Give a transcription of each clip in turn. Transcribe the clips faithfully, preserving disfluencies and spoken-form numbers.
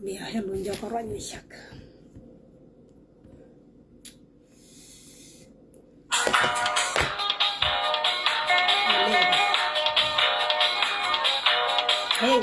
Ya, hɛ luny jɔk ruac mi cak. Hey.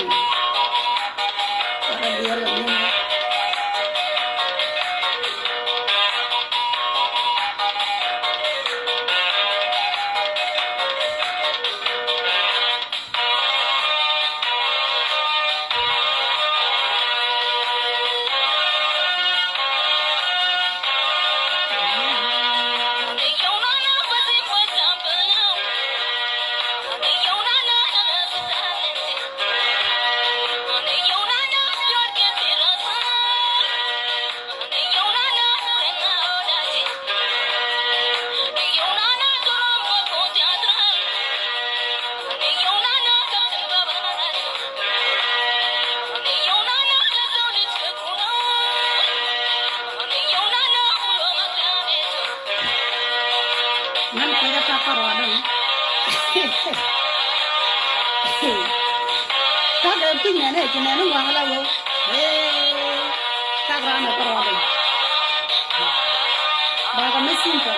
Ŋän kecä tak kärɔa dɔ̱ŋ. Tak ɛ piny nɛn ɛ ci nɛn waŋ la wä. Ee, tak ran ɛ kärɔa dɔ̱ŋ. Bakɛ mi simple.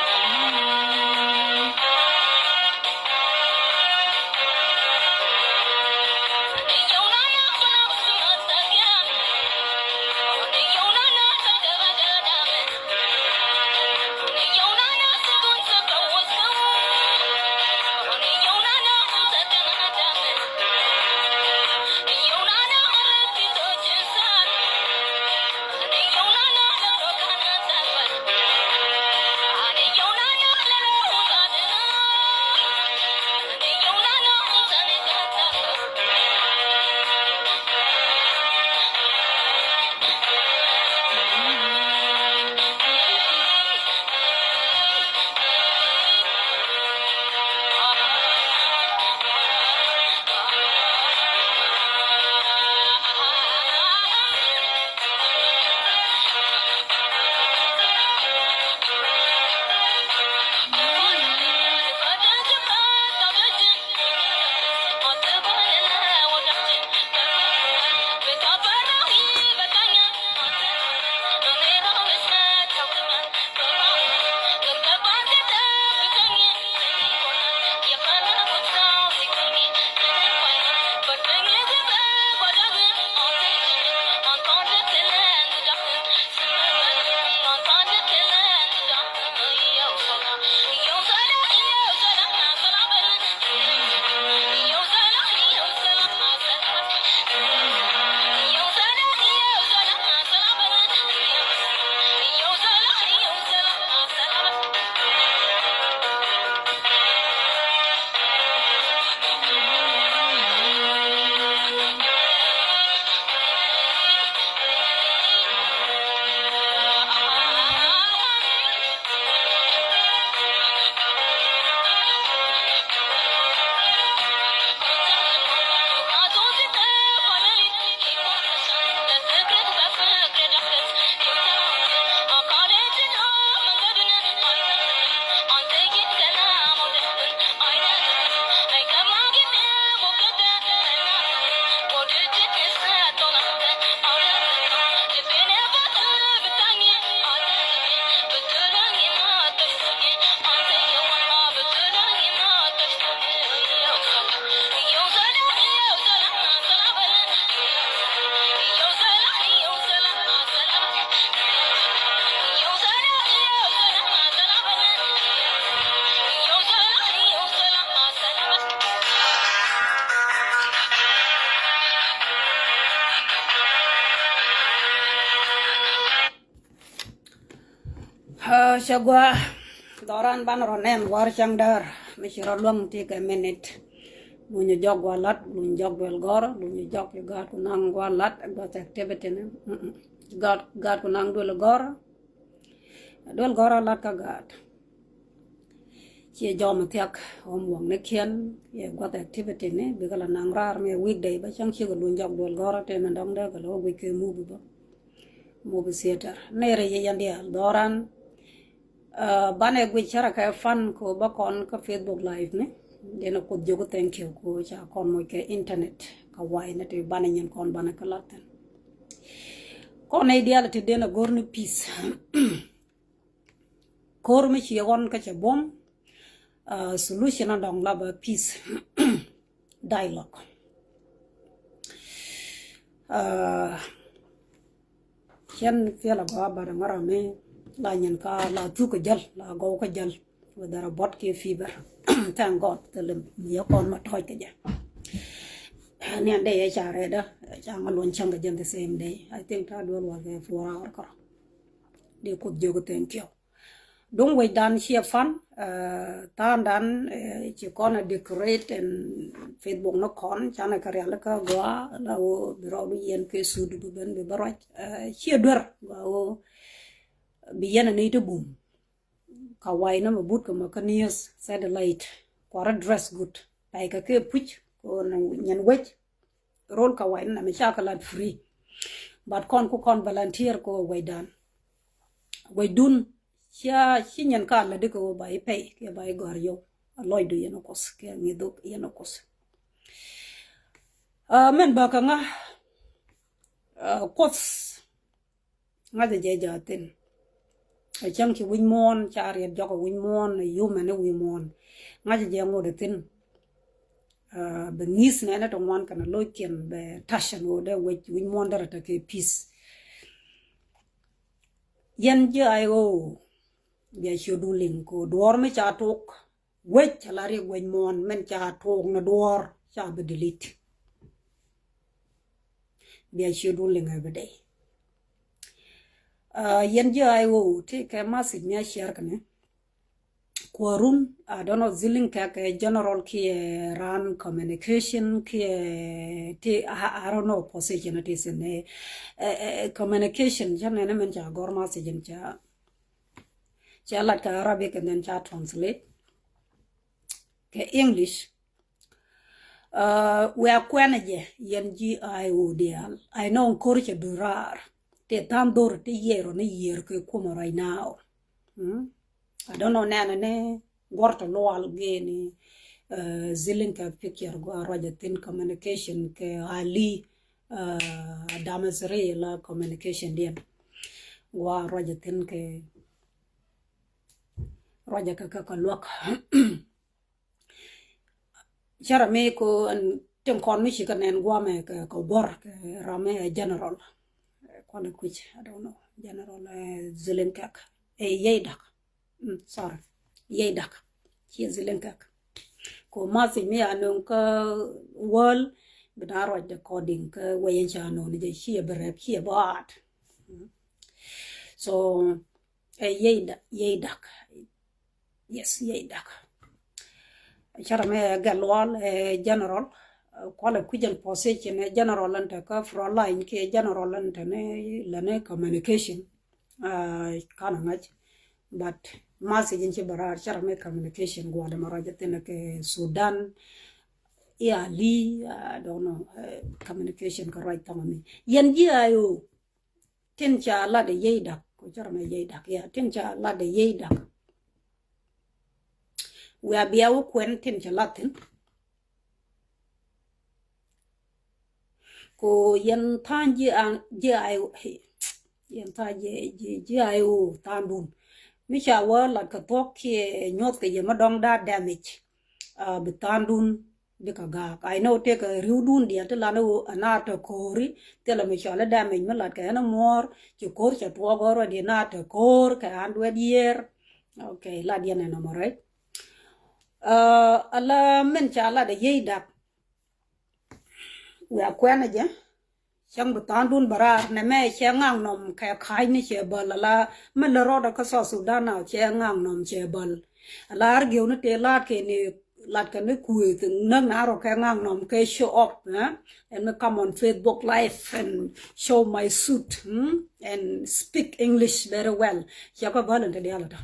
Cɛ gua̱a̱ dhɔran ban rɔ nɛn gua̱a̱r cäŋ däär mi ci rɔ luäŋ ti kɛ minit. Luny jɔk gua̱a̱ lat, luny jɔk duel gɔ̱rä, luny jɔk ci gaat ku naŋ gua̱a̱ lat, gua̱a̱ activity ni. Gaat, gaat ku naŋ duel gɔ̱rä. Duel gɔ̱rä lat kä gaat. Ciɛ jɔm thiak ɣöm wäŋnikiɛn yɛ gua̱th activity ni bikɛ la naŋ raar mi weekday bä cäŋ cikɛ luny jɔk duel gɔ̱rä tëë min dɔ̱ŋ dee kɛ lɛ wä guic kɛ movie bä. Movie theater nɛɛrɛ yɛ yɛn diaal dhɔran. Banɛ guic cärɛ kɛ fan ko bä kɔn kä Facebook live ni. Denɛ Kuoth jiök thank you ko ca kɔn moc kɛ internet kä wa̱i̱ ni ti banɛ nyin kɔn banɛ kä lat thin. Kɔn nɛy diaal ti den a go̱r ni peace. Ko̱r mi ci ɣɔn kä cɛ buɔ̱m, ah, solution a dɔ̱ŋ la bä peace dialogue. Ah, cɛn piɛl a gɔaa bat a ŋa̱r a mi la nyin ka la thuk kä jäl, la gɔw kä jäl. Whether a buɔt kiɛ fever. Thank God, thilɛ mi yɛ kɔn ma tɔc kɛ jɛ. Ni an dee yɛ ca rɛɛdä, ca ŋa luɔn cäŋ kɛ jɛ the same day. I think ta duel wa kɛ four hour kɔrɔ. Dee Kuoth jiök thank you. Duŋ wecdan ciɛ fan, ah, tha̱a̱ŋdan, eh, ci kɔn a decorate and Facebook ni kɔn, canɛ kɛ rial kä gɔaa, la wä bi rɔɔdu yɛn kɛ sut bi ben bi bä ruac. Eh, ciɛ duer, gɔaa wä bi yɛn a nɛy ti bum. Ka wa̱i̱ nä mɛ but kɛ mɛ kä news satellite. Kuarä dress good. Pay kɛ kɛ puc kɛ nyin wec. Rol ka wa̱i̱ nä mɛ ca kɛ lat free. But kɔn ku kɔn volunteer kɛ wecdan. Wecdun cia ci nyin ka lat di kɛ wä ba i̱ pay kɛ ba i̱ gɔ̱a̱r yɔw. A lɔcdu yɛn a Kuoth kɛ ŋi̱dhu yɛn a Kuoth. Ah, min bä kɛ ŋa, ah, Kuoth. Ŋa̱cä jɛ jɛ a thin. A cäŋ ci wi̱c muɔ̱ɔ̱n, ca riɛt jɔk a wi̱c muɔ̱ɔ̱n, a human a wi̱c muɔ̱ɔ̱n. Ŋa̱cä jɛ ŋot a thin. Ah, bɛ ŋi̱th nɛnɛ ti ŋuan kɛn a lo̱ckiɛn bɛ ta̱c ɛn ɣöö dee wec wi̱c muɔ̱ɔ̱n derɛ tekɛ peace. Yɛn ji̱ I O, bia ciötdu liŋ kɛ ɣöö duɔ̱ɔ̱r mi ca tok. Wec a la riɛk wec muɔ̱ɔ̱n min ca tuɔɔk ni duɔ̱ɔ̱r ca bi delete. Bia ciötdu liŋ every day. Ah, yɛn ji̱ I O ti kɛ message mi a share kɛ ni. Kuɔrun, I don't know, Ziliŋ Kɛk kɛ general kiɛ ran communication kiɛ ti, I, I don't know position it is in, eh, eh, eh, communication, ca nɛn min ca gɔr message in ca, ca lat kɛ Arabic and then ca translate kɛ English. Uh, wia kuɛnɛ jɛ yɛn ji̱ I O diaal. I know ko̱r cɛ durar. Ti tha̱a̱ŋ dhor ti yiɛr ɔ ni yiɛr kɛ kumɛ right now. Mm? I don't know nɛnɛ ni guɔ̱r ti lual geni, uh, Ziliŋ Kɛk picture gua ruacɛ thin communication kɛ Ali, uh, Damasri la communication diɛn. Gua ruacɛ thin kɛ ruacɛ kɛ kɛ kɛ luäk. Cärɛ mi ko ɛn tin kɔn mi ci kɛ nɛn guamɛ kɛ, kɛ guɔr kɛ ram mi ɛ general. Kualɛ kui̱c, I don't know. General, eh, Ziliŋ Kɛk. Eh, Yey Dak. Mm, sorry. Yey Dak. Ciɛ Ziliŋ Kɛk. Ko message mi a nöŋ kä world bi na ruac according kä wecɛ ca nöŋ ni jɛ ciɛ bi rɛp ciɛ bi aat. Mm. So, eh, Yey Dak, Yey Dak. Yes, Yey Dak. Cärɛ mɛ gɛl lual, eh, general, eh, kualɛ kui̱c ɛn position, eh, general ɛn te kä front line kiɛ general ɛn te ni lɛ ni communication. Ah, kanɛ ŋa̱c. But message in ci bɛ raar cärɛ mɛ communication gua̱dɛ mɛ ruac thin kɛ Sudan. Ia li, I don't know, eh, communication kɛ ruac thɔŋ mi. Yɛn ji̱ I O. Tin ca lat ɛ Yey Dak, ko cärɛ mɛ Yey Dak, ya, tin ca lat ɛ Yey Dak. Wia bia wä kuɛn tin ca lat thin. Ko yɛn tha̱a̱ŋ ji̱ an, ji̱ I O, yɛn tha̱a̱ŋ ji̱, ji̱, ji̱ I O tha̱a̱ŋdun. Mi ca wä lat kɛ thuɔ̱k kiɛ nyuɔth kɛ yɛ mi dɔ̱ŋ da̱a̱ damage. Ah, bi tha̱a̱ŋdun. Bikɛ gaak. I know tëëkɛ ri̱wdun diɛl ti lan i̱ ɣöö ɛn a te ko̱o̱ri thilɛ mi cɔal i̱ damage mi lat kɛ ɛn i̱ muɔ̱ɔ̱r ci ko̱o̱r cɛ tuɔɔk already ɛn a te ko̱o̱r kɛ hundred year. Okay, lat yɛn ɛn ɔmɔ rɛc. Uh, ala min ca lat ɛ Yey Dak. Wia kuɛn ɛ jɛ. Cäŋ bi tha̱a̱ŋdun bä raar nɛmɛ cɛ ŋaŋ nɔm kɛ ka̱cni cɛ bäl ala mi lät rɔɔdɛ kä South Sudan na cɛ ŋaŋ nɔm cɛ bäl. Ala ar giewni tëë la̱a̱t kɛ ni lat kɛ ni kuëëth näk na rɔ kɛ ŋaŋ nɔm kɛ show up, eh? And mi come on Facebook live and show my suit, hmm? And speak English very well. Cɛ kɛ bäl in te diaal ata.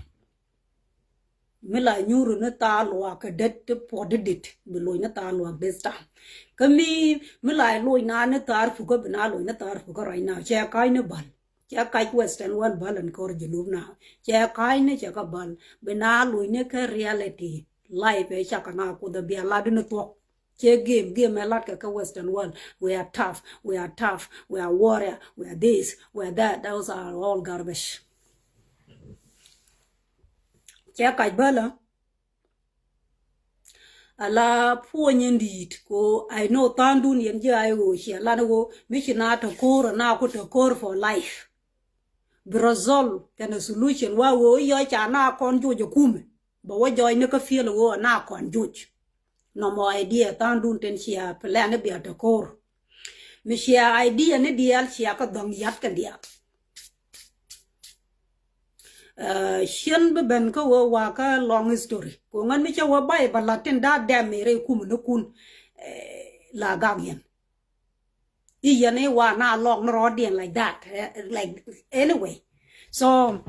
Mi la nyuuri ni thaar luaak kɛ det ti puɔt di dit bi loc ni thaar luaak this time. Kä mi, mi la loc na ni thaar pukä bi na loc ni thaar pukä right now. Cɛ ka̱c ni bäl. Cɛ ka̱c Western world bäl ɛn kɔr Junub na. Cɛ ka̱c ni cɛ kä bäl. Bi na loc ni kä reality. Life ɛ cakɛ na kuoth ɛ bia lat ni thuɔ̱k. Cɛ game, game ɛ lat kɛ kä Western world. We are tough, we are tough, we are warrior, we are this, we are that. Those are all garbage. Cɛ kac bä lä. Ala puɔny in di̱i̱t ko, I know tha̱a̱ŋdun yɛn ji̱ ay ɣöö ciɛ lan ɣöö mi ci na te ko̱o̱r ana ku te ko̱o̱r for life. Bi result kɛnɛ solution wa ɣöö yɔ ca na kɔn joc ɛ kumɛ. Bɛ wä jɔɔc ni kä field ɣöö ana kɔn joc. Nɔmɔ idea tha̱a̱ŋdun tin cia plan ni bia te ko̱o̱r. Mi cia idea ni diaal cia kä dhɔŋ yat kɛ diaal. Cien bi ben kä wee wa kä long history ko ŋän mi cä wee bay ba lat tin da̱a̱ dɛm mi rɛy kum ni kun. La gak yɛn i̱ yɛn i̱ wa na lɔk ni rɔɔdiɛn like that, like, anyway. So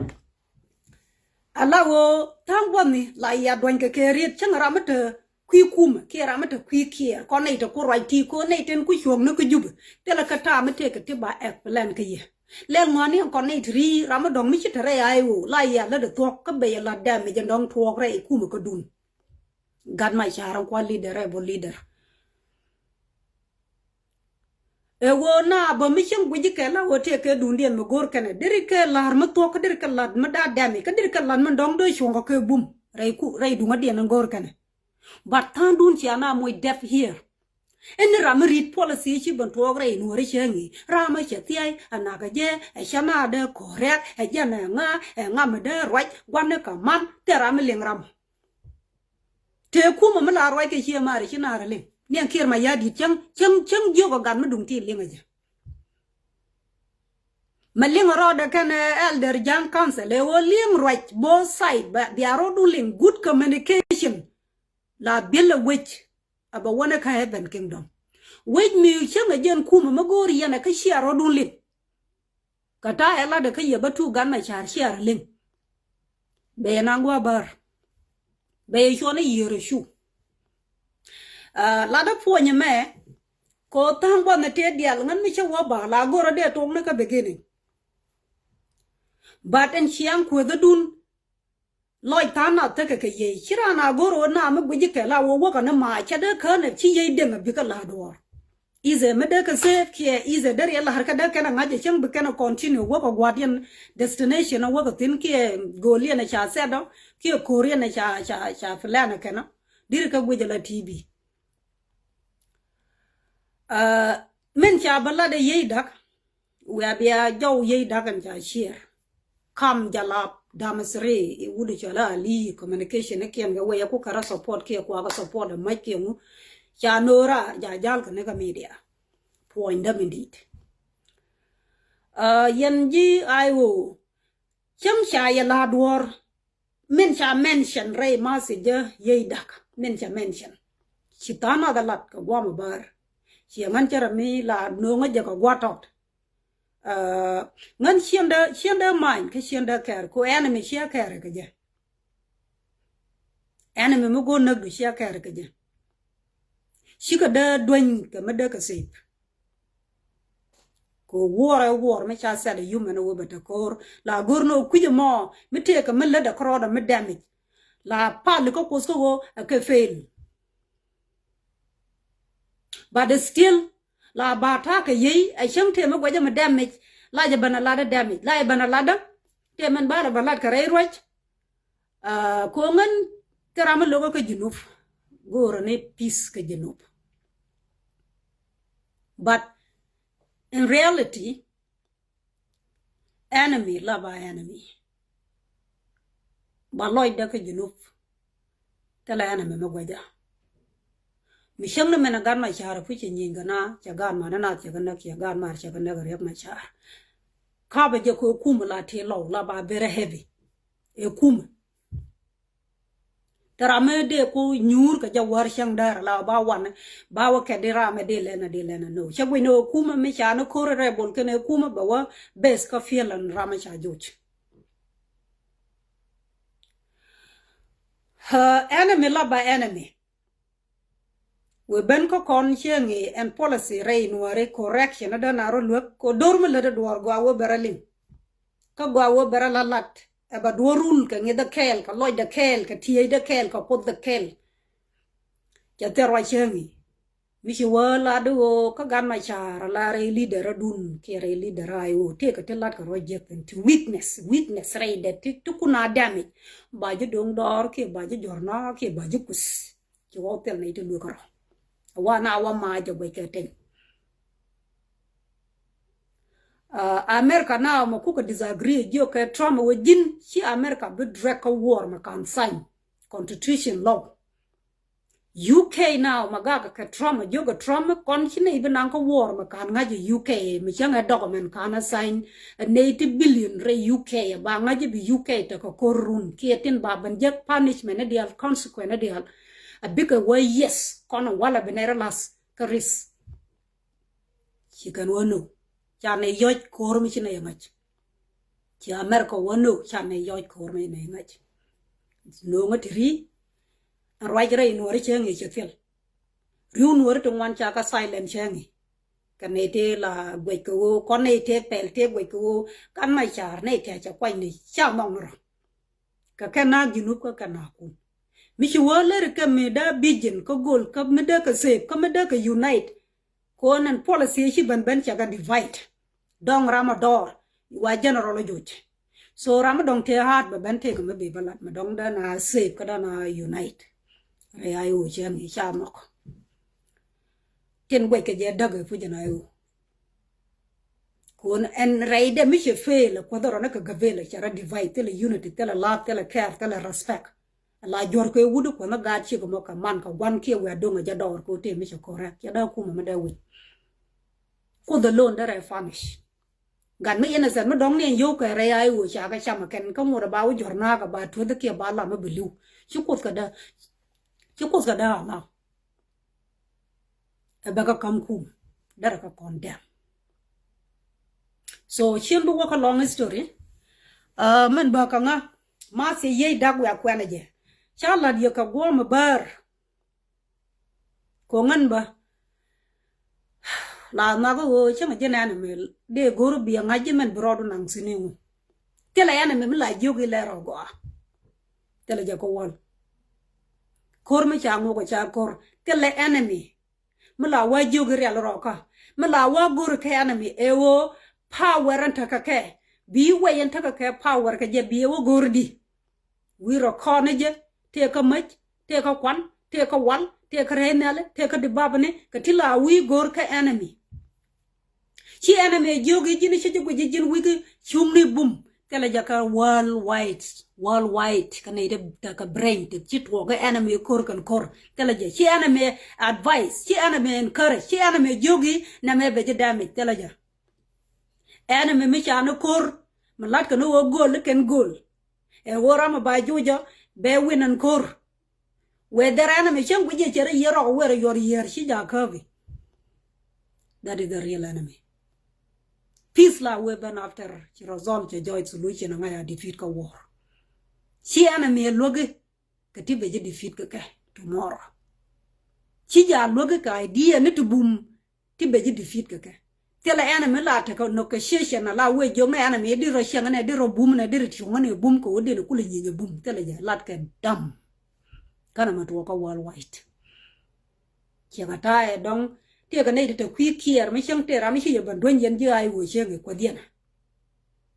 ala wee tha̱a̱ŋ gua̱thni la ya duany kɛ kɛ riet cäŋ ram mi te kui̱ kumɛ kiɛ ram mi te kui̱ kiɛɛr kɔn nɛy te ku ruac ti ko nɛy tin ku cuɔ̱ɔ̱ŋ ni kä Jubɛ. Thilɛ kä ta̱a̱ mi tëëkɛ ti ba explain kä yɛ. Lɛl ŋɔaani ɛn kɔn nɛy ti ri ram mi dɔ̱ŋ mi ci te rɛy ay ɣöö la yɛ lat dee thuɔ̱k kä ben yɛ lat dɛm mi jɛ dɔ̱ŋ tuɔɔk rɛy kumɛ kä dun. Gat ma ca̱r ɛn kua̱r leader, rebel leader. Ɛ ɣöö na bä mi cieŋ guic kɛ la ɣöö tëëkɛ dundiɛn mi go̱o̱r kɛnɛ deri kɛ la̱r mi thuɔ̱k kä deri kɛ lat mi da̱a̱ dɛm mi kä deri kɛ lat mi dɔ̱ŋ dee cuɔ̱ŋ kɛ kɛ bum rɛy ku rɛy duŋädiɛn ɛn go̱o̱r kɛnɛ. But tha̱a̱ŋdun cia na moc deaf ear. Ɛn ni ram mi ri̱t policy ci ben tuɔɔk rɛy nuɔ̱ɔ̱ri cä ŋi̱i̱c ram mi cɛ thia̱y ɛ nakä jɛ ɛ cä na dee kɔ̱rɛk ɛ jɛn ɛ ŋa ɛ ŋa mi dee ruac gua̱nikɛ man thil ram mi liŋ ram. Tëë kumɛ mi la ruac kɛ ciɛ ma̱a̱ri ci naar liŋ niɛn kiɛɛr ma ya̱a̱ di̱t cäŋ cäŋ cäŋ jiök ɛ gat mi duŋ ti liŋ ɛ jɛ. Mɛ liŋ rɔɔdɛ kɛn elder Ja̱a̱ŋ council ɛ ɣöö liŋ ruac both side bia rɔɔdun liŋ good communication. La biɛl ɛ wec a bɛ wänɛ kä heaven kingdom. Wec mi cäŋ ɛ jɛn kumɛ mi go̱o̱r yɛn ɛ kä cia rɔɔdun liŋ. Kä ta̱a̱ ɛ latdɛ kä yɛ bä tu gan ma ca̱r cia rɔ liŋ. Bɛ yɛ naŋ gua̱a̱ bär. Bɛ yɛ cuɔn i̱ yiër ɛ cu. Latdä puɔ̱ny ɛmɛ ko tha̱a̱ŋ gua̱n ni tëë diaal ŋän mi cä wä ba la go̱rä dee tuɔ̱ŋ ni kä beginning. But ɛn ciaŋ kuethädun lɔc tha̱a̱ŋ na thäkɛ kɛ yiëë ci raan a go̱r ɣöö na mi guic kɛ la wä wäkɛ ni ma cä dee kään ɛ ci yiëë deŋ ɛ bikɛ la duɔ̱ɔ̱r. Is ɛ mi dee kɛ save kiɛ is ɛ dee riɛ la̱r kɛ dee kɛn ɛ ŋa̱c ɛ cäŋ bi kɛn ɛ continue wäkɛ gua̱diɛn destination ɛ wäkɛ thi̱n kiɛ go̱o̱liɛn ɛ ca sɛt ɔ kiɛ ko̱riɛn ɛ ca ca ca plan ɛ kɛn ɔ. Diri kɛ guic ɛ la T V. Min ca bä lat ɛ yiey da̱k. Wia bia jɔw yiey da̱k ɛn ca ciɛɛr. Kam jalap damasri i̱ wut i̱ cɔl a li communication i̱ kiɛn kɛ wee ku kärä support kiɛ kuakä support ɛ mac kiɛ ŋu. Ca no̱ra ja jal kɛ ni kä media. Puɔ̱nydä mi di̱i̱t. Yɛn ji̱ I O cäŋ ca yɛ la duɔ̱ɔ̱r. Min ca mention rɛy message jɛ yiey da̱k min ca mention. Ci tha̱a̱ŋ nath a lat kɛ guam a bär. Ciɛ ŋän cä rɛ mi la no̱o̱ŋä jɛ kɛ gua̱ tɔt. Ŋän ciɛndä ciɛndä many kä ciɛndä kɛɛr ko enemy ciɛ kɛɛr kɛ jɛ. Enemy mi go̱o̱r näk du ciɛ kɛɛr kɛ jɛ. Cikɛ dee dueny kɛ mi dee kɛ save. Kɛ wuɔrɛ wuɔr mi ca sɛt ɛ yum ɛn ɛ wee bɛ te ko̱o̱r la go̱r ni ɔ kui̱c ɛmɔ mi tëëkɛ mi lätdɛ kärɔɔdɛ mi damage. La pal kä kuoth kä ɣöö ɛ kɛ fail. But still la ba ta̱a̱ kɛ yiey ɛ cäŋ tëë mi guɛcä mi damage. La jɛ ben a latdä damage la jɛ ben a latdä. Tëë min ba rɛ ben lat kɛ rɛy ruac. Ko̱ŋän thil ram mi lo̱kä kä Junub go̱o̱rä ni peace kä Junub. But in reality enemy la ba enemy. Ba lɔcdä kä Junub thilɛ enemy mi guɛcä. Mi cäŋ ni min a gat ma ca̱r a puc cɛ nyieny kɛ na cɛ gat ma ni nath cɛ kɛ näk cɛ gat mar cɛ kɛ näk a riäk ma ca̱r. Kapɛ jɛ kɛ kumɛ la ti lɔw la ba very heavy. Ɛ kumɛ. Te ram mi dee ku nyuur kɛ jɛ wär cäŋ däär la ba wanɛ ba wä kɛ di ram mi dee lɛn a dee lɛn a no cɛ guic ni ɛ kumɛ mi ca ni ko̱r rebel kɛn ɛ kumɛ bɛ wä beth kä field ɛn ram mi ca joc. Enemy la ba enemy. Wee ben kä kɔn cieŋ i̱ ɛn policy rɛy nuɔri correction a däna rɔ luek ko dor mi lät a duɔr gɔaa wee bɛ rɔ liŋ. Kä gɔaa wee bɛ rɔ la lat ɛ ba duɔr rul kɛ ŋi̱th a kɛɛl kɛ lɔcdɛ kɛɛl kɛ tieydɛ kɛɛl kɛ kuoth dɛ kɛɛl. Cɛ thil ruac cieŋ i̱ Mi ci wä lat di ɣöö kä Gat Macar la rɛy leader adun kiɛ rɛy leader a ɣöö tëëkɛ ti lat kɛ rɔ jiäk thin ti weakness, weakness rɛydɛ ti, ti kun a damage. Ba ji̱ do̱ŋ dɔɔr kiɛ ba ji̱ jɔ̱rna kiɛ ba ji̱ kuth. Ci wä thil nɛy ti luekä rɔ. Wa na wa ma jɛ guɛc kɛ teny. Uh, America now ma kukɛ disagree jiök kɛ Trump wä ji̱n ci America bi drag kä war ma kan sign constitution law. U K now ma gak kɛ Trump, jiök kɛ Trump kɔn ci nɛy bi naŋ kä war ma kan ŋa̱c U K mi cäŋ ɛ document kan a sign ɛ nɛy ti billion rɛy U K ba ŋa̱c bi U K tekɛ kor run kiɛ tin ba ben jek punishment ni dial, consequence ni dial. A bikɛ wä yes kɔn walɛ bi nɛy rɛ lath kä risk. Ci kɛn wä no ca nɛ yɔc ko̱r mi ci nɛ yɛ ŋa̱c. Ci America wä no ca nɛ yɔc ko̱r mi nɛ yɛ ŋa̱c. No̱o̱ŋä ti ri ɛn ruac rɛy nuɔri cɛ ŋi̱i̱c cɛ thil. Riw nuɔri ti ŋuan ca kä silent cɛ ŋi̱i̱c. Kɛ nɛ ti la guɛc kɛ ɣöö kɔn nɛ ti pɛl ti guɛc kɛ ɣöö Gat Macar nɛ kɛ cɛ kuany ni ca mɔŋ rɔ. Kɛ kɛ na Junub kä kɛ na kun. Mi ci wä leri kɛ mi da vision kä goal kä mi da kɛ save kä mi da kɛ unite. Ko nɛn policy ci ben ben cɛ kɛ divide. Dɔŋ ram a dɔɔr wa general a joc. So ram a dɔŋ tëë hard bɛ ben tëë kɛ mi bi bä lat mi dɔŋ da na save kä da na unite. Rɛy a iwö cɛ mi ca mɔk. Tin guɛc kɛ jɛ däk ɛ puc ɛn a iwö. Kun ɛn rɛydɛ mi cɛ fail ɛ kuɔth rɔ ni kɛ gabel cɛ rɔ divide thilɛ unity thilɛ love thilɛ care thilɛ respect. La juɔr kɛ wut kuɔth ni gaat cik mɔ kɛ man kɛ guan kiɛ wiaa doŋ ɛ jɛ dɔɔr kɛ wut tëë mi cɛ correct cɛ dee kumɛ mi dee wi̱c. Kuoth alone dee rɛ punish. Gat mi innocent mi dɔŋ ni ɛn yio̱w kɛ rɛy a iwö ca kɛ cam ɛ kɛn kä ŋuɔt ɛ ba wä juɔr naak ɛ ba tueth kiɛ ba lam mi bi li̱w. Ci kuoth kɛ dee ci kuoth kɛ dee allow. Ɛ bɛ kä kam kum derɛ kä condemn. So cien bi wä kä long history. Uh, mɛn bä kä ŋa ma thiɛ yiey dak wiaa kuɛn ɛ jɛ ca lat yɛ kɛ guɔ̱ɔ̱m ɛ bär. Ko ŋän bä la nhɔakä ɣöö cäŋ ji̱n enemy dee go̱r biɛ ŋa̱c ji̱ mɛn bi rɔɔdu naŋ thi̱n iŋu. Thilɛ enemy mi la jiök ilɛ rɔ gɔaa. Thilɛ jɛ kä wäl. Ko̱r mi ca ŋuɔk ca ko̱r thilɛ enemy mi la wa jiök irial rɔɔkä mi la wa go̱r kä enemy ɛ ɣöö power ɛn tekɛ kɛ bi wɛy ɛn tekɛ kɛ power kɛ jɛ bi ɛ wä go̱r di. Wi̱i̱ rɔ kɔn ni jɛ tëë kä mäc tëë kä kuan tëë kä wal tëë kä rɛy nhiali tëë kä dibabani kɛ ti la wi̱i̱ go̱r kä enemy. Ci enemy ɛ jiök i̱ ji̱n ci ji̱ guic i̱ ji̱n wi̱i̱ cuŋni bum. Thilɛ jɛ kä world wide, world wide kä nɛy ti tekɛ brain ti ci tuɔɔk kä enemy ko̱r kɛn ko̱r. Thilɛ jɛ ci enemy advice ci enemy encourage ci enemy ɛ jiök i̱ nɛmɛ bɛ ji̱ damage thilɛ jɛ. Enemy mi ca ni ko̱r mi lat kɛ ni wä go̱o̱l ni kɛn go̱o̱l. Ɛ ɣöö ram ɛ ba jucä bɛ win ɛn ko̱r. Wee dhɛr enemy cäŋ guic jɛ cɛ rɛ yier rɔk ɛ wëë rɛ yuɔr yier ci jakä bi. That is the real enemy. Peace la wee ben after ci result cɛ joy solution ɛ ŋa̱c a defeat kä war. Ci enemy ɛ luäki kɛ ti bɛ ji̱ defeat kɛ kɛ tomorrow. Ci jaa luäki kɛ idea ni ti bum ti bɛ ji̱ defeat kɛ kɛ. Thilɛ enemy la tekɛ negotiation ala wee jiök ni enemy di rɔ cieŋ ni di rɔ bum ni di rɔ cuŋ ni bum kɛ wä di ni kulɛ nyieny bum thilɛ jɛ lat kɛ dam. Kanɛ mɛ tuɔɔkä world wide. Ciɛ kɛ ta̱a̱ ɛ dɔ̱ŋ tiɛ kɛ nɛy ti te kui̱ kiɛɛr mi cieŋ tëë ram mi ci yɛ ben dueny yɛn ji̱ a iwö cieŋ i̱ kuäth yɛn.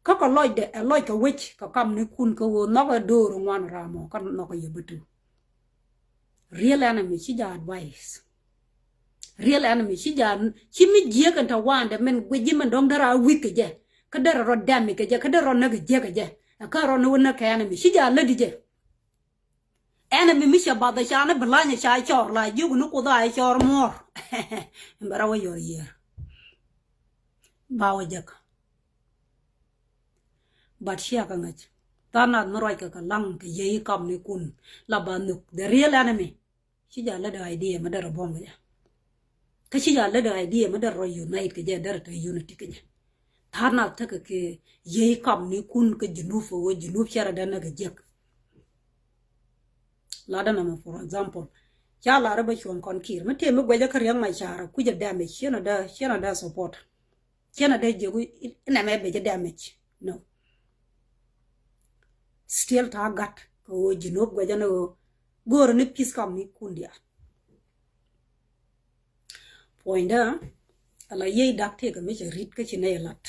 Kä kɛ lɔcdɛ ɛ lɔc kɛ wec kɛ kamnikun kɛ ɣöö nhɔkɛ do̱r ŋuan ram ɔ kä nhɔkɛ yɛ bä tu. Real enemy ci jɛ advice. Real enemy ci jɛ ci mi jiäk ɛn tɛ wandɛ min guic ji̱ min dɔ̱ŋ derɛ a wi̱k kɛ jɛ kä derɛ rɔ dɛm kɛ jɛ kä derɛ rɔ näk kɛ jiäk kɛ jɛ. Ɛ kä rɔ ni wä näk kɛ enemy ci jɛ a lätdi jɛ. Enemy mi cɛ bath ca ni bi lany ca cɔr la jiök ni kuoth a cɔr muɔr. Bɛ rɔ wä yɔr yiër. Ba wä jek. But cia kɛ ŋäc tha̱a̱ŋ nath mi ruac kɛ kɛ laŋ kɛ yiey kamnikun la ba nhök the real enemy. Ci jaa lät idea mi derɛ buɔ̱m kɛ jɛ. Kä ci jaa lät idea mi derɛ rɔ unite kɛ jɛ derɛ te unity kɛ jɛ. Tha̱a̱ŋ nath tekɛ kɛ yiey kamnikun kä Junub ɛ wee Junub cɛ rɛ dee näk kɛ jiäk. Latdä nɛmɛ for example ca lar bä cuɔ̱ŋ kɔn Kiir mi tëë mi guɛcä kä Riek Machar kucä damage ciɛn a dee ciɛn a dee support. Ciɛn a dee jiök inɛmɛ bɛ jɛ damage. No. Still ta̱a̱ gat kɛ ɣöö Junub guɛcä ni ɣöö go̱o̱rä ni peace kamnikun diaal. Puɔ̱nydä ala yiey da̱k tëëkɛ mi cɛ ri̱t kä ci nɛy lat.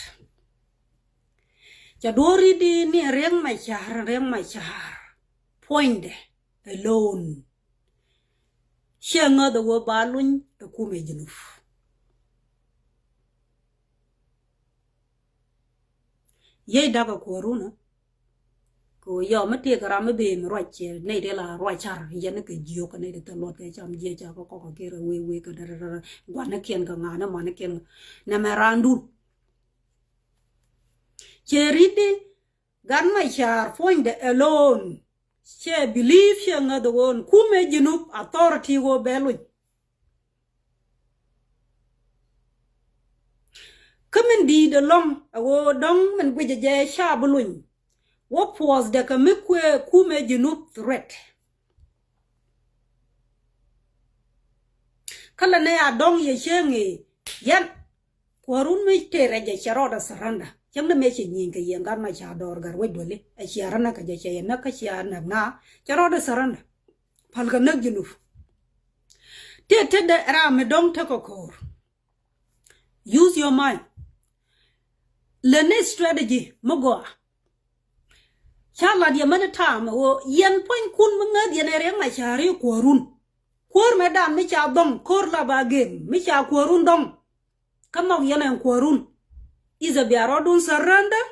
Ca duɔ̱ɔ̱r ri̱t i̱ ni Riɛk Macar, Riɛk Macar puɔ̱nydɛ alone. Ciɛ ŋäth ɛ wä ba luny ɛ kumɛ Junub. Yiey da̱k ɛ kuäärun ɛ. Kɛ ɣöö yɔm mi tëëkɛ ram mi ben ruac, nɛy ti la ruac car yɛn kɛ jiök, nɛy ti thil luɔt kɛ cam jiɛ ca kɛ kɔk kɛ kir wee wee kɛ dɛrɛdɛrɛ gua̱nikiɛn kɛ ŋa̱nikiɛn nɛmɛ raandun. Cɛ ri̱t i̱ Gat Macar puɔ̱nydɛ alone. Cɛ believe, cɛ ŋäth ɛ ɣöö kumɛ Junub authority ɣöö bɛ luny. Kä min di̱i̱t ɛlɔ̱ŋ ɛ ɣöö dɔ̱ŋ min guicɛ jɛ ca bi luny. Wä puɔth dɛ kɛ mi kuɛ kumɛ Junub threat. Kä lɛ nɛ a dɔ̱ŋ yɛ cieŋ i̱ yɛn kuäärun mi tëë rɛc ɛ cɛ rɔɔdɛ surrender. Cäŋ ni mëë cɛ nyieny kɛ yɛn Gat Macar dɔɔr Gatwec Duali ɛ cia rä näk kɛ jɛ, cɛ yɛ näk kä cia näk na, cɛ rɔɔdɛ surrender. Päl kɛ näk Junub. Tëë tetdɛ ram mi dɔ̱ŋ tekɛ ko̱o̱r. Use your mind. Lɛ ni strategy mi gɔaa. Ca lat yɛ mɛn ta̱a̱m ɛ ɣöö yɛn puɔ̱nykun mi ŋäth yɛn ɛ Riɛk Macar i̱ kuäärun. Kuäär mɛ dan mi ca dhɔ̱ŋ ko̱r la ba gem mi ca kuäärun dhɔ̱ŋ. Kä nhɔk yɛn ɛn kuäärun. Either bia rɔɔdun surrender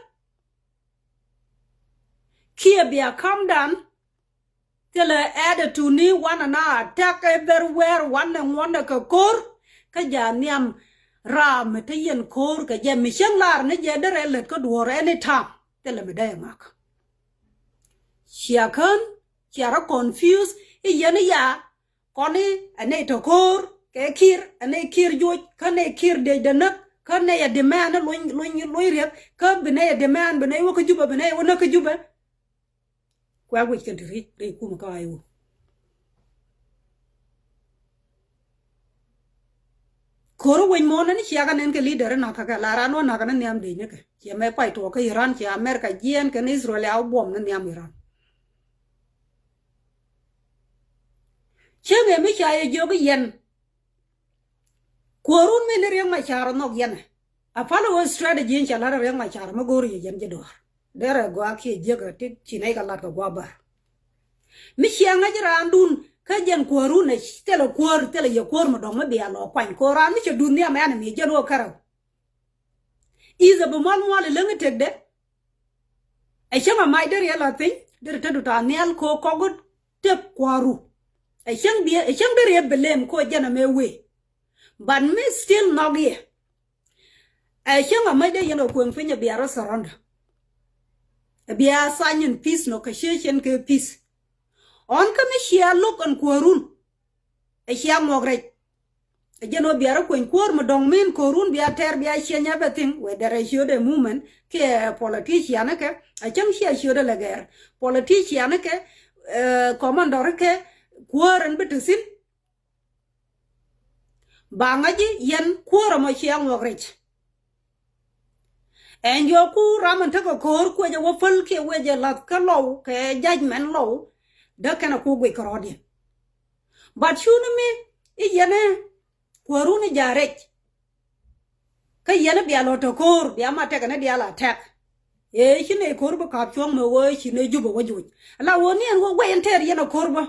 kiɛ bia calm down. Thilɛ attitude ni wanɛ na attack everywhere, wanɛ ŋuɔ̱nɛ kɛ ko̱r. Kä ja nhiam ram mi te yɛn ko̱r kɛ jɛ mi cieŋ lar ni jɛ derɛ lät kä duɔ̱ɔ̱r anytime. Thilɛ mi dee ŋak. Cia kän, cia rɔ confuse i̱ yɛn i̱ ya kɔn i̱ ɛ nɛy tɔ ko̱r kɛ Kiir, ɛ nɛy Kiir juɔc, kä nɛy Kiir dec dɛ näk, kä nɛy ɛ demand luny, luny, luny Riɛk, kä bi nɛy ɛ demand, bi nɛy wä kä Jubɛ, bi nɛy wä näk kä Jubɛ. Kuɛ wi̱c kɛn ti ri ri kumɛ kä I O. Ko̱r wec muɔ̱ɔ̱n ni ciakä nɛn kɛ leader ni nakä kɛ la ran wä nakä ni nhiam dec ni kɛ. Ciɛ mɛ pay tuɔɔk kä Iran, ciɛ America jiɛɛn kɛn Israel a wä buɔm ni nhiam Iran. Cieŋ ëë mi ca yɛ jiök i̱ yɛn kuäärun mi ni Riɛk Macar nhɔk yɛn ɛ. A pal ɛ wä strategy in ca la̱t ɛ Riɛk Macar mi go̱o̱r yɛ yɛn ji̱ dɔ̱a̱r. Derɛ gɔaa kiɛ jiäk ɛ ti ci nɛy kɛ lat kɛ gua̱a̱ bär. Mi cia ŋäc raandun kä jɛn kuäärun ɛ thilɛ kuäär, thilɛ yɛ kuäär mi dɔ̱ŋ mi bia lɔ kuany kɛ ɣöö raan mi cɛ duth nhiam ɛn mi jɛn wä kärɛw. I̱ dhɛ bi mual mual iläŋ i̱ tëkdɛ. Ɛ cäŋ a mac deri ɛ lath piny deri te du ta̱a̱ nhial kɛ ɣöö kɔk i̱ tëk kua̱ru. Ɛ cäŋ bi ɛ cäŋ deri ɛ bi lem kɛ ɣöö jɛn ɛmɛ wee. But mi still nhɔk yɛ. Ɛ cäŋ a mac dee yɛn ɛ kueŋ piny ɛ bia rɔ surrender. Ɛ bia sign in peace nɔ kɛ ciecien kɛ peace. Ɣɔn kä mi cia lo̱k ɛn kuäärun. Ɛ cia ŋuɔk rɛc. Ɛ jɛn ɣöö bia rɔ kueny kuäär mi dɔ̱ŋ min ko̱run bia tɛr bia cia nyabɛ thi̱ŋ wee dɛrɛ ciötdɛ movement kiɛ politician kɛ. Ɛ cäŋ cia ciötdɛ lɛ gɛr politician kɛ, eh, commandor kɛ kuäär ɛn bi te thi̱n. Ba ŋa̱c i̱ yɛn kuäär ɛmɔ cia ŋuɔk rɛc. Ɛn jɔku ram in tekɛ ko̱o̱r kuecɛ wä päl kiɛ wecɛ lath kä lɔw kɛ judgment lɔw. Däk kɛn a ku guic kärɔɔdiɛn. But cuni mi i̱ yɛn ɛ kuäärun i̱ ja̱ rɛc. Kä yɛn i̱ bia lɔ te ko̱o̱r bia ma tɛk ɛn i̱ diaal a tɛk. Ëë ci nɛy ko̱o̱r bi ka̱p cuɔ̱ŋ mɛ ɣöö ci nɛy Jubɛ wä joc. Ala ɣöö ni ɛn ɣöö wec ɛn tɛɛr yɛn a ko̱o̱r bä.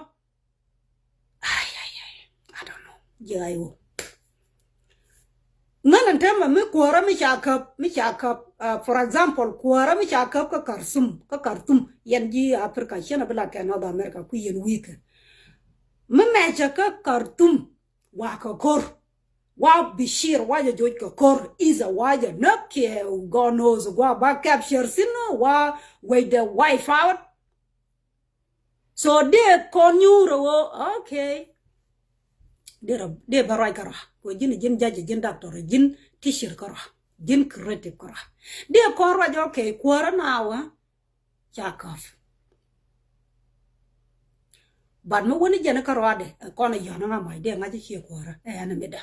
Ai, ai, ai. I don't know. Jiɛ I O. Ŋän ɛn tɛmɛ mi kuäärä mi ca käp, mi ca käp, uh, for example, kuäärä mi ca käp kä Khartoum, kä Khartoum. Yɛn ji̱ Africa, ciɛn a bi lat kɛ North America, ku yɛn wi̱i̱ kɛ. Mi mɛcä kä Khartoum, wa kɛ ko̱r. Wa Bashir, wa jɛ joc kɛ ko̱r. Is a wa jɛ näk kiɛ, God knows, wa ba capture thi̱n, wa wec dɛ wipe out. So dee kɔn nyuur ɛ ɣöö, okay. Dee rɔ, dee bä ruac kärɔa. Kɛ ji̱n, ji̱n judge, ji̱n doctor, ji̱n teacher kärɔa. Ji̱n creative kärɔa. Dee kɔn ruac, okay, kuäärä na wä. Ca käp. But mi wäni jɛn kärɔadɛ, ɛ kɔn ɛ yɔ̱n ŋa mac dee ŋa̱c ciɛ kuäärä, ɛ ɛn mi dä.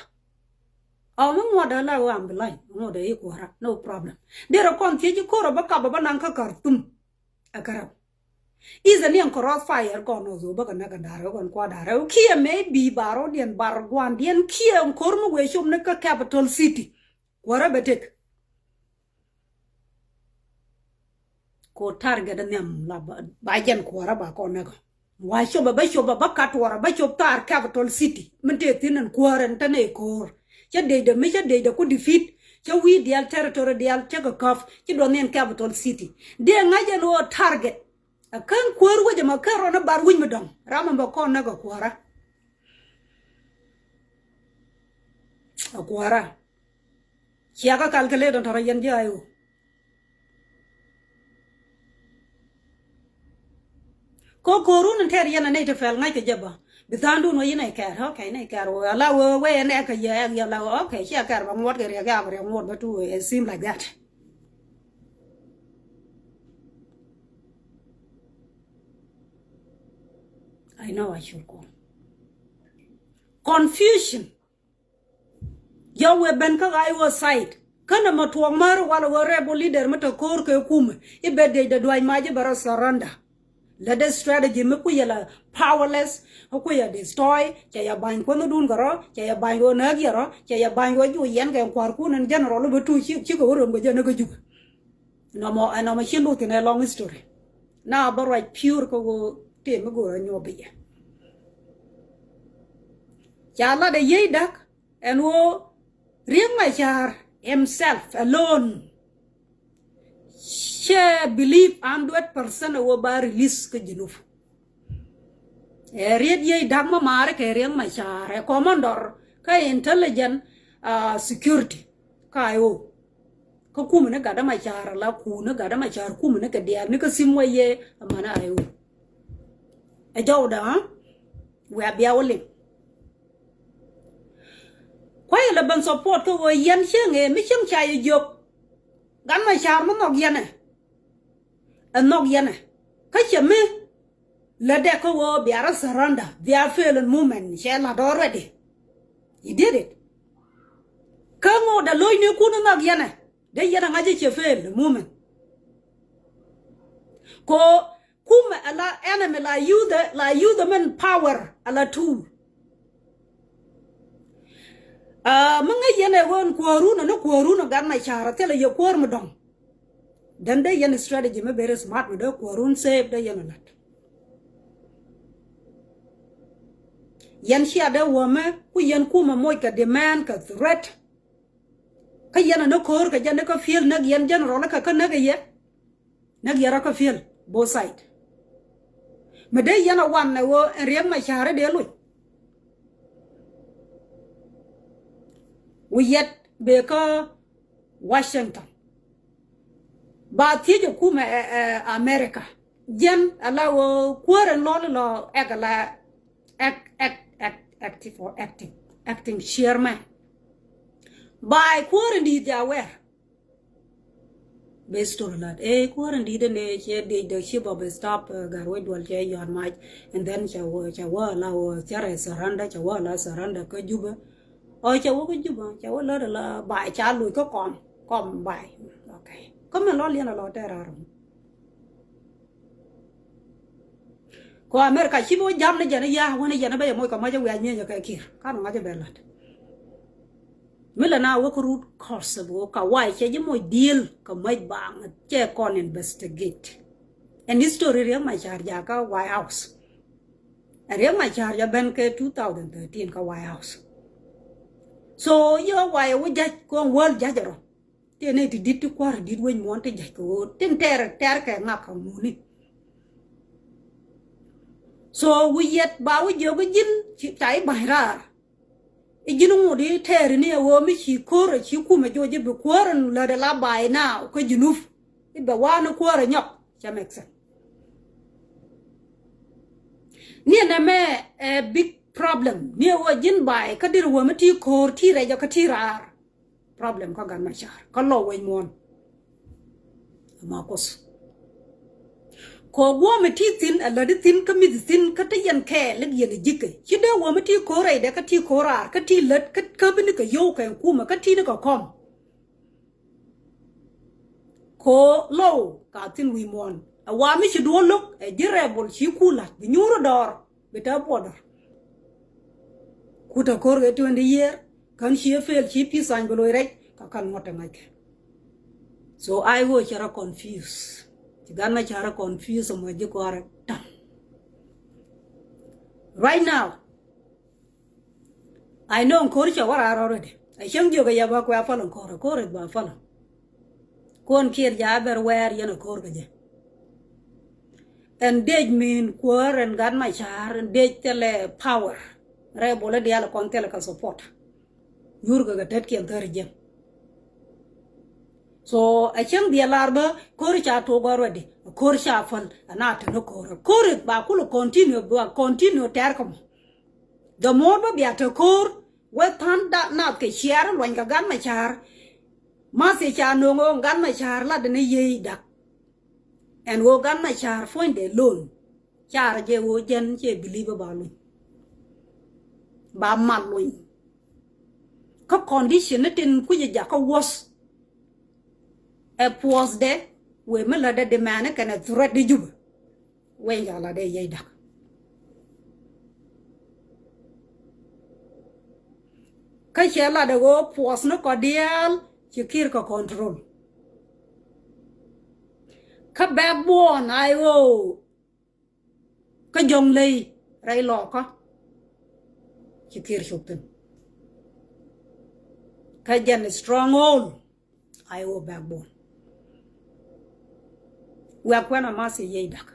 Ɔ mi ŋuɔ̱t dee la wä am bi la̱ny, mi ŋuɔ̱t dee i̱ kuäärä, no problem. Dee rɔ kɔn thiec i̱ ko̱r ɛ bä kap ɛ bä naŋ kä Khartoum. Ɛ kärɔw. Is a niɛn cross fire kɔn ɔ dhok bä kɛ näk kɛ da̱r kɛ kɔn kua da̱r kiɛ maybe bar ɔ diɛn bar guan diɛn kiɛ ko̱r mi wee cop ni kä capital city. Kuäärä bɛ tek. Ko target nhiam la ba jɛn kuäärä ba kɔn näk. Wa cop a bä cop a bä kat wara bä cop tar capital city. Min tëë thi̱n ɛn kuäär ɛn tɛn ɛ ko̱o̱r. Cä dec dɛ mi cä dec dɛ ku defeat. Cä wi̱i̱ diaal territory diaal cä kɛ käp. Ci duɔth ni ɛn capital city. Dee ŋa̱c ɛn ɣöö target. A kän kuäär wec ɛmɔ kän rɔn a bar wi̱c mi dɔ̱ŋ. Ram ɛn bɛ kɔn näk a kuäärä. A kuäärä. Cia kä calculate tɔ̱rɔ yɛn ji̱ ayo. Ko ko̱run in tɛr yɛn a nɛy ti pɛl ŋa̱c kɛ jɛ bä. Bi tha̱a̱ŋdun wä yɛn a kɛɛr, okay, nɛy kɛɛr wä ala wä wä yɛn ɛk kɛ yɛ ɛk yɛ la wä, okay, cia kɛɛr bä ŋuɔt kɛ riɛk ya bä riɛk ŋuɔt bä tu, it seem like that. I know I should go. Confusion. Yɔ wëë ben kä Iowa side. Kä nɛ mɛ tuɔɔk mär walɛ wä rebel leader mi te ko̱o̱r kɛ kumɛ. I̱ bɛ dec dɛ duac mac i̱ bɛ rɔ surrender. Lɛ dee strategy mi kui̱ yɛ la powerless. Kui̱ yɛ destroy. Cɛ yɛ ba̱ny kuändädun kɛ rɔ. Cɛ yɛ ba̱ny wä nääk yɛ rɔ. Cɛ yɛ ba̱ny wä juuc yɛn kɛ kua̱rkun in general i̱ bɛ tuuc ci, cikɛ wä röm kɛ jɛ ni kä Jubɛ. Ɛnɔmɔ, ɛnɔmɔ ci luth in ɛ long history. Na bä ruac pure kä ɣöö tëë mi go̱o̱r anyuɔp i̱ yɛ. Ca lat ɛ yiey da̱k ɛn ɣöö Riek Machar himself alone cɛ believe hundred percent ɛ ɣöö ba release kä Junub. Ɛ riet yiey da̱k mä maari kɛ Riek Machar ɛ commandor kä intelligent, ah, security kä Iowa. Kä kumɛ ni gatdä Machar ala kuuni gatdä Machar kumɛ ni kɛ diaal ni kä sim wä yee amäni Iowa. Ɛ jɔwdä, ha? Wiaa bia wä liŋ. Kuayɛ lɛ ben support kä ɣöö yɛn cieŋ ëë mi cieŋ ca yɛ jiök. Gat Machar mi nhɔk yɛn ɛ. Ɛ nhɔk yɛn ɛ. Kä cɛ mi lät dɛ kä ɣöö bia rɔ surrender, bia fail in movement, cɛ lat already. He did it. Kä ŋot dee lo̱cnikun nhɔk yɛn ɛ, dee yɛn ɛ ŋa̱c ɛ cɛ fail in movement. Ko kumɛ ala enemy la use, la use min power ala tool. Ah, mi ŋäc yɛn ɛ ɣöö ɛn kuäärun, ɛn kuäärun ɛ Gat Machar, thilɛ yɛ kuäär mi dɔ̱ŋ. Then dee yɛn strategy mi very smart mi dee kuäärun safe dee yɛn ɛ la̱t. Yɛn cia dee wämɛ ku yɛn kumɛ moc kɛ demand kɛ threat. Kä yɛn ɛ ni ko̱o̱r kɛ jɛ ni kä field näk yɛn general kä kä näk ɛ yɛ. Näk yɛ rɔ kä field both side. Mi dee yɛn a wan ɛ ɣöö ɛn Riek Machar dee loc. Wi̱i̱ yɛt bee kä Washington. Ba thiec ɛ kumɛ, ɛ, ɛ, America. Jɛn ala ɣöö kuäär ɛn lɔl lɔ ɛk ala act, act, act, active or acting, acting chairman. Ba ɛ kuäär ɛn di̱i̱t ja wɛr. Bɛ story lat. Ɛ kuäär in di̱t in ɛ cɛ diec dɛ chief of staff, ɛ, Gatwec Dual cɛ yɔ̱a̱n mac. And then cɛ wä, cɛ wä la wä cɛ rɛ surrender, cɛ wä la surrender kä Jubɛ. Ɔ cɛ wä kä Jubɛ, cɛ wä lät la ba ca loc kä kɔm, kɔm bay. Okay. Kä min lɔ liɛn a lɔ tɛr a rɔm. Kɔ America ci bi wä jam ni jɛn i̱ ya wän i̱ jɛn i̱ bä yɛ moc kɛ mac i̱ wiac mi̱enyɛ kɛ Kiir. Kan ŋa̱c i̱ bɛ la̱t. Mi lɛ na wä kä root cause bi wä ka why cɛ ji̱ moc deal kɛ mac baaŋ cɛ kɔn investigate. Ɛn history Riek Machar jakä White House. Ɛ Riek Machar jɛ ben kɛ two thousand thirteen kä White House. So yɛ why wä jac kɔn wäl jac rɔ. Tin ni ti dit ti kuar dit wec muɔn ti jac kɛ ɣöö tin tɛr tɛr kɛ ŋak kɛ ŋuni. So wi̱i̱ yɛt ba wi̱i̱ jiök i̱ ji̱n ca i̱ ba̱ny raar. I̱ ji̱n ŋut i̱ tɛɛri ni ɛ ɣöö mi ci ko̱r ɛ ci kumɛ joc i̱ bi kuäär in lät ɛ la ba̱a̱y naaw kä Junub. I̱ bɛ wa̱a̱ ni kuäär ɛ nyɔk cɛ mɛk sɛn. Ni ɛn ɛmɛ ɛ big problem ni ɛ ɣöö ji̱n ba̱a̱y kä dir ɛ ɣöö mi ti ko̱r ti rɛc ɔ kä ti raar. Problem kä Gat Machar kä lɔ wec muɔ̱ɔ̱n. Ama kuoth. Kɔ guɔ̱ɔ̱mɛ ti thi̱n a lätdi thi̱n kä mi̱th thi̱n kä te yɛn kɛɛl i̱ yɛn ji̱kɛ ci dee wä mi ti ko̱r rɛydɛ kä ti ko̱r raar kä ti lät kä käp ni kɛ yio̱w kɛ kumɛ kä ti ni kɛ kɔm. Kɔ lɔw ka thi̱n wi̱i̱ muɔ̱ɔ̱n. Ɛ wa mi ci duɔl lo̱k ɛ ji̱ rebel ci ku la̱t bi nyuur dɔɔr bi te border. Ku te ko̱r kɛ twenty year kän ci ɛ fail ci peace sign bi loc rɛc ka kän ŋuɔ̱t te ŋa̱ckɛ. So I O cɛ rɔ confuse. Ci gan ma ca rɔ confuse mɔ ji̱ kɔaarɛ ta̱ŋ. Right now, I know ko̱r cɛ wä raar already. A cäŋ jiök a yɛ ba kuɛ a päl in ko̱r, ko̱r it ba päl. Kuɔn Kiir ja a bɛr wɛɛr yɛn a ko̱r kɛ jɛ. Ɛn dec min kuäär ɛn gat ma ca̱a̱r ɛn dec thilɛ power. Rebel diaal kɔn thilɛ kɛ support. Nyuur kɛ kɛ tetkiɛn thäri jiɛn. So a cäŋ diɛ lar bä ko̱r ca tok already. Ko̱r ca päl a na te ni ko̱r. Ko̱r it ba kulɛ continue, ba continue tɛr kɛ mɔ. The more bä bia te ko̱r wä tha̱a̱n da nath kɛ ciɛɛr luɔny kɛ gan ma ca̱a̱r. Math ca no̱o̱ŋ ɣöö gan ma ca̱a̱r lat ni yiey dak. Ɛn ɣöö gan ma ca̱a̱r puɔ̱nydɛ lon. Ca̱a̱r jɛ ɣöö jɛn cɛ believe ba luny. Ba mal luny. Kä condition ni tin kui̱c jak kä worse. Ɛ puɔthdɛ wëë mi lätdɛ di mɛni kɛnɛ threat di Jubɛ. Weny ca latdɛ yiey dak. Kä cɛ latdɛ ɣöö puɔth ni kɔ diaal ci Kiir kɛ control. Kä backbone I O kä Jɔŋley rɛy lɔkä ci Kiir cop thi̱n. Kä jɛn stronghold. I O backbone. Wek kuɛn a math i̱ yiey dak.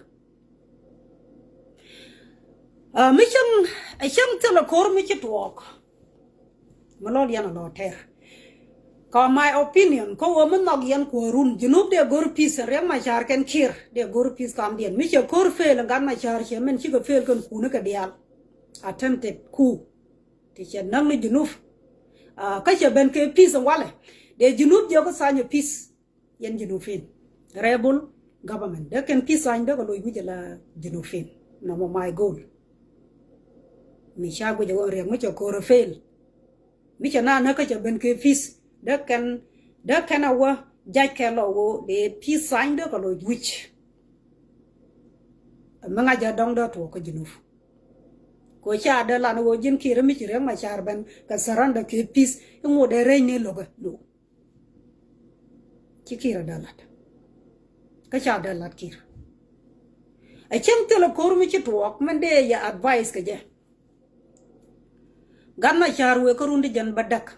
Ɛ mi cäŋ, ɛ cäŋ thilɛ ko̱r mi ci tuɔɔk. Mi lɔl yɛn a lɔ tɛr. Kä my opinion kä ɣöö mi nhɔk yɛn kuäärun Junub dee go̱r peace, Riek Machar kɛn Kiir dee go̱r peace kamdiɛn. Mi cɛ ko̱r fail in gan Machar cɛ min cikɛ fail kɛn kuni kɛ diaal. Attempted coup. Ti cɛ näk ni Junub. Kä cɛ ben kɛ peace in walɛ dee Junub jiɔk kä sign a peace. Yɛn Junubin, rebel government dee kɛn peace sign dee kɛ loc wi̱c ala Junubin. Nɔmɔ my goal. Mi ca guic a wä Riek mi cɛ ko̱r a fail. Mi cɛ na näk kä cɛ ben kɛ peace dee kɛn, dee kɛn a wä jac kɛ lɔ wä dee peace sign dee kɛ loc wi̱c. Mi ŋa̱c a dɔ̱ŋ dee tuɔɔk kä Junub. Kɛ ca dee lan wä ji̱n Kiir mi ci Riek Machar ben kɛ surrender kɛ peace iŋu dee rɛy ni lokä lo̱k. Ci Kiir a dee lat. Kä ca dee lat Kiir. A cäŋ thilɛ ko̱r mi ci tuɔɔk min dee yɛ advice kɛ jɛ. Gan Machar wëë kä run ti jɛn bä däk.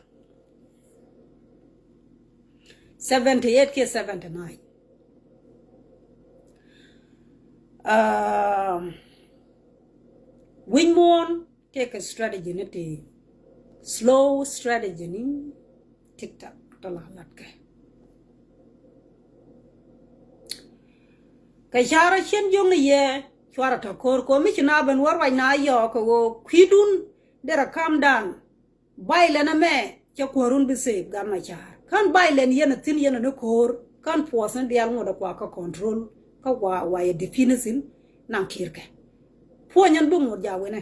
Seventy eight kiɛ seventy nine. Wi̱ny muɔ̱ɔ̱n kɛ kɛ strategy ni ti slow strategy ni tiktak tɔ la lat kɛ. Kɛ carä cien jiökni yɛ cuarɛ tɔ ko̱r ko̱r mi ci na ben wä ruac na yɔɔk kɛ ɣöö kui̱dun derɛ calm down. Violence ɛmɛ cɛ kuäärun bi safe gan Machar. Kän violence yɛn a thi̱n yɛn a ni ko̱r kän puɔth ni diaal ŋot a kua kä control kä wa wa yɛ definition naŋ Kiir kɛ. Puɔ̱ny ɛn bi ŋot ja winɛ.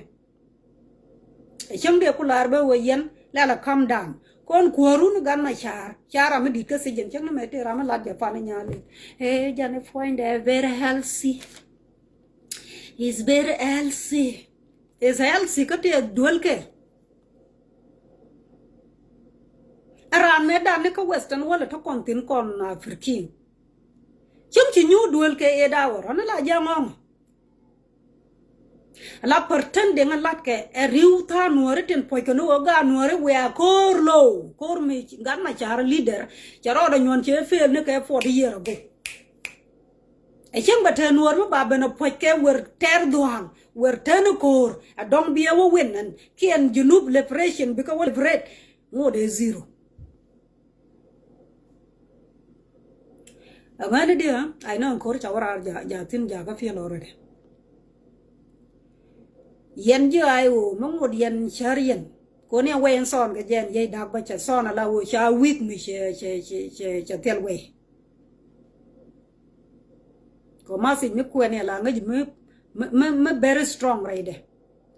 Ɛ cäŋ dee ku la̱r bä wee yɛn lɛl a calm down. Kɔn kuäärun gan Machar ca ram mi di̱t kä thiec jɛn cäŋ ni mɛ tëë ram mi lat Japan ni nyaal i̱ ɛ jɛn i̱ puɔ̱nydɛ very healthy. Is very healthy. Is healthy kä tëë duel kɛ. Ɛ raan mɛ dan ni kä Western world tä kɔn thi̱n kɔn African. Cäŋ ci nyuur duel kɛ ëë dawä rɔ̱n la jiaŋ ɔmɔ. La pretending lat kɛ ɛ ri̱w tha̱a̱ŋ nuääri tin puɔ̱c kɛ ni ɣöö gaat nuääri wiaa ko̱o̱r lo̱w ko̱o̱r mi gan Machar leader. Cɛ rɔɔdɛ nyuɔ̱n cɛ fail ni kɛ forty year ago. Ɛ cäŋ bɛ te nuäär mi ba ben a puɔ̱c kɛ wer tɛr dhua̱a̱ŋ wer tɛn ko̱o̱r a dɔ̱ŋ biɛ wä win ɛn kiɛn Junub liberation bikɛ wä liberate. Ŋot ɛ zero. Amäni diɛ, I know ko̱r ca wä raar ja, ja thi̱n ja kä fiel already. Yɛn ji̱ I O mi ŋot yɛn cär yɛn. Koni a wee in thɔɔn kɛ jɛn yey da̱k bä cɛ thɔɔn ala wee ca weak mi cɛ, cɛ, cɛ, cɛ, cɛ thil wee. Kɛ ma thiec mi kuɛn yɛ la ŋäc mi, mi, mi, mi very strong rɛydɛ.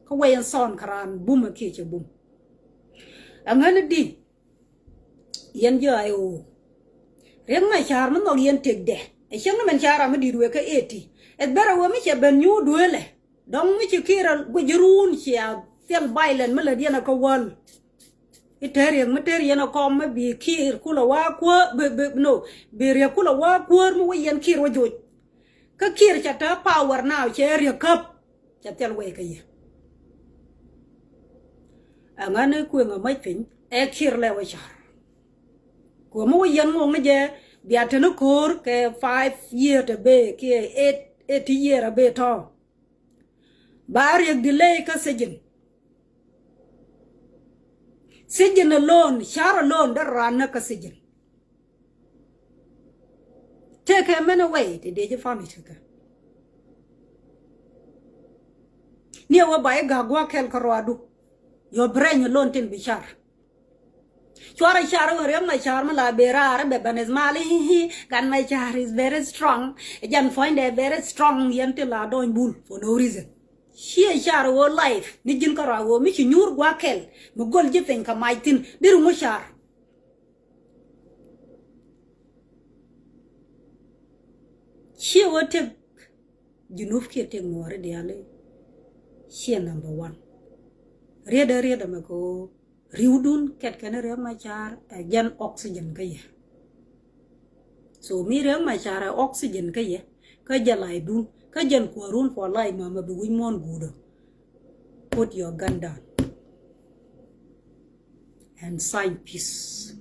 Kä wee in thɔɔn kɛ raan bum a kiɛ cɛ bum. Amäni di, yɛn ji̱ I O. Riek Machar mi nhɔk yɛn tëkdɛ. Ɛ cäŋ ni mɛn ca ram mi di̱i̱t wëë kä eighty. Ɛ bɛrɛ wëë mi cɛ ben nyuur dueelɛ. Dɔ̱ŋ mi ci Kiir a guic run cia thil violent mi lät yɛn a kä wäl. I̱ te riek mi te riɛn a kɔm mi bi Kiir kulɛ wa kuäär, bi, bi, no, bi riek kulɛ wa kuäär mi wä yɛn Kiir wä joc. Kä Kiir ca te power now, cɛ riek käp. Ca thil wee kä yɛ. Ɛŋa ni kueŋ a mäc piny, ɛ Kiir lɛ wä car. Kuɛ mi wä yɛn ŋuɔk ni jɛ, bia te ni ko̱o̱r kɛ five year te bee kiɛ eight, eight year a bee tɔ̱. Ba riek delay kä sijin. Sijin alone, car alone, dee ran näk kä sijin. Tekɛ mɛn away ti dee ji̱ punish kɛ kɛ. Ni a wä ba i̱ gak gua̱a̱k kɛl kä ruadu. Your brain alone tin bi car. Cuarɛ car wä Riek Machar mi la ben raar bɛ ben is mal, hihi, Gat Machar is very strong. Jan puɔ̱nydɛ very strong, yɛn ti la dɔny bul for no reason. Ciɛ car wä life ni ji̱n kä ruac wä mi ci nyuur gua̱a̱k kɛl mi gol ji̱ piny kä mac thi̱n deri ŋu car. Ciɛ wä tëk Junub kiɛ tëk Nuɔɔri diaali. Ciɛ number one. Rietdä rietdä mɛ kɛ ɣöö riwdun kɛt kɛn Riek Machar ɛ jɛn oxygen kä yɛ. So mi Riek Machar ɛ oxygen kä yɛ, kä jɛ lifedun, kä jɛn kuäärun for life, mama bi wi̱c muɔ̱ɔ̱n guudä. Put your gun down and sign peace.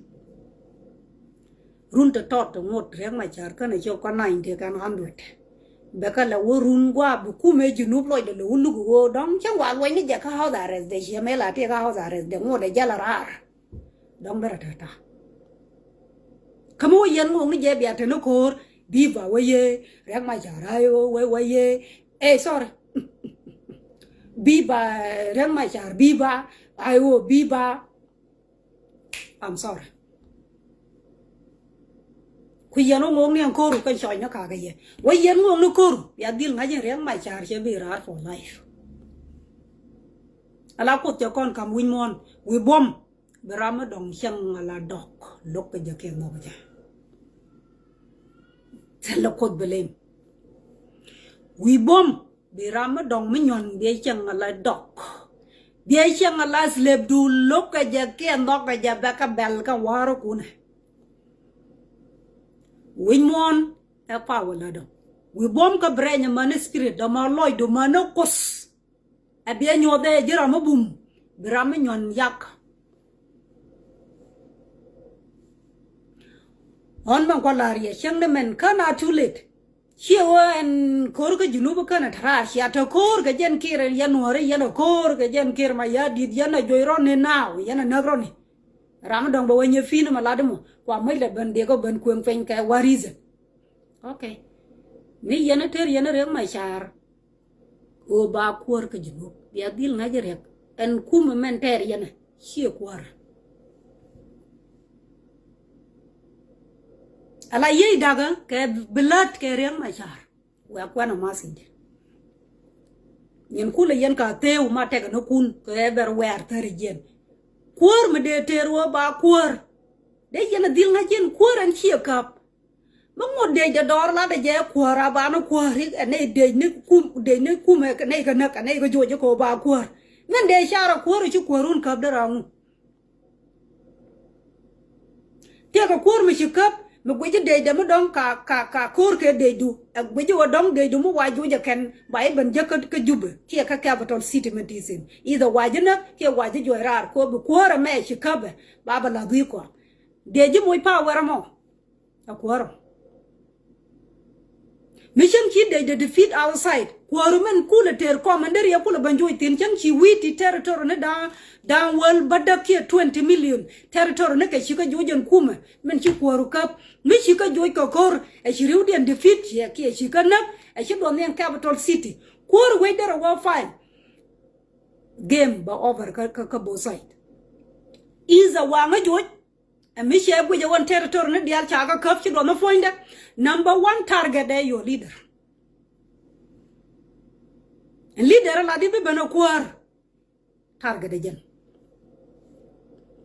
Run te tɔt te ŋot Riek Machar känɛ cop kä ninety kɛn hundred. Bɛ kä lɛ wä run gua̱a̱ bi kumɛ Junub lɔcdɛ lɛ wä luk ɣöö dɔ̱ŋ cäŋ wa luɔ̱ny ni jɛ kä house arrest dɛ, ciɛ mëë la tëë kä house arrest dɛ ŋot dɛ jɛ la raar. Dɔ̱ŋ derɛ tɛ̈tɛ̈. Kä mi wä yɛn ŋo̱o̱ŋ ni jɛ bia te ni ko̱o̱r bi̱i̱ ba wä yee Riek Machar, ayo wä, wä yee. Eh, sorry. Bi̱i̱ ba, eh, Riek Machar bi̱i̱ ba, ayo bi̱i̱ ba. I'm sorry. Ku yɛn wä ŋo̱o̱ŋ ni ɛn ko̱o̱ru kɛn cɔc ni kakä yɛ. Wä yɛn ŋo̱o̱ŋ ni ko̱o̱ru bia dhil ŋa̱c in Riek Machar cɛ bi raar for life. Ala Kuoth cɛ kɔn ka̱m wi̱c muɔ̱ɔ̱n wi̱i̱ buɔ̱m. Bi ram mi dɔ̱ŋ cäŋ ala dɔ̱k lo̱k kɛ jɛ kiɛ nhɔk jɛ. Thilɛ Kuoth bi lim. Wi̱i̱ buɔ̱m bi ram mi dɔ̱ŋ mi nyuɔ̱n biɛ cäŋ ala dɔ̱k. Biɛ cäŋ ala slep du lo̱k kɛ jɛ kiɛ nhɔk kɛ jɛ bɛ kä bɛl kä wa̱rä kunɛ. Wi̱c muɔ̱ɔ̱n ɛ power lätdä. Wi̱i̱ buɔ̱m kä brain mäni spirit dä ma lɔcdu mäni Kuoth. Ɛ biɛ nyuɔth ɛ ji̱ ram mi bum bi ram mi nyuɔn yak. Ɣän mɛn kua la̱r yɛ cäŋ ni mɛn kän a too late. Ciɛ ɣöö ɛn ko̱r kä Junub kän a te raar, cia te ko̱r kɛ jɛn Kiir, ɛn yɛn Nuɔ̱ɔ̱ri yɛn a ko̱r kɛ jɛn Kiir Mayardit, yɛn a juɔc rɔ̱ni now, yɛn a näk rɔ̱ni. Ram mi dɔ̱ŋ bɛ wä nyɛ pi̱i̱n mɛ lat mɔ kua mäc lɛ ben diɛk ɔ ben kueŋ piny kɛ what reason? Okay. Mi yɛn a ter yɛn a Riek Machar. Ɣöö ba kuäär kä Junub bia dhil ŋa̱c Riek. Ɛn kumɛ mɛn tɛɛr yɛn ɛ ciɛ kuäär. Ala yiey dakä kɛ bi lät kɛ Riek Machar. Wia kuɛn a message. Nyin kulɛ yɛn ka theu ma tɛk ni kun kɛ everywhere thäri jiɛn. Kuäär mi dee tɛɛr ɣöö ba kuäär. Dee yɛn a dhil ŋa̱c yɛn kuäär ɛn ciɛ käp. Mi ŋot dec dɛ dɔɔr latdɛ jɛ kuäär a banɛ kuäär ɛ nɛy dec ni kum, dec ni kumɛ kɛ nɛy kɛ näk kɛ nɛy kɛ juɔc kɛ ɣöö ba kuäär. Min dec carɛ kuäär ɛ ci kuäärun käp dee raŋu. Tiɛkɛ kuäär mi ci käp mi guici dec dɛ mi dɔ̱ŋ ka, ka, ka ko̱r kɛ decdu. Ɛ guici wä dɔ̱ŋ decdu mi wa juɔc ɛ kɛn ba i̱ ben jek kä, kä Jubɛ kiɛ kä capital city mi ti thi̱n. Either wa ji̱ näk kiɛ wa ji̱ juɔc raar kɛ ɣöö bi kuäär ɛmɛ ci käp ɛ ba bɛ la̱th wi̱i̱ kɔam. Dec ji̱ moc power ɛmɔ. A kuäärä. Mi cäŋ ci dec dee defeat outside. Kuäärä min kulɛ tɛɛr kɔm ɛn deri a kulɛ ben juɔc thi̱n cäŋ ci wi̱i̱ ti territory ni da̱a̱ŋ, da̱a̱ŋ wäl bädäk kiɛ twenty million territory ni kɛ ci kä juɔc ɛn kumɛ. Min ci kuäärä käp. Mi ci kä juɔc kɛ ko̱r ɛ ci riwdiɛn defeat ciɛ kiɛ ci kä näk ɛ ci duɔth ni ɛn capital city. Kuäärä wec derɛ wä fine. Game bɛ over kä, kä, kä both side. Either waŋä juɔc. Ɛ mi ciɛ guic ɛ wän territory ni diaal ca kä käp ci duɔth ni puɔ̱nydɛ. Number one target ɛ your leader. Ɛn leader ɛ la di bi ben ɛ kuäär. Target ɛ jɛn.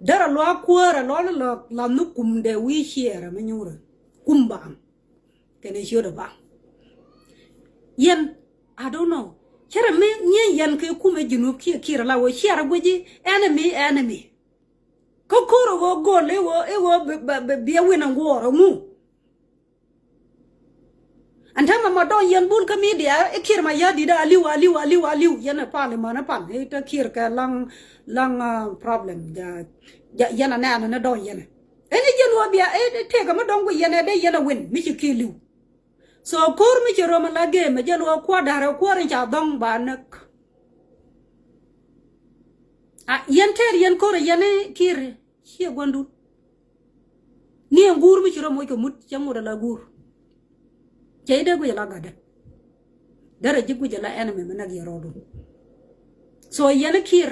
Derɛ luaak kuäär ɛ lɔl ɛ lɔ lath ni kumdɛ wi̱i̱ ciɛɛr ɛ mi nyuurɛ. Kum baam. Ɛn ɛ ciöt ɛ baŋ. Yɛn, I don't know. Cärɛ mi nyieny yɛn kɛ kumɛ Junub kiɛ Kiir la wee ciarɛ guici enemy, enemy. Kä ko̱r ɛ ɣöö go̱l i̱ ɣöö, i̱ ɣöö bi, bi, bi, bi a win a ŋuɔɔr ɛ ŋu. Ɛn täämɛ ma dɔ̱ŋ yɛn bul kä media i̱ Kiir Mayardit aliw, aliw, aliw, aliw. Yɛn ɛ pal i̱ män ɛ pal i̱ te Kiir kɛ laŋ, laŋ, ah, problem. Ja, ja, yɛn ɛ nɛɛnɛ ni dɔ̱ŋ yɛn ɛ. Ɛn i̱ jiɛn ɣöö bia i̱ tëëkɛ mi dɔ̱ŋ guic yɛn ɛ dee yɛn ɛ win mi ci Kiir li̱w. So ko̱r mi ci rom ala game ɛ jɛn ɣöö kuäär da̱rɛ kuäär in ca dhɔ̱ŋ ba näk. A, yɛn tɛɛr yɛn ko̱r ɛ yɛn i̱ Kiir ciɛ gua̱ndun. Ni ɛn guur mi ci rom moc kɛ mut cɛ ŋot ala guur. Cɛ i̱ dee guic ala gatdä. Derɛ ji̱ guic ala enemy mi näk yɛ rɔɔdun. So yɛn i̱ Kiir.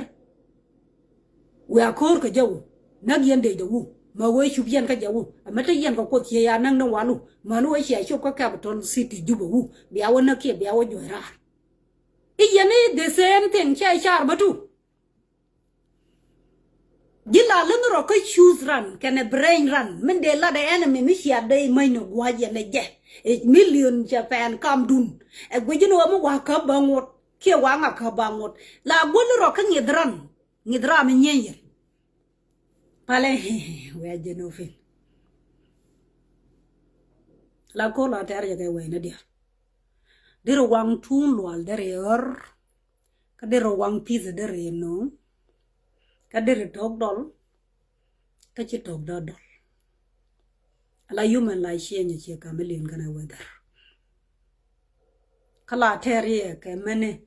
Wiaa ko̱o̱r kɛ jɛ wu. Näk yɛn dee jɛ wu. Mɛ wee cup yɛn kä jɛ wu. Ɛmɛ te yɛn kɛ Kuoth ciɛ ya näk ni walu. Män wee cia cop kä capital city Juba wu. Bia wä näk kiɛ bia wä juɔc raar. I̱ yɛn i̱ the same thing cɛ car bä tu. Ji̱ la läŋ rɔ kä choose ran kɛnɛ brain ran min dee lat ɛ enemy mi cia dee mäc ni gua̱c yɛn ɛ jɛ. Ɛ million cɛ pɛn kamdun. Ɛ guic ni wä mi wa käp bä ŋot kiɛ wa ŋa käp bä ŋot. La guäl rɔ kä ŋi̱th ran. Ŋi̱th ram mi nyieny yɛn. Palɛ wia jɛn ofin. La ko̱r la tɛr jɛ kɛ wɛy ni diaal. Deri waŋ tuun lual deri ɣär. Kä deri waŋ pi̱th deri no̱o̱ŋ. Kä deri to̱k dɔl. Kä ci to̱k dɔl dɔl. Ala human la change ci chameleon kɛnɛ weather. Kä la tɛr yɛ kɛ mɛni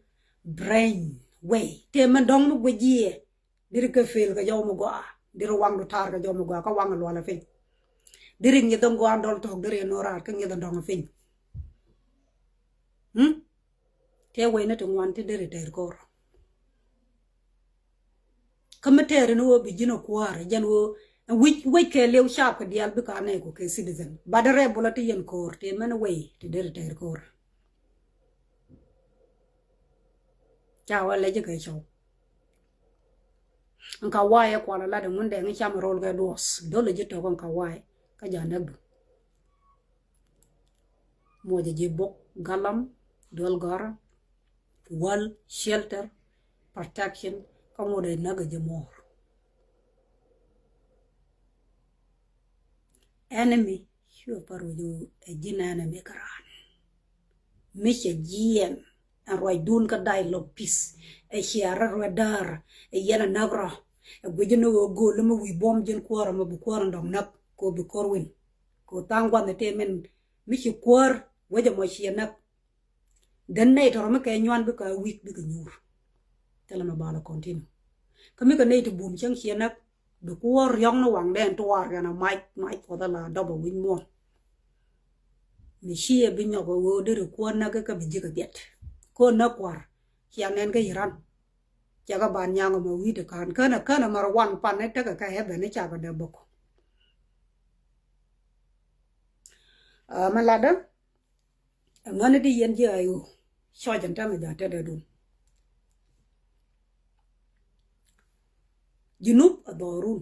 brain way. Tëë mɛn dɔ̱ŋ mi guic yɛ. Diri kɛ fail kɛ jɔw mi gɔaa. Diri waŋdu taar kɛ jɔw mi gɔaa. Kä waŋ lual a piny. Diri ŋi̱th in gɔaa dɔl tɔk diri in no̱o̱ raar kä ŋi̱th in dɔŋ a piny. Hmm? Tëë wecni ti ŋuan ti diri tɛɛr ko̱r. Kä mi tɛɛr ni wä bi ji̱n a kuäär jɛn wä. Wi̱c wec kɛ liw cap kɛ diaal bi ka nɛy ku kɛ citizen. But rebel a ti yɛn ko̱r ti mɛn wec ti diri tɛɛr ko̱r. Ca wä lɛc kɛ cɔw. Ɛn ka wa̱a̱ yɛ kual lat ɛŋun dɛŋ cam rol kɛ duɔs. Dol ji̱ tɔk ɛn ka wa̱a̱ yɛ kä ja näk du. Muɔcɛ ji̱ bok galam duɔl gɔrä. Wäl shelter protection kä ŋut ɛ näk ji̱ muɔr. Enemy cuɛ pa ruec ɛ ji̱n enemy kä raan. Mi cɛ jiɛn ɛn ruacdun kä dialogue peace. Ɛ cia rɔ ruɛ däär ɛ yɛn ɛ näk rɔ. Ɛ guic ni ɣöö go̱o̱l mi wi̱i̱ buɔ̱m ji̱n kuäär ɛmɛ bi kuäär ɛn dɔ̱ŋ näk kɛ ɣöö bi ko̱r win. Kɛ ɣöö tha̱a̱ŋ gua̱nh ɛ tëë min mi ci kuäär wec ɛmɔ ciɛ näk. Dhän nɛy tɔrɔ mi kɛ nyuan bikɛ wi̱i̱k bikɛ nyuur. Thilɛ mi bal ɛ continue. Kä mi kɛ nɛy ti bum cäŋ ciɛ näk bi kuɔɔr riɔ̱ŋ ni waŋdɛn tuaar kɛn a mac mac kuɔth ala dɔp ɛ wi̱c muɔ̱ɔ̱n. Mi ciɛ bi nyɔk ɛ ɣöö deri kuɔ̱ɔ̱n näk kä bi ji̱ kɛ biɛt. Ko̱n näk kua̱r cia nɛn kä Iran. Cɛ kɛ ban nyaŋ ɛ mɛ wi̱i̱ ti ka̱n känɛ känɛ mɛ rɔ wan pan ni tekɛ kɛ heaven ni cakɛ dee bok. Ɛ mɛ latdä. Ɛŋäni di yɛn ji̱ ay ɣöö cɔc ɛn tämɛ ja̱ tetdɛ dun. Junub ɛ dhɔrun.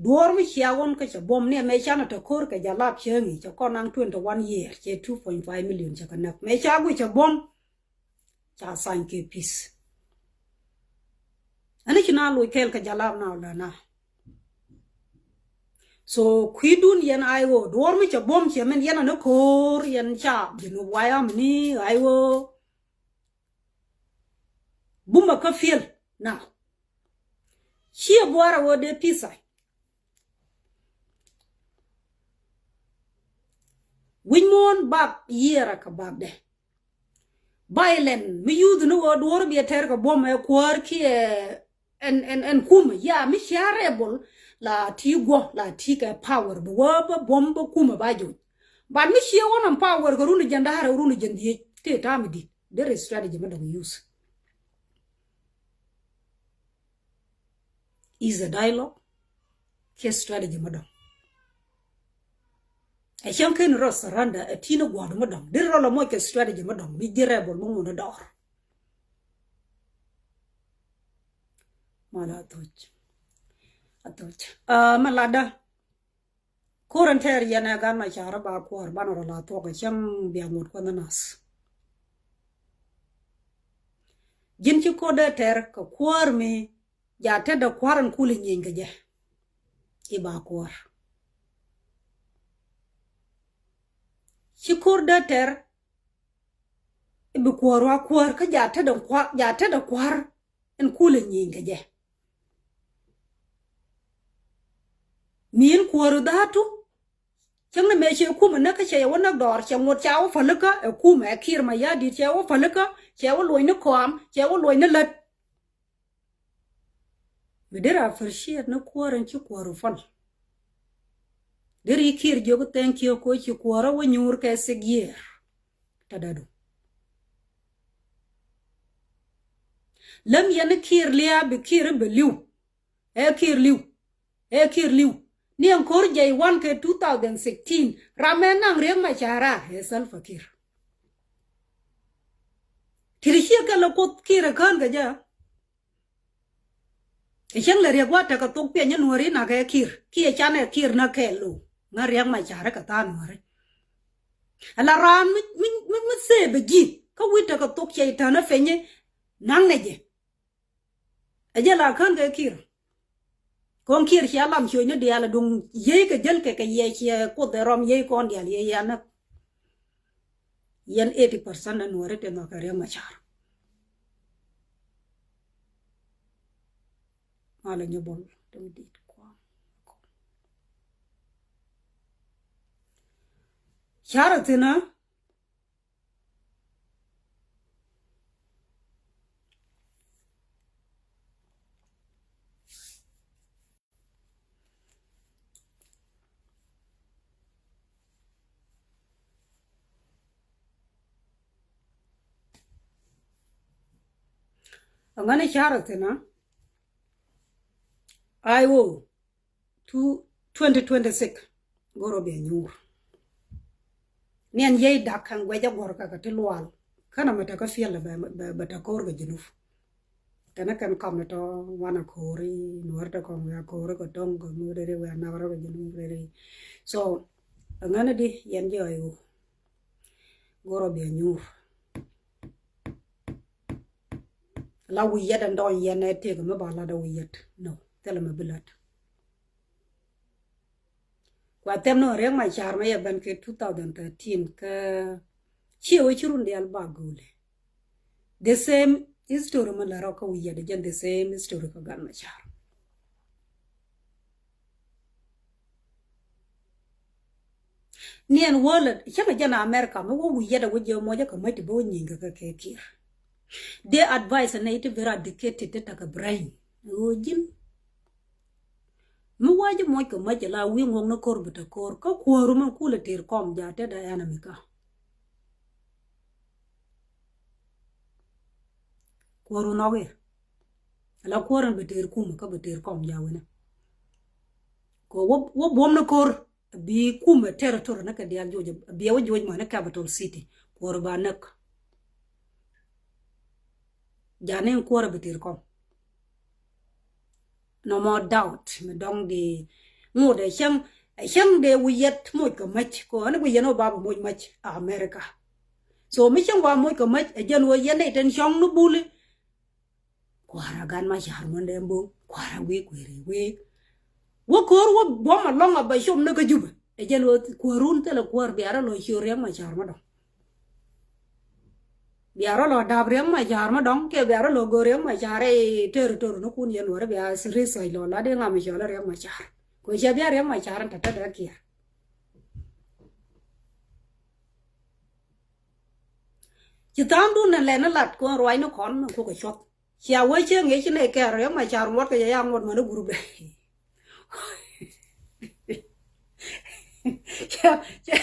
Duɔ̱ɔ̱r mi cia ɣɔn kä cɛ buɔ̱m ni ɛmɛ canɛ te ko̱r kɛ jalap cäŋ i̱ cɛ kɔn naŋ twenty one year cɛ two point five million cɛ kɛ näk mɛ ca guic cɛ buɔ̱m. Ca thany kɛ peace. Ɛn ci na loc kɛɛl kɛ jalap na wä lɛ na. So kui̱dun yɛn ay ɣöö duɔ̱ɔ̱r mi cɛ buɔ̱m cɛ min yɛn ani ko̱o̱r yɛn ca Junub wayam ni ay ɣöö bumɛ kä fiɛl na. Ciɛ buar a ɣöö dee peace ay. Wi̱c muɔ̱ɔ̱n bak yiëër a kɛ bakdɛ. Violent mi yuth ni ɣöö duɔ̱ɔ̱r biɛ tɛr kɛ buɔ̱m ɛ kuäär kiɛ ɛn ɛn ɛn kumɛ ya mi cia rebel la ti guɔ la ti kɛ power bi wä bä buɔ̱m bä kumɛ ba joc. But mi cia wä nɔm power kɛ run jɛn da̱rɛ run jɛn dhiec tëë ta̱a̱ mi di̱t. There is strategy mi dɔ̱ŋ use. Is a dialogue. Kiɛ strategy mi dɔ̱ŋ. Ɛ cäŋ ken rɔ surrender ɛ ti̱n ɛ gua̱a̱r mi dɔ̱ŋ. Deri rɔ la moc kɛ strategy mi dɔ̱ŋ mi ji̱ rebel mi ŋun ɛ dɔɔr. Mal a thoc. A thoc. Aa, ma latdä. Ko̱r in tɛɛr yɛn ɛ gan ma ca̱r ba kuäär banɛ rɔ la thuɔk ɛ cäŋ bia ŋot kuänh nath. Ji̱n ci ko̱r dee tɛr kɛ kuäär mi ja tetdɛ kua̱r in kul in nyieeny kɛ jɛ. I̱ ba kuäär ci ko̱r dee tɛr i̱ bi kuäär wa kuäär kä ja tetdɛ kua̱r, ja tetdɛ kua̱r in kul in nyieeny kɛ jɛ. Mi in kuäär dha̱a̱tu. Cäŋ ni mëë cɛ kumɛ näk kä cɛ yɛ wä näk dɔɔr cɛ ŋot ca wä pälikä ɛ kumɛ ɛ Kiir Mayardit cɛ wä pälikä cɛ wä luɔ̱ny ni kɔam cɛ wä luɔ̱ny ni lät. Mi deri appreciate ni kuäär in ci kuäär wä päl. Deri Kiir jiök thank you ko ci kuäär wä nyuur kɛ six year. Tä dadu. Läm yɛn ni Kiir lia̱a̱ bi Kiir i̱ bɛ li̱w. Ɛ Kiir li̱w. Ɛ Kiir li̱w. Ni ɛn ko̱r jɛy wan kɛ two thousand sixteen ram ɛ naŋ Riek Machar ɛ Salva Kiir. Ti ri ciɛ kɛ lɛ Kuoth Kiir ɛ kään kɛ jɛ. Ɛ cäŋ lɛ Riek wa tekɛ thok piɛny ɛ Nuɔ̱ri nak ɛ Kiir kiɛ can ɛ Kiir nak kɛɛl lo̱w ŋä Riek Machar kɛ tha̱a̱ŋ Nuɔ̱ri. Ala raan mi mi mi thëë bɛ ji̱ kä wi̱c tekɛ thok cɛ i̱ tän ɛ peny ɛ naŋ nɛ jɛ. Ɛ jɛ la kän kɛ Kiir. Kɔn Kiir cia lam ciöcni diaal a duŋ yiey kɛ jäl kɛ kɛ yiɛ ciɛ Kuoth ɛ rɔm yiey kɔn diaal yiey yia näk. Yɛn eighty percent ni Nuɔ̱ri ti nhɔk kɛ Riek Machar. Malɛ nyɛ bol däŋ dit kua̱m. Carɛ thi̱n ɛ Aŋäni carɛ thi̱n a I O two, twenty twenty-six. Go̱rɔ bia nyuur. Niɛn yiey dak kɛn guɛcä guɔ̱r kɛ kɛ ti lual. Känɛ mɛ tɛ kä fiɛl bɛ bɛ tɛ ko̱r kɛ Junub. Kɛnɛ kɛn kɔm ni tɔ wanɛ ko̱ri Nuɔ̱r tɛ kɔm wia ko̱ri kɛ to̱ŋ kɛ ŋut rɛri wia nak rɔ kɛ Junub rɛri. So aŋäni di yɛn jɛ ɣɔy wu. Go̱rɔ bia nyuur. La wi̱i̱ yɛt ɛn dɔɔny yɛn ɛ tëëk mi ba lat ɛ wi̱i̱ yɛt. No, thilɛ mi bi lat. Kua thɛm ni Riek Machar mi yɛ ben kɛ two thousand thirteen kä ciɛ wee ci run diaal ba go̱o̱lɛ. The same history mi lɛ rɔ kä wi̱i̱ yɛt jɛn the same history kä gan Machar. Niɛn wä lɛ cäŋ jɛn America mi wä wi̱i̱ yɛt a wä jiɛ muɔcä kɛ mäc ti bä wä nyieny kɛ kɛ Kiir. Dee advice nɛ iti very educated ti tekɛ brain. Ɣöö ji̱n mi wä ji̱ muɔc kɛ mäc la wi̱i̱ ŋuɔ̱k ni ko̱r bi te ko̱r kä kuääru mi kulɛ tëër kɔm ja tetdɛ enemy kä. Kuääru nhɔk i̱ ala kuäär in bi tëër kumɛ kä bi tëër kɔm ja wi̱nɛ. Kɛ wä wä buɔ̱m ni ko̱r. Bi kumɛ territory ni kɛ diaal juɔc, bi wä juɔc mɔ ni capital city. Kuäär ba näk. Jani kuäär bi tir kɔm. No more doubt mi dɔŋ di ŋut ɛ cäŋ, ɛ cäŋ dee wi̱i̱ yɛt moc kɛ mäc kɔ ni wi̱i̱ yɛn wä ba bi moc mäc America. So mi cäŋ wa moc kɛ mäc ɛ jɛn wä yɛn dee ten cɔŋ ni buli. Kua̱r a gan Machar muɔ̱n dee bo̱o̱ŋ kua̱r a wi̱i̱ kueeri wi̱i̱. Wä ko̱r wä buɔ̱m alɔŋ a ba com ni kä Jubɛ. Ɛ jɛn wä kuäärun thilɛ kuäär bia rɔ lɔ ciöör Riek Machar mi dɔ̱ŋ. Bia rɔ lɔ dap Riek Machar mi dɔ̱ŋ kiɛ bia rɔ lɔ go̱o̱r Riek Machar i̱ territory ni kun yɛn wä ri bia research lɔ la di ŋa mi cɔl Riek Machar. Kɛ cɛ bia Riek Machar in tɛtɛ dee kiɛr. Ci tha̱a̱ŋdun ni lɛn ni lat kɔn ruac ni kɔn mi kukɛ cuɔth. Cia wee cieŋ i̱ ci nɛy kɛɛr Riek Machar ŋuɔ̱t kɛ jɛ ya ŋuɔ̱t män i̱ gurup dɛ. Cia, cia,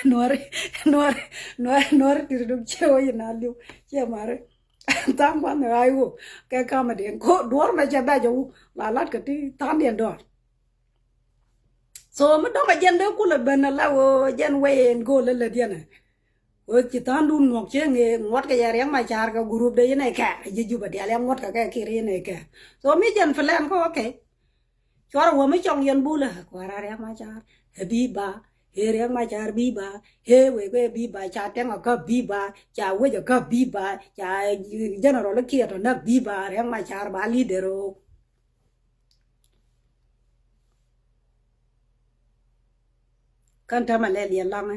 nuɔri, nuɔri, nuɔri, nuɔri tiri duk cie wee yi na liu cie mari. Tha̱a̱ŋ kuan ni ɣa̱c woo kɛ kamɛ diɛn ko duɔr mɛ cɛ bɛ jɛ wu la lat kɛ ti tha̱a̱ŋ diɛn dɔɔr. So mi dɔ̱ŋ a jɛn dee kulɛ ben ala ɣöö jɛn wee ɛn go̱o̱l lä lät yɛn ɛ. Ɣöö ci tha̱a̱ŋdun ŋuɔ̱k cieŋ ëë ŋuɔ̱tkɛ yɛ Riek Machar kɛ gurup dee yɛn ɛ kɛɛr a ji̱ Jubɛ diaal yɛ ŋuɔ̱tkɛ kɛ Kiir yɛn ɛ kɛɛr. So mi jɛn plan kä okay. Cuarɛ wä mi cɔŋ yɛn bulɛ, kuäärä Riɛk Macar ɛ bi̱i̱ ba, ɛ Riɛk Macar bi̱i̱ ba, ɛ wek ɛ bi̱i̱ ba, ca tɛŋ ɛ kä bi̱i̱ ba, ca wec ɛ kä bi̱i̱ ba, ca general Kiir tɔ näk bi̱i̱ ba, Riɛk Macar ba leader ɔ. Kän tämɛ lɛ liɛl laŋɛ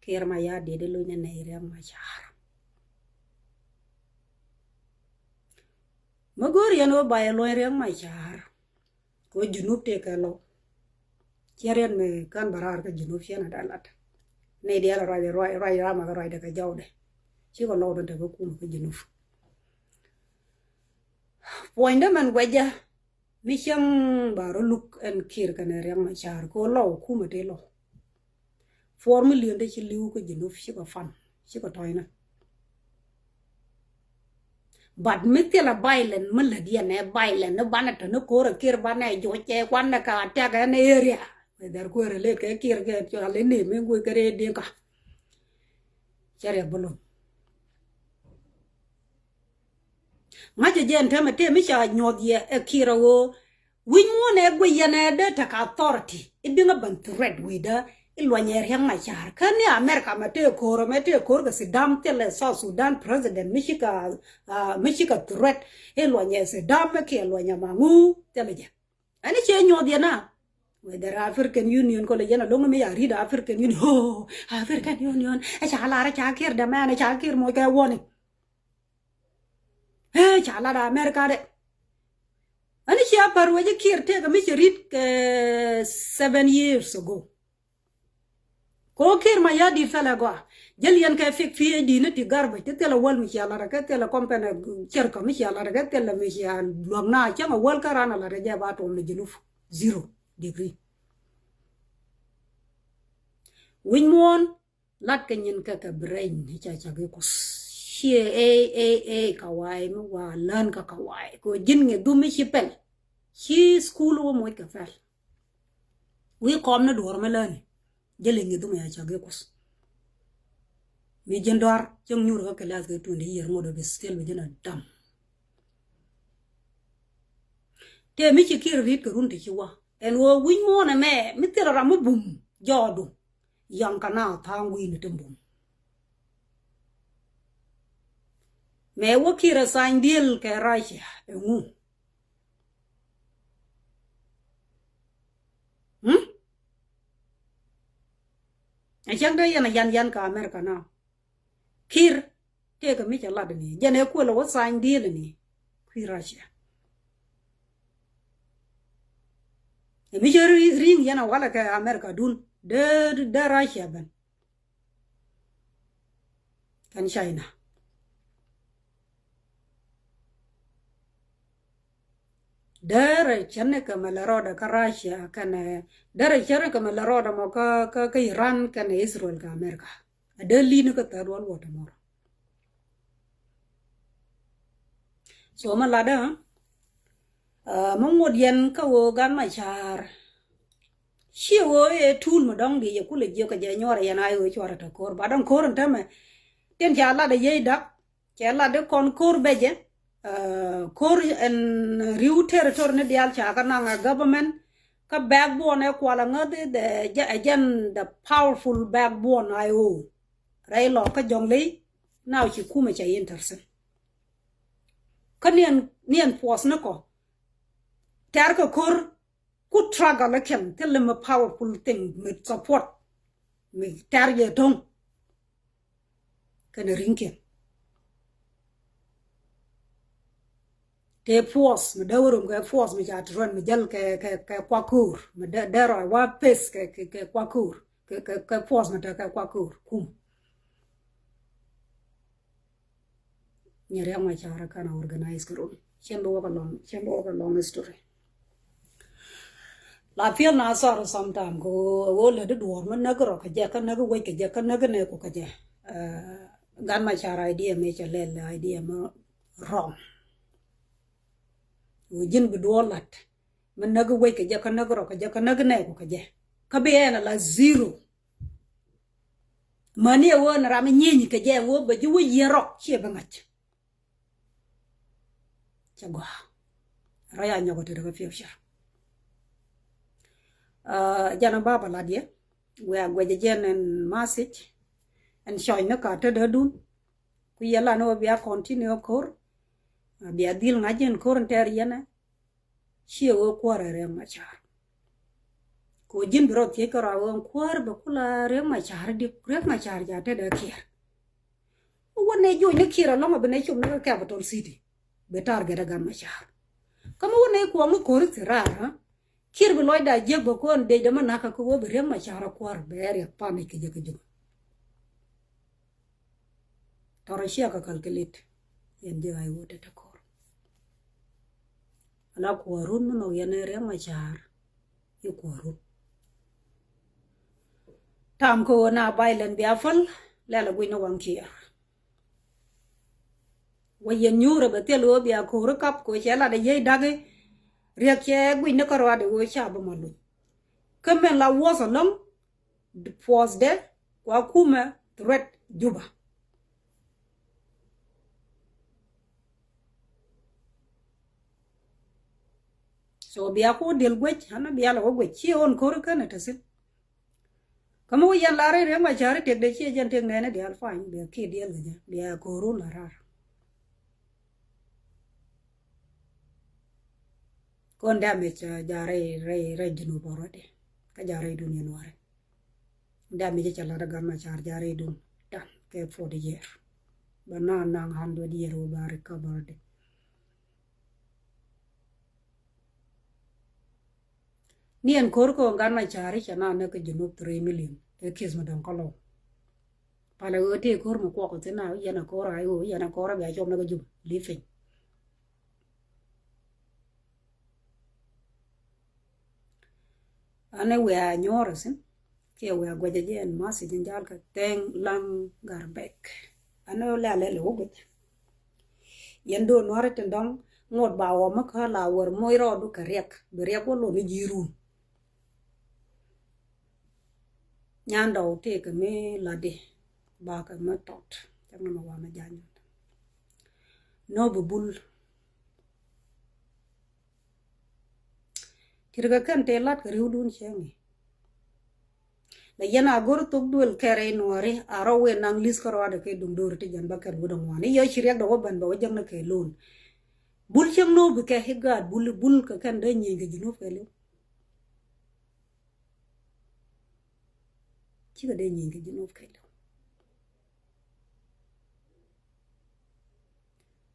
Kiir Mayardit i̱ luny ni nɛy Riɛk Macar. Mi go̱o̱r yɛn ɣöö ba yɛ luɔ̱ny Riɛk Macar. Kɛ ɣöö Junub tëëkɛ lɔw. Ciɛ riɛn mi kän bä raar kä Junub ciɛ na da lat. Nɛy diaal ruac ruac ruac ram a kɛ ruacdɛ kɛ jɔwdɛ. Cikɛ lɔw dɔ̱ŋ tekɛ kumɛ kä Junub. Puɔ̱nydä mɛn guɛcä mi cäŋ ba rɔ luk ɛn Kiir kɛnɛ Riɛk Macar kɛ ɣöö lɔw kumɛ tëë lɔw. Four million ti ci li̱w kä Junub cikɛ fund, cikɛ tɔ̱ɔ̱cni. But mi thilɛ violent, mi lät yɛn ɛ violent, ni banɛ tɔ̱ ni ko̱r ɛ Kiir banɛ juɔc ɛ kuan ɛ ka attack ɛn area. Whether kuɛ relate kɛ Kiir kɛ cual ini mi guic kɛ rɛy Dinka. Cɛ riɛk bi luny. Ŋa̱cä jɛ ɛn täämɛ tëë mi ca nyuɔth yɛ ɛ Kiir ɛ ɣöö wi̱c muɔ̱ɔ̱n ɛ guic yɛn ɛ dee tekɛ authority i̱ biŋä ben threat wi̱i̱dä i̱ luɔ̱nyɛ Riɛk Macar. Kä ni America mɛ tëë ko̱r ɛmɛ tëë ko̱r kɛ Saddam thilɛ South Sudan president mi cikɛ, ah, mi cikɛ threat i̱ luɔ̱nyɛ Saddam mi kiɛ luɔ̱nyɛ Maŋu thilɛ jɛ. Ɛn i̱ ciɛ nyuɔth yɛn a whether African Union kɔlɛ yɛn a lo̱ŋ mi ya ri̱t African Union. Oh, African Union ɛ ca lar ɛ ca Kiir dämɛn ɛ ca Kiir moc kɛ warning. Ëë ca lat America dɛ. Ani cia pär wecä Kiir tëëkɛ mi cɛ ri̱t kɛ seven years ago. Kɛ ɣöö Kiir Mayardit thilɛ gɔaa. Jäl yɛn kɛ fake PhD ni ti garbage ti thilɛ wäl mi cia lat kɛ thilɛ company cɛrkä mi cia lat kɛ thilɛ mi cia luäk na cäŋ a wäl kä ran a lat kɛ jɛ ba tuɔm ni Junub. Zero degree. Wi̱c muɔ̱ɔ̱n. Lat kɛ nyin kɛ kɛ brain ca cak i̱ Kuoth. Ciɛ ëë ëë ëë kawaii mi wa lään kä kawaii kɛ ji̱n ŋi̱ dhum mi ci pɛl. Ci school wä moc kɛ pɛl. Wi̱i̱ kɔm ni duɔ̱ɔ̱r mi lääni. Jäli ŋi̱ dhum ya cak i̱ Kuoth. Mi ji̱n dɔ̱a̱r cäŋ nyuur kä class kɛ twenty year ŋot bi still bi ji̱n a dam. Tëë mi ci Kiir ri̱t kɛ run ti ci wä ɛn ɣöö wi̱c muɔ̱ɔ̱n ɛmɛ mi thilɛ ram mi bum jɔɔdu. Yɔŋ kɛ na tha̱a̱ŋ wi̱i̱ni ti bum. Mɛ wä Kiir ɛ sign deal kɛ Russia ɛŋu? Hmm? Ɛ cäŋ dee yɛn a yan yan kɛ America now. Kiir tëëkɛ mi cɛ lat ni jɛn ɛ kuël ɛ wä sign deal ni kui̱ Russia. Ɛ mi cɛ ri̱i̱ŋ yɛn a walɛ kɛ America dun dee dee Russia ben. Kɛn China. Derɛ cänikɛ mɛ lɛ rɔɔdɛ kä Russia kɛnɛ derɛ cänikɛ mɛ lɛ rɔɔdɛ mɔ kä kä kä Iran kɛnɛ Israel kɛ America. A dee li̱n kä third world war tomorrow. So mɛ latdä, ah, mɛ ŋot yɛn kä ɣöö gan ma ca̱a̱r. Ciɛ ɣöö ëë tuul mi dɔ̱ŋ diɛ yɛ kulɛ jiök kɛ jɛ nyuɔrɛ yɛn a ɣöö cuarɛ tɔ ko̱r ba dɔ̱ŋ ko̱r in tämɛ. Tin ca lat a yiey da̱k cɛ lat di kɔn ko̱r becɛ. Ah, ko̱r ɛn ri̱w territory ni diaal ca kä naŋ a government. Kä backbone ɛ kual a ŋäth i̱ the jɛ ɛ jɛn the powerful backbone a ɣöö. Rɛy lɔ kä jɔŋ ley now ci kumɛ cɛ interest. Kä niɛn niɛn puɔth ni kɔ. Tɛr kɛ ko̱r ku struggle kɛn thil mi powerful thing mi support mi tɛr yɛ to̱ŋ. Kɛn ri̱ŋkiɛn. Tëë puɔth mi dee wä rom kɛ puɔth mi ca ti ruɛn mi jäl kɛ kɛ kɛ kuako̱o̱r mi dee dee rɔ wa pes kɛ kɛ kɛ kuako̱o̱r kɛ kɛ kɛ puɔth mi te kɛ kuako̱o̱r kum. Nyɛ riɛk ma carɛ kan a organize kɛ rom. Cien bi wä kɛ long, cien bi wä kɛ long history. La piɛl na sɔr sometime kɛ ɣöö lät di duɔ̱ɔ̱r mi näk rɔ kɛ jɛ kä näk wec kɛ jɛ kä näk nɛ ku kɛ jɛ. Gan ma car idea mi cɛ lɛl idea mi wrong. Ɣöö ji̱n bi duɔ̱ɔ̱r lat mi näk wec kɛ jɛ kä näk rɔ kɛ jɛ kä näk nɛ ku kɛ jɛ. Kä bi ɛn a la zero. Mäni ɛ ɣöö ni ram mi nyieny kɛ jɛ ɣöö bɛ ji̱ wec yieen rɔ ciɛ bi ŋa̱c. Cɛ gɔaa. Rɔ ya nyɔk ɛ tet kä future. Janɛ baba lat yɛ wiaa guɛcɛ jɛn ɛn message ɛn cɔcni ka te dee dun. Ku yɛ lan wä bia continue ko̱r bia dhil ŋa̱c jɛn ko̱r ɛn tɛɛr yɛnɛ. Ciɛ wee kuäär ɛ Riɛk Macar. Ko ji̱n bi rɔ thiec kärɔa wee kuäär bɛ kula Riɛk Macar di Riɛk Macar ja te dee Kiir. Wä nɛ joc ni Kiir alɔŋ a bi nɛ com ni kä capital city. Bi target a gan Macar. Kä mi wä nɛ kuɔŋ ni ko̱ri thi raar ha. Kiir bi lɔcda jiäk bä ko̱n dec dɛ mi nakä kä wä bi Riɛk Macar a kuäär bɛ Riɛk panic kɛ jɛ kä Juba. Tɔrɔ cia kɛ calculate. Yɛn ji̱ ɣa̱c wä te te ko̱r. Ala kuäärun mi nhɔk yɛn ɛ Riɛk Macar. I̱ kuäärun. Tam kä ɣöö na violent bia päl lɛl a guic ni waŋ Kiir. Wä yɛn nyuurɛ bɛ thil ɣöö bia ko̱ri kap kɛ ɣöö cɛ lat ɛ yiey da̱k i̱ Riɛk cɛ guic ni kä ruaadɛ ɣöö ca bi ma luny. Kä mɛn la wuɔth alɔŋ. Puɔthdɛ kua kumɛ threat Juba. So bia ku diɛl guec an bia lɛ wä guec ciɛ ɣän ko̱ri känɛ te thi̱n. Kä mi wä yɛn lar i̱ Riɛk Macar i̱ tëkdɛ ciɛ jɛn tëk nɛɛni diaal fine bia kiɛ diɛl kɛ jɛ bia ko̱ru la raar. Kɔn damage ja rɛy rɛy rɛy Junub already. Kä ja rɛy dun yɛn wari. Damage ca lat a gan Macar ja rɛy dun. Dan kɛ forty year. Ba na naŋ hundred year wä ba recover di. Ni ɛn ko̱r kɔn gan Macar i̱ ca na näk kä Junub three million. Ɛ case mi dɔ̱ŋ kä lɔw. Palɛ ɣöö tëë ko̱r mi kuɔk thi̱n a yɛn a ko̱r a ɣöö yɛn a ko̱r a bia cɔm ni kä Juba. Living. Anɛ wiaa nyuɔrɛ thi̱n kiɛ wiaa guɛcɛ jɛ ɛn message in jal kɛ thank Laŋ Garbek. Anɛ lɛ alɛ lɛ wä guɛc. Yɛn do̱r nuari tin dɔ̱ŋ ŋot ba wä mi kä la wär moc rɔɔdu kɛ Riɛk bi Riɛk wä lon ni ji̱ run. Nyan dɔw tëëkɛ mi latdi bakɛ mi tɔt cak ni mi wa mi jany. Nɔ bi Bul. Ci ri kɛ kɛn tëë lat kɛ riwdun cɛ ŋi̱. Lɛ yɛn a go̱r thok duël kɛrɛ i̱ nuɔri a rɔ wëë naŋ li̱th kä rɔadɛ kɛ duŋ do̱ri ti jɛn bä kɛn wut aŋuan i̱ yɔ ci riɛk dɛ wä ben bɛ wä jäŋni kɛ lo̱o̱n. Bul cäŋ no̱o̱ bi kɛ i̱ gaat Bul Bul kɛ kɛn dee nyieny kɛ Junub kɛ li̱w. Cikɛ dee nyieny kɛ Junub kɛ li̱w.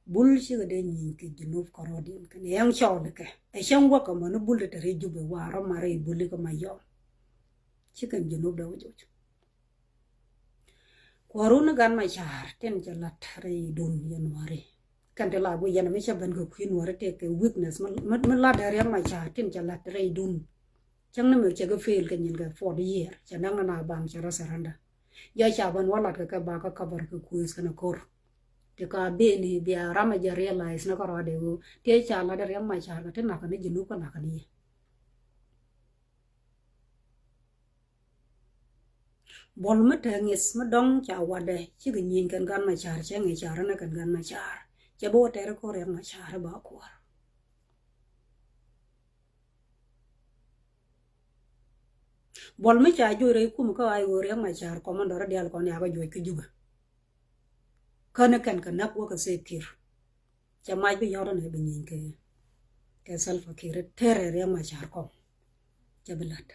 Bul cikɛ dee nyieny kɛ Junub kɛ rɔɔdiɛn kɛn yɛn cɔɔl kɛ ɛ cäŋ wäkɛ mɔ ni Bul te te ri Jubɛ wa rɔ ma rɛy Bul ikɛ ma yɔm. Cikɛn Junub dee wä joc. Kuɔru ni gan Macar tin cɛ lat rɛy dun yɛn wari. Kɛn ti la guic yɛn mi cɛ ben kɛ kui̱ nuɔri tëë kɛ weakness mi lat dee Riɛk Macar tin cɛ lat rɛy dun. Cäŋ ni mɛ cɛ kɛ fail kɛ nyin kɛ forty year cɛ näk ni na baŋ cɛ rɔ surrender. Jɔ ca bän wä lat kɛ kɛ ba kä cover kɛ kuëth kɛn a ko̱r. Ti ka beni bia ram a jɛ realize ni kä rɔɔdɛ ɣöö ti ca lat Riɛk Macar kɛ ti nakä ni Junub kä nakä ni yɛ. Buɔl mi te ŋi̱th mi dɔ̱ŋ ca watdɛ cikɛ nyieny kɛn gan Macar cɛ ŋi̱ car ni kɛn gan Macar cɛ bi wä tɛri ko̱r Riɛk Macar ba kuɔr. Buɔl mi ca juɔc rɛy kum kä ay ɣöö Riɛk Macar kɔmandɔr diaal kɔn yakä juɔc kä Jubɛ. Kä ni kɛn kɛ näk wäkɛ Salva Kiir. Cɛ mac bi yɔt ni bi nyieny kɛ kɛ Salva Kiir tɛrɛ Riɛk Macar kɔm. Cɛ bi la̱t.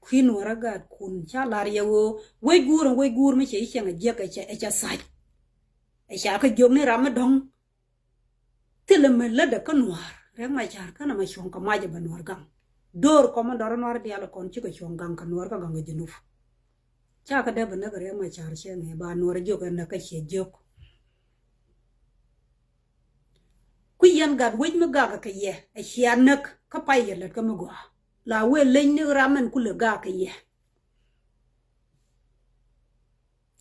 Kui̱ nuɔrä gaatkun ca lar yɛ ɣöö wec guur ɛn wec guur mi cɛ i̱ cieŋ a jiäk ɛ cɛ ɛ cɛ thac. Ɛ ca kä jiök ni ram mi dɔ̱ŋ. Thilɛ mi lätdɛ kä nuäär Riɛk Macar kä nɛmɛ cuɔ̱ŋ kɛ mac ɛ bɛ nuäär gaŋ. Do̱r kɔmandɔr nuäär diaal kɔn cikɛ cuɔ̱ŋ gaŋ kɛ nuäär kä gaŋ kɛ Junub. Ca kä dee bɛ näk Riɛk Macar cɛ ŋɛ ba nuäär jiök ɛ näk kä ciɛ jiök. Kui̱ yɛn gat wec mi gak kɛ yɛ ɛ cia näk kä pay yɛ lät kä mi gɔaa la wëë leny ni ram ɛn kulɛ gak kɛ yɛ.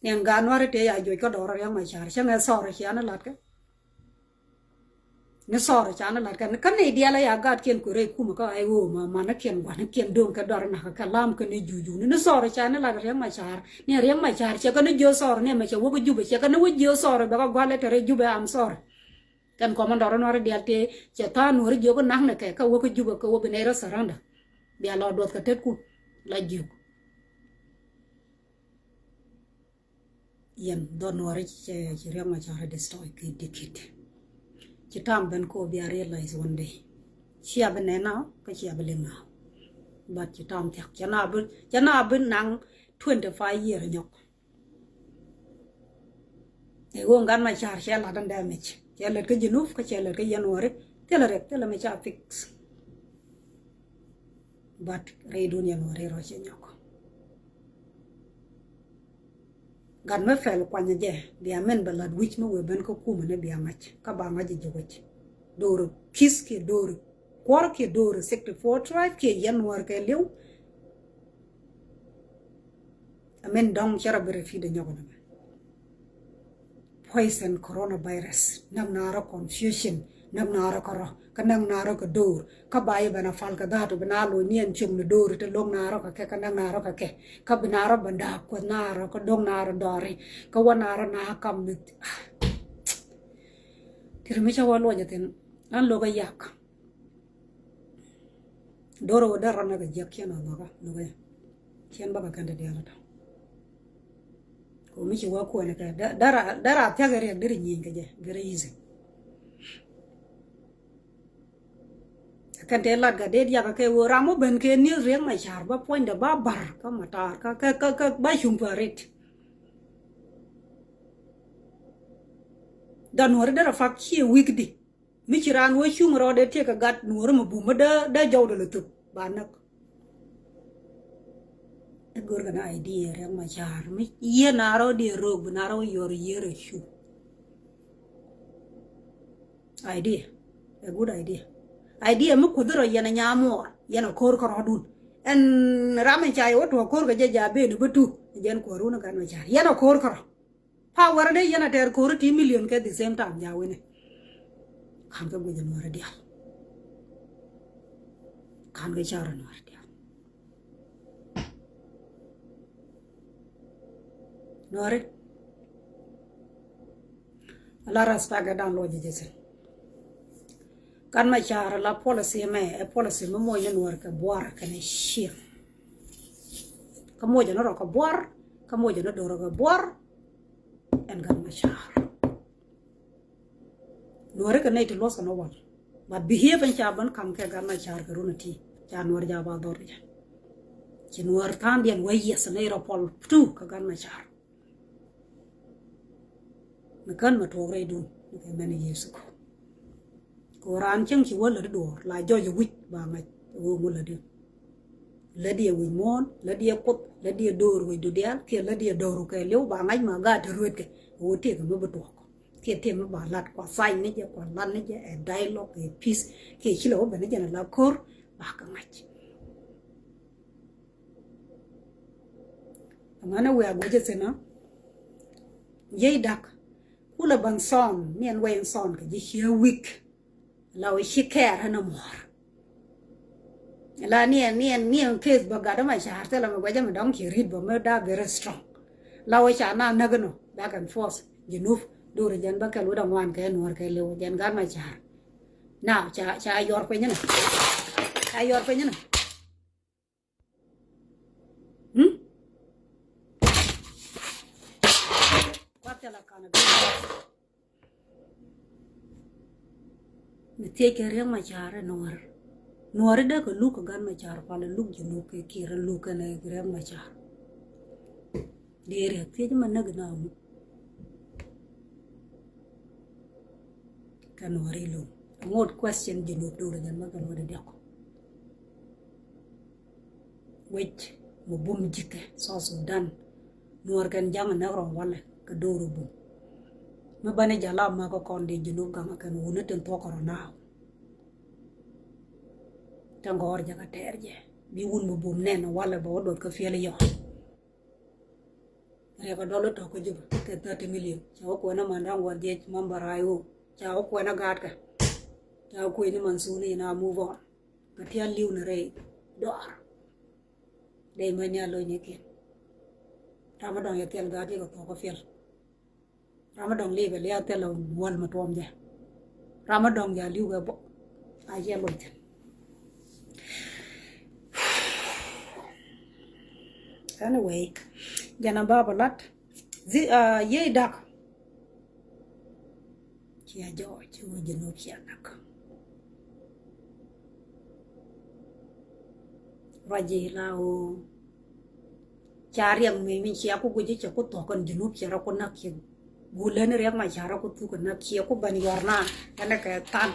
Niɛn gaat nuari tëë ya juɔc kä dɔɔr Riɛk Macar cäŋɛ thɔɔr cia ni latkɛ. Ni thɔɔr cia ni latkɛ ni kä ni diaal ya gaatkiɛn kuɛ rɛy kumɛ kä ay ɣöö ma manikiɛn guanikiɛn do̱ŋ kɛ dɔɔr nakä kɛ lam kɛ ni juujuni ni thɔɔr cia ni lat Riɛk Macar ni Riɛk Macar cɛ kɛ ni jiö thɔɔr ni mɛ cɛ wä kä Jubɛ cɛ kɛ ni wä jiö thɔɔr bɛ kɛ gua̱l ɛ te rɛy Jubɛ am thɔɔr. Kɛn kɔmandɔr in wä ri dial tëë cɛ tha̱a̱ŋ nuɔ̱ri jiök in na̱k ni kɛ kä wä kä Jubɛ kä wä bi nɛy rɔ surrender. Bia lɔ duɔth kɛ tet kun la jiök. Yɛn dhɔr nuɔri cɛ ci Riɛk Macar destroy kɛ dikit. Ci tam ben ko bia realize one day. Cia bi nɛn now kä cia bi liŋ now. But ci tam thiak cɛ na bi cɛ na bi naŋ twenty five year nyɔk. Ɛ ɣöö gat Macar cɛ lat in damage cɛ lät kä Junub kä cɛ lät kä yɛn nuɔri thilɛ rɛk thilɛ mi ca fix. But rɛy dun yɛn wä rɛy rɔ cɛ nyɔk. Gat mi fɛl kuany jɛ bia min bɛ lat wi̱c mi wee ben kä kumɛ ni bia ŋa̱c kä ba ŋa̱c jɛ wec. Do̱ri kith kiɛ do̱ri kuɔr kiɛ do̱ri sixty four tribe kiɛ yɛn wä rɛ kɛ liw. Amin dɔŋ cɛ rɔ bi rɛ fi de nyɔk ni mɛ. Poison coronavirus näk naarä confusion näk naarä kärɔ kä näk naarä kɛ do̱r kä ba i̱ bɛn a fal kɛ dha̱a̱t bi na lo̱c ni ɛn cio̱ŋ ni do̱r ti lo̱k naarä kɛ kɛ kä näk naarä kɛ kɛ kä bi naarä bɛn da̱a̱k kuäth naarä kä do̱k naarä dɔɔri kä wä naarä naarä kam ni. Ti ri mi cä wä luɔc a thin an lo̱k a yak. Do̱r wä dee rɔn nɛ kɛ jiäk ciɛn a nhɔkä nhɔkä ciɛn bä kɛ kɛn te diaal ata. Ko mi ci wä kuɛn kɛ dara dara thiak riɛk deri nyieny kɛ jɛ very easy. Kɛn te lat ka det yak kɛ wä ram wä ben kɛ nieth Riɛk Macar ba puɔ̱nydɛ ba bar kä matar kä kä kä ba cum pa rit. Dan wä ri dara fak cie wik di. Mi ci raan wä cuŋ rɔɔdɛ tiek kɛ gat nuɔ̱ɔ̱ri mi bum mi dee dee jɔwdɛ lɛ thöp ba näk. Ɛ gör kɛn idea Riɛk Macar mi yieen a rɔɔdiɛ ro̱o̱k bi na rɔɔk yɔr yieen rɛ cu. Idea ɛ good idea. Idea mi kuoth rɔ yɛn a nyamuɔɔr yɛn a ko̱r kärɔɔdun. Ɛn ram in ca yɛ wä tuɔɔk ko̱r kɛ jɛ ja̱ ben bi tu jɛn kuɔrun gat Macar yɛn a ko̱r kärɔ. Power dee yɛn a tɛɛr ko̱ri ti million kɛ the same time ja wini. Kan kɛ guic nuɔri dial. Kan kɛ car nuɔri dial. Nuɔri. A la respect dan luɔc jɛ sin. Gat Macar la policy mɛ ɛ policy mɛ moc ni nuɔri kɛ buar kɛnɛ ciɛ. Kä moc ni rɔ kɛ buar kä moc ni do̱r kɛ buar. Ɛn gat Macar. Nuɔri kɛ nɛy ti luɔth kɛ ni wal. But behave ɛn ca bän kam kɛ gat Macar kɛ run a ti ca nuɔri ja ba dhɔr jɛ. Ci nuɔri tha̱a̱ŋdiɛn wä yieth nɛy rɔ pɔl tu kɛ gat Macar. Mi kän mi tuɔɔk rɛydun ni kɛ mɛn Yecu ko. Ko raan cäŋ ci wä lätdi duɔɔr la jɔc wi̱c ba ŋa̱c ɣöö ŋu lätdi. Lätdi ɛ wi̱c muɔ̱ɔ̱n, lätdi ɛ kuoth, lätdi ɛ do̱r wi̱cdu diaal kiɛ lätdi ɛ do̱r kɛ li̱w ba ŋa̱c ma gaat te ruetkɛ ɣöö tëëkɛ mi bi tuɔɔk. Kiɛ tëëk mi ba lat kua thac ni jɛ kua lat ni jɛ ɛ dialogue ɛ peace kiɛ ci lɛ wä ben ni jɛ ni la ko̱r ba kɛ ŋa̱c. Amäni wiaa guic ithin ɔ. Yiey da̱k kulɛ ban thɔn ni ɛn wɛy in thɔn kɛ ji̱ ciɛ wik. La wä ci kɛɛr ɛn amuɔ̱ɔ̱r. La ni ɛn ni ɛn ni ɛn case bä gat ɛmɛ ca̱a̱r thilɛ mɛ guɛcä mɛ dɔ̱ŋ ci ri̱t bä mɛ da̱a̱ very strong. La wä ca na näk inɔ back and forth Junub. Do̱r jɛn bä kɛl wä dɛ ŋuan kɛ nuɔ̱ɔ̱r kɛ liw jɛn gat mɛ ca̱a̱r. Now ca ca yɔr piny inɔ. Ca yɔr piny inɔ. Hmm? Kuath thilɛ kan a bi. Mi thiec kɛ Riɛk Macar ɛ nuɔr. Nuɔri dee kɛ luk kɛ gat Macar palɛ luk Junub kɛ Kiir ɛ luk kɛnɛ Riɛk Macar. Dee Riɛk thiec ma näk na muk. Kɛ nuɔri luk. Ŋot question Junub dee wä jɛn ma kɛ nuɔri diɔk. Wec mi bum ji̱kɛ South Sudan. Nuɔr kɛn ja̱ŋ näk rɔ walɛ kɛ do̱r bum. Mi bani jala ma kɛ kɔn di Junub gaŋ kɛn wuni tin thuɔk kɛ rɔ naaw. Tɛ ŋɔr jɛ kɛ tɛɛr jɛ bi wun mi bum nɛn walɛ bɛ wä duɔth kä fiɛl yɔ. Riɛk a dɔl tɔk kä Juba kɛ thirty million ca wä kuɛn a man daŋ wä dhiec man bä ray wä ca wä kuɛn a gaat kɛ. Ca wä kuɛn ni man suni na move on. Kɛ tial liw ni rɛy dɔɔr. Dee mɛ nya lo̱ny ikiɛn. Ram mi dɔ̱ŋ yɛ thil gaat yɛ kɛ thuɔ̱k kä fiɛl. Ram mi dɔ̱ŋ li̱i̱ bɛ lia̱a̱ thil ɛ wäl mi tuɔm jɛ. Ram mi dɔ̱ŋ ya li̱w kɛ bä. A yɛ loc thi̱n. Anyway, jɛn a ba bä lat. Dhi, ah, yey dak. Cia jɔɔc ci wä Junub cia nak. Ruac ji̱ la ɣöö ca riɛk mi, mi cia ku guic cɛ ku thuɔ̱k kɛn Junub cia rɔ ku nak cia. Gulä ni Riɛk Macar rɔ ku thuk kɛ nak cia ku ben yuɔr na. Ɛn ɛ kɛ than.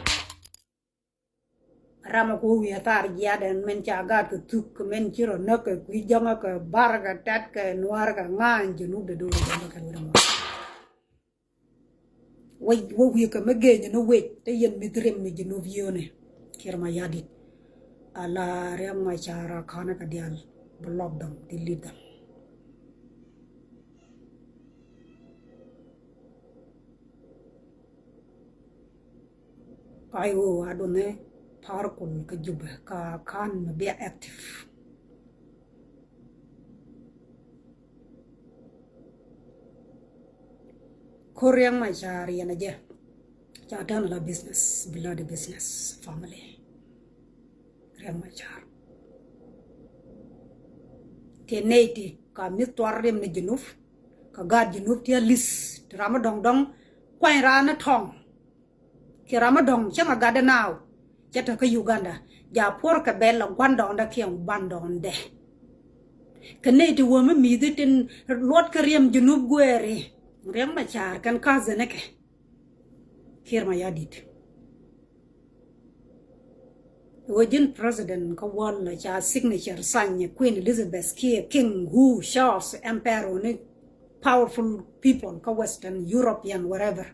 Ram ɛ ku wi̱i̱ ɛ thar jiath ɛn min ca gaat kɛ thuk kɛ min ci rɔ näk kɛ kui̱ jäŋä kɛ bar kɛ tɛt kɛ nuaar kɛ ŋa̱a̱ny Junub dee do̱r kɛ wä kɛ wä. Wä, wä wi̱i̱ kɛ mi geny ni wec te yɛn mi̱th rim mi Junub yio̱o̱ni. Kiir Mayardit. Ala Riɛk Macar a ka̱n kɛ diaal bi lɔk dhɔm, delete dhɔm. Ay ɣöö a duɔ̱nɛ power kul kä Jubɛ ka ka̱n mi bia active. Ko̱r Riɛk Macar yɛn a jɛ ca tɛn la business, bloody business family. Riɛk Macar ti nɛy ti ka mi̱th tuar rim ni Junub. Ka gaat Junub ti a li̱th ti ram mi dɔ̱ŋ dɔ̱ŋ kuany raan ni tɔ̱ŋ. Kiɛ ram mi dɔ̱ŋ cäŋ a gatdɛ naaw. Cɛ te kä Uganda. Ja puɔr kɛ bɛl la gua̱ndɔɔŋdɛ kiɛ bandɔɔŋdɛ. Kɛ nɛy ti wä mi mi̱thi tin luɔt kɛ riɛm Junub guɛɛri. Riɛk Macar kɛn cousin ni kɛ. Kiir Mayardit. Wä ji̱n president kä world ca signature sign Queen Elizabeth kiɛ King who Charles Emperor ni powerful people kä Western European wherever.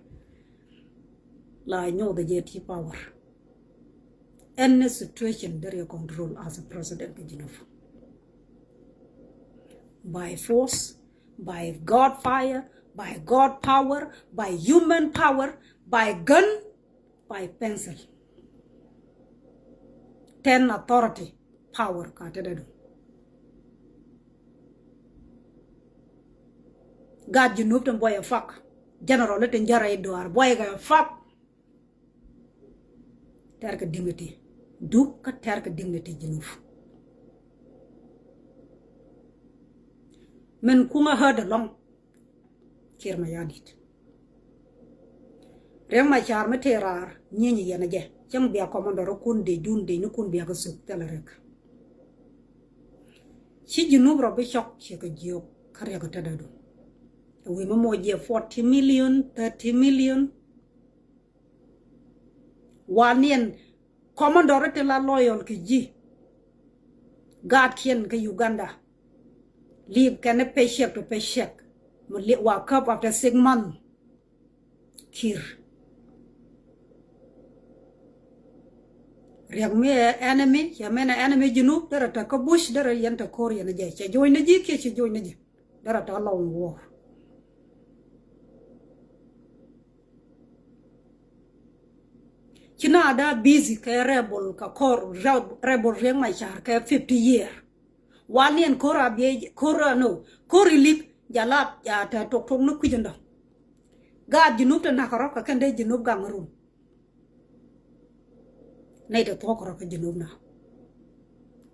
La nyoth jɛ ti power. Any situation deri control as a president kä Junub. By force, by God fire, by God power, by human power, by gun, by pencil. Ten authority power ka te dadu. Gaat Junub tin buɔyɛ fak. General tin jara i duar buɔyɛ kɛ fak. Tɛr kɛ dignity. Duk kä tɛr kɛ dignity Junub. Min kuŋä hurt along. Kiir Mayardit. Riɛk Macar mi tëë raar nyieny yɛn a jɛ cäŋ bia commando rɔ kun dee dun dee ni kun bia kä suk thilɛ rɛk. Ci Junub rɔ bi cɔk ciɛ kɛ jiök kä riɛk kä tädädu. Wi̱i̱ mi moc jiɛ forty million, thirty million. Wal niɛn commando rɔ ti la loyal kɛ ji̱. Gaat kiɛn kä Uganda. Live kɛn paycheck to paycheck. Mi live wa cup after six month. Kiir. Riɛk mi ɛ enemy, cɛ mɛn ɛ enemy Junub, derɛ tɛ kä bush, derɛ yɛn tɛ ko̱r yɛn jɛ. Cɛ join ni ji̱ kiɛ cɛ join ni ji̱. Derɛ tɛ lɔŋ wɔ. Ci na da busy kɛ rebel, kɛ ko̱r, rebel Riɛk Macar kɛ fifty year. Wal niɛn ko̱r a biey, ko̱r a no, ko̱r ilik, jalap, ja tɛ tok tok ni kui̱c ɛndɔ. Gaat Junub tɛ nak rɔ kɛ kɛn dee Junub gaŋ run. Nɛy tɛ thuɔ̱k rɔ kɛ Junub na.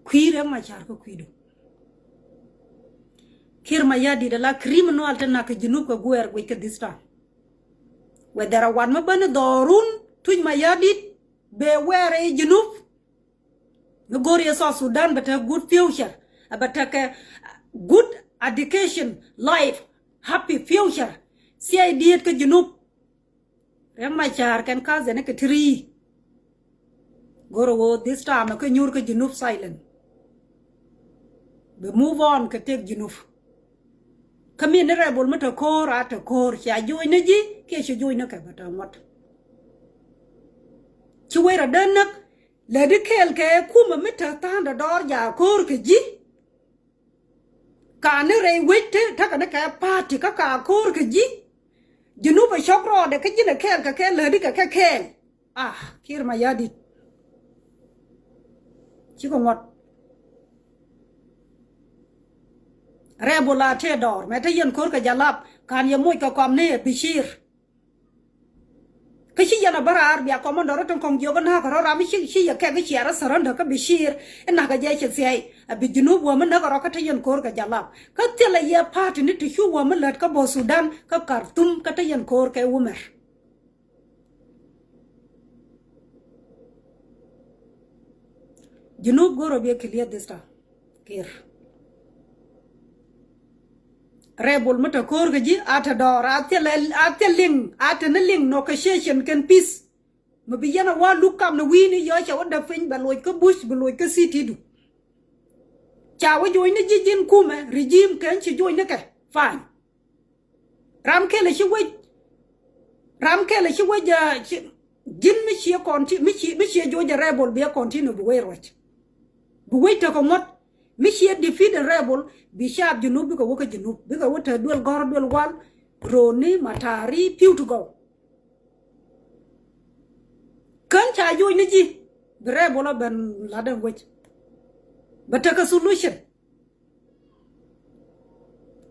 Kui̱ Riɛk Macar kä kui̱du. Kiir Mayardit ala criminal tɛ nak kɛ Junub kɛ guɛɛr guic kɛ this time. Whether a wan mi bäni dhɔrun tuc Mayardit bɛ wɛɛr ɛ Junub. Mi go̱o̱r yɛ South Sudan bɛ tekɛ good future. Ɛ bɛ tekɛ good education, life, happy future. C I D kä Junub. Riɛk Macar kɛn cousin ni kɛ tiri. Go̱o̱r ɛ ɣöö this time ɛ kä nyuur kä Junub silent. Bɛ move on kɛ tëk Junub. Kä min ni rebel mi te ko̱o̱r a te ko̱o̱r, cia join ni ji̱ kiɛ ci join ni kɛ bɛ te ŋuɔ̱t. Ci wec rɔ dee näk, lɛ di kɛɛl kɛ kumɛ mi te tha̱a̱ŋdɛ dɔɔr ja ko̱o̱r kɛ ji̱. Ka ni rɛy wec te tekɛ ni kɛ party kä ka ko̱o̱r kɛ ji̱. Junub a cɔk rɔɔdɛ kä ji̱n a kɛɛl kɛ kɛɛl, lɛ di kɛ kɛ kɛɛl. Ah, Kiir Mayardit. Cikɛ ŋuɔ̱t. Rebel a tëë dɔɔr mɛ te yɛn ko̱r kɛ jalap kan yɛ moc kɛ kɔm ni ɛ Bashir. Kä ci yɛn a bä raar bia kɔmandɔr tin kɔŋ jiök näk kɛ rɔ ram ci ci yɛ kɛk ci a rɔ surrender kä Bashir. Inak a jɛ ci thiɛɛi a bi Junub wä mi näk a rɔ kä te yɛn ko̱r kɛ jalap. Kä thilɛ yɛ party ni ti cu wä mi lät kä bä Sudan kä Khartoum kä te yɛn ko̱r kɛ wumɛr. Junub go̱rɔ bi a clear this time. Kiir. Rebel mi te ko̱r kɛ ji̱ a te dɔɔr a thil, a thil liŋ a te ni liŋ negotiation kɛn peace. Mi bi yɛn a wa luk kam ni wi̱i̱ni yɔ cɛ wä däk piny bɛ loc kä bush bi loc kä city du. Ca wä joc ni ji̱ ji̱n kumɛ regime kɛn ci joc ni kɛ. Fine. Ram kɛl ci wec, ram kɛl ci wec ji̱n mi ciɛ conti mi ciɛ mi ciɛ joc a rebel bi a continue bi wec ruac. Bi wec tekɛ ŋuɔ̱t mi ciɛ defeat a rebel bi caap Junub bikɛ wä kä Junub bikɛ wä te duel gɔ̱r duel wal. Roni matari piu ti gɔw. Kän ca joc ni ji̱ bi rebel a ben lat ɛn wec. Bɛ tekɛ solution.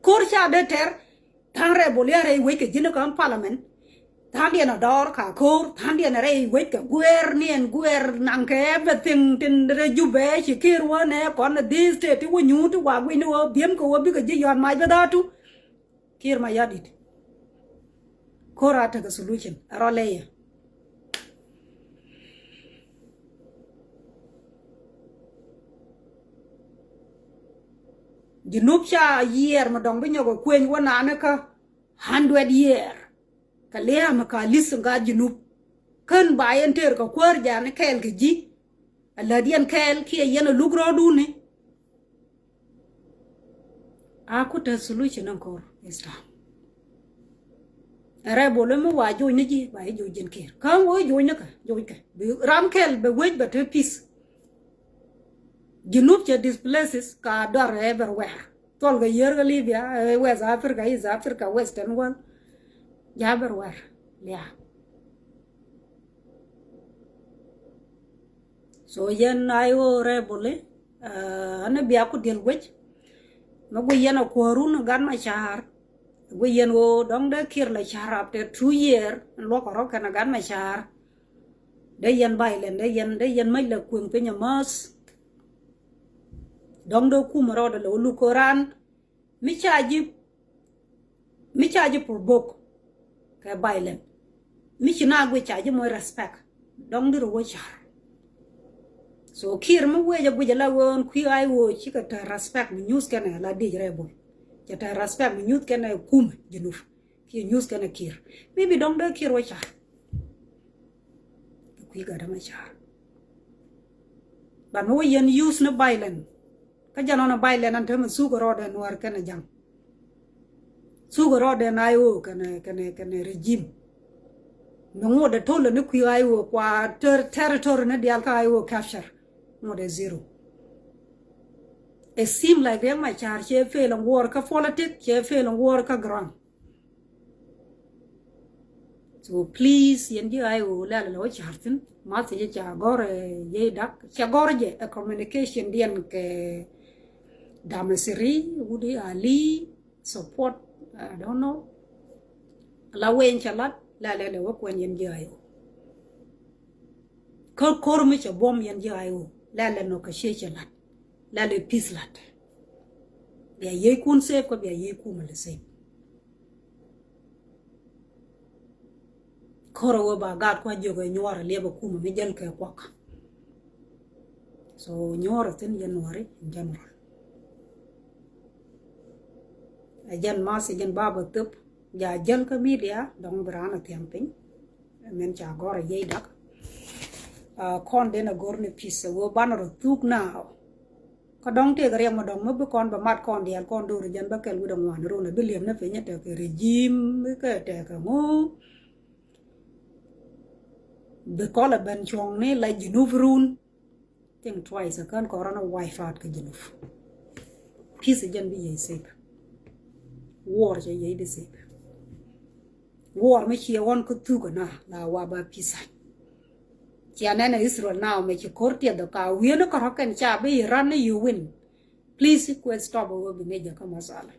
Ko̱r ca dee tɛr tha̱a̱ŋ rebel ya rɛy wec kɛ ji̱n kä parliament. Tha̱a̱ŋdiɛn a dɔɔr ka ko̱r tha̱a̱ŋdiɛn a rɛy wec kɛ guɛɛr niɛn guɛɛr naŋ kɛ everything tin rɛ Jubɛ ci Kiir wä nɛ kɔn a dhil state ti wä nyuut ti wa guic ni wä biɛm kɛ wä bikɛ ji̱ yɔt mac bä dha̱a̱tu. Kiir ma yadit. Ko̱r a tekɛ solution a rɔ lɛyɛ. Junub ca yiɛɛr mi dɔŋ bi nyɔk ɛ kueny wä naan kä hundred year. Kɛ lia̱a̱ mi ka li̱th ŋa Junub kän ba yɛn tëër kɛ kuäär jani kɛɛl kɛ ji̱. A lät yɛn kɛɛl kiɛ yɛn a luk rɔɔduni. A ku te solution in kor is time. Rebel mi wa joc ni ji̱ ba yi joc ji̱n Kiir. Kä wä joc ni kɛ joc kɛ. Bi ram kɛl bɛ wec bɛ te peace. Junub cɛ displaces ka dɔr everywhere. Thol kɛ yer kɛ Libya, eh, West Africa, East Africa, Western world. Ja everywhere. Yeah. So yɛn I O rebel, eh, ani bia ku diɛl wec. Mi gui yɛn a kuɔrun gan ma car. Gui yɛn o dɔŋ dee Kiir la car after two year. Luɔk rɔ kɛn a gan ma car. Dee yɛn violent, dee yɛn, dee yɛn mac la kueŋ piny a mäth. Dɔŋ dee kum rɔ dee la luk koran. Mi ca ji̱, mi ca ji̱ provoke kɛ violent. Mi ci na guic ca ji̱ moc respect. Dɔŋ di rɔ wä car. So Kiir mi wec a guic a la ɣöön kui̱ I O cikɛ te respect mi nyuth kɛnɛ la dic rebel. Cɛ te respect mi nyuth kɛnɛ kumɛ Junub. Kiɛ nyuth kɛnɛ Kiir. Maybe dɔŋ dee Kiir wä car. Kɛ kui̱ gat dämɛ car. But mi wä yɛn use ni violent. Kä jɛn ɔn a violent an te mi thuk rɔɔdɛ Nuäär kɛnɛ Jaŋ. Thuk rɔɔdɛ I O kɛnɛ, kɛnɛ, kɛnɛ regime. Mi ŋuɔdɛ tolɛ ni kui̱ I O kua ter-, territory ni diaal kä I O capture. Ŋuɔdɛ zero. It seem like Riek Machar cɛ fail in war kä politic, cɛ fail in war kä ground. So please yɛn ji̱ I O lɛl lɛ wä car thi̱n. Math jɛ ca gɔr, eh, yey dak ca gɔr jɛ a communication diɛn kɛ Damasiri wudi Ali support, I don't know. La wen ca lat lɛl lɛ wä kuɛn yɛn ji̱ I O. Kä kor mi ca buɔm yɛn ji̱ I O lɛl lɛ nɔ kä cie ca lat. Lɛl lɛ peace lat. Bia yey kun safe kä bia yey kun mɛ lɛ safe. Kɔrɛ wee ba gaat kua jiök ɛ nyuɔɔr ɛ liɛp ɛ kumɛ mi jäl kɛ kuak. So nyuɔɔr ɛ thin January in general. Ɛ jɛn math ɛ jɛn baba thöp ja jäl kä media dɔŋ bi raan ɛ thiaŋ piny. Ɛ min ca gɔr ɛ yiey dak. Ɛ kɔn den ɛ gɔr ni peace ɛ wee banɛ rɔ thuk now. Kä dɔ̱ŋ tëëkɛ riɛm ɔ dɔ̱ŋ mi bi kɔn bɛ mat kɔn diaal kɔn do̱r jɛn bä kɛl wi̱dɛ ŋuan run a bi li̱em ni piny a tekɛ regime kɛ tekɛ ŋu. Bi kɔl a ben cuɔ̱ŋ ni la Junub run. Think twice a kän kɔn rɔn a wipe out kä Junub. Peace jɛn bi yey safe. War cɛ yey di safe. War mi ciɛ ɣɔn kä thuk na la wa ba peace. Cia nɛn a Israel now mɛ ci ko̱r tiɛth ɔ ka wi̱i̱n kä rɔ̱kɛn ca bi Iran ni you win. Please kueth stop a wä bi ŋäc jɛ kä masala.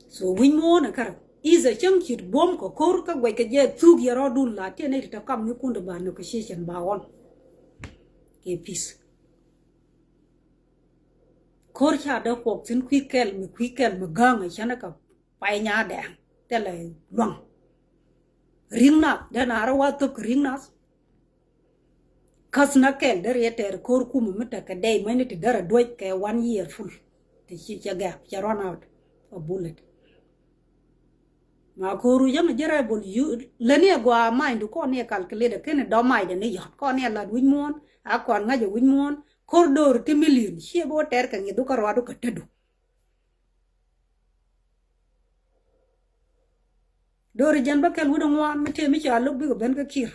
So wi̱ny muɔ̱ɔ̱n a kärä Is a cäŋ cit buɔ̱m kɛ ko̱r kä guɛc kɛ jɛ thuk yɛ rɔɔdun la tiɛn ni ti tɛ kam ni kun ti ba negotiation ba ɣɔn. Kɛ peace. Ko̱r ca dee kuɔk thi̱n kui̱ kɛl mi kui̱ kɛl mi gäŋ a cɛn kä pay nya dɛŋ thilɛ luaŋ. Ri̱ŋ nath dee na rɔ wa thop kɛ ri̱ŋ nath. Käth na kɛl dee riɛ tɛɛr ko̱r kumɛ mi tekɛ dɛy mäcni ti dee rɛ duec kɛ one year full. Ti ci cɛ gap cɛ run out a bullet. Ma ko̱ru jäŋ ji̱ rebel yu läni a gua mac du kɔn ni a calculate keni dɔm mac dɛ ni yɔt kɔn ni a lat wi̱c muɔ̱ɔ̱n a kɔn ŋa̱c a wi̱c muɔ̱ɔ̱n. Ko̱r do̱r ti million ciɛ bi wä tɛɛr kɛ ŋi̱th du kä ruadu kɛ tetdu. Do̱r jɛn bä kɛl wi̱dɛ ŋuan mi tëë mi ca lo̱k bikɛ ben kä Kiir.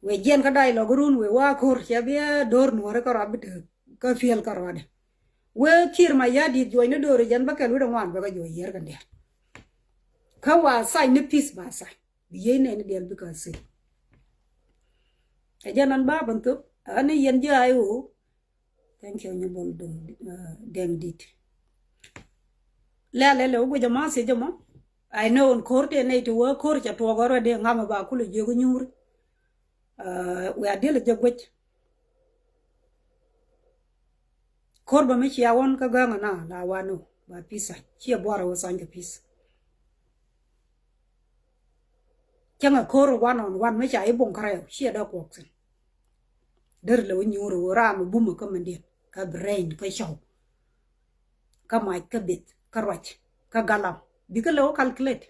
Wëë jiɛn kä dialogue run wëë wa ko̱r cɛ bi do̱r nuɔ̱ri kä rɔa bi te kä piɛl kä rɔadɛ. Wëë Kiir Mayardit juɔcni do̱r jɛn bä kɛl wi̱dɛ ŋuan bɛ kä juɔc yier kɛ diɛl. Kä wa sign ni peace ba sign bi yiey nɛni diɛl bikɛ a sek. Ɛ jɛn an ba ben thop an ni yɛn ji̱ I O. Thank you Honorable Deng Dit. Lɛl lɛl lɛ wä guic a message mɔ. I know in ko̱r tëë nɛy ti wä ko̱r ca tuɔɔk ɣä ruɛt dee ŋa̱m a ba kulɛ jiök nyuuri. Wia diɛl a jɛ guic. Ko̱r bä mi cia ɣɔn kä gäŋ a na la wa no ba peace a ciɛ buar a wä sany kɛ peace. Cäŋɛ ko̱r one on one mi ca i̱ buŋ kärɛw ciɛ dee kuɔk thi̱n. Deri lɛ wä nyuur wä ram i̱ bumä kä mɛndiɛn kä brain kä cɔw kä mac kä bith kä ruac kä galam bikɛ lɛ wä calculate.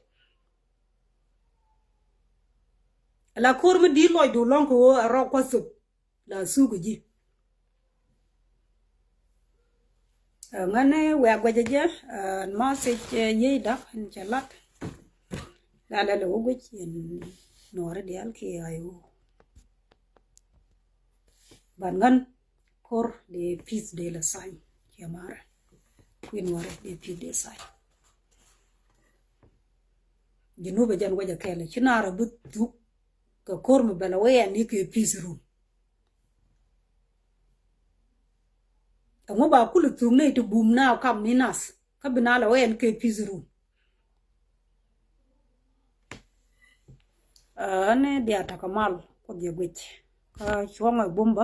La ko̱r mi di̱i̱t lɔcdu lɔ̱ŋ kɛ wä a rɔk kuath thop. La thuk ji̱. Ŋäni wia guɛcä jɛ message yiey dak in cɛ lat. La lɛ lɛ wä guic in nuɔri dial ki ayo. Ban ŋän ko̱r de peace de la sign. Cɛ marɛ kui̱ nuɔri de peace de sign. Junub a jɛn guɛcä kɛlɛ ci naar a bi thuk. Kɛ ko̱r mi bɛ lɛ wee ɛn ni kɛ peace room. Ɛŋu ba kul thuk ni ti bum na kam ni nath kä bi na lɛ wee ɛn kɛ peace room. Ɛn ni diaal takä mal kuoth yɛ guic kä cuɔ̱ŋ ɛ bum bä.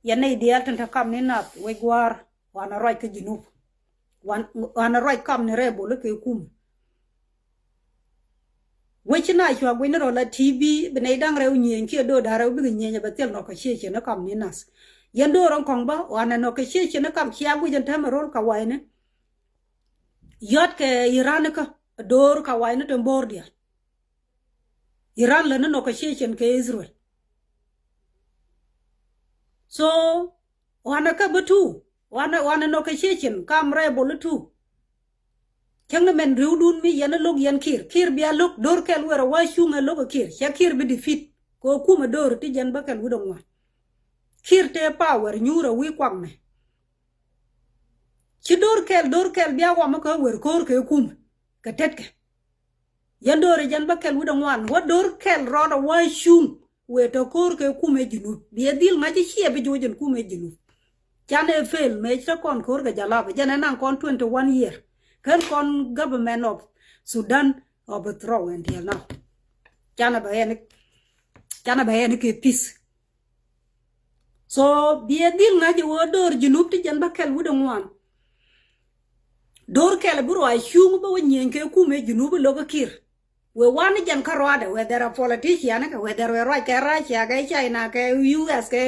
Yɛn ni diaal tin te kam ni nath wec gua̱a̱r wanɛ ruac kä Junub. Wan, wan ruac kam ni rɛy bol kɛ kum. Wec ci na cua guic ni rɔ la T B bi nɛy da̱ŋ rɛw nyieny kiɛ do̱r da̱ŋ rɛw bikɛ nyieny ɛ bɛ thil nɔk kɛ ciec cieni kam ni nath. Yɛn do̱r ɛn kɔŋ bä wanɛ nɔk kɛ ciec cieni kam cia guic ɛn täämɛ ro̱l kɛ wa̱i̱ni. Yɔt kɛ Iran kä do̱r kɛ wa̱i̱ni te bo̱r diaal. Iran lä ni nɔk kɛ ciec cien kɛ Israel. So wanɛ kä bä tu wanɛ wanɛ nɔ kɛ ciecin kam rebel tu. Cäŋ ni mɛn riwdun mi yɛn lo̱k yɛn Kiir Kiir bia lo̱k do̱r kɛl wer a wa cuŋ ɛ lo̱k ɛ Kiir cɛ Kiir bi defeat. Kɛ kumɛ do̱r ti jɛn bä kɛl wut ɛ ŋuan. Kiir tëë power nyuur ɛ wi̱i̱ kuaknɛ. Ci do̱r kɛl do̱r kɛl bia wamä kä wer ko̱r kɛ kumɛ kɛ tetkɛ. Yɛn do̱r ɛ jɛn bä kɛl wi̱dɛ ŋuan wä do̱r kɛl rɔɔdɛ wä cuŋ. Wëë tɔ ko̱r kɛ kumɛ Junub biɛ dhil ŋa̱c ciɛ bi juɔc ɛn kumɛ Junub. Canɛ fail mëë cä kɔn ko̱r kɛ jalabä jɛn ɛ naŋ kɔn twenty one year. Kän kɔn government of Sudan overthrow until now. Canɛ bɛ ɛn canɛ bɛ ɛn kɛ peace. So biɛ dhil ŋa̱c ɛ wä do̱r Junub ti jɛn bä kɛl wi̱dɛ ŋuan. Do̱r kɛl bi ruac cuŋ bä wä nyieny kɛ kumɛ Junub lokä Kiir. Wëë wan ni jɛn kä ruadɛ wëë dhɛr a politician kɛ wëë dhɛr wëë ruac kɛ Russia kɛ China kɛ U S kɛ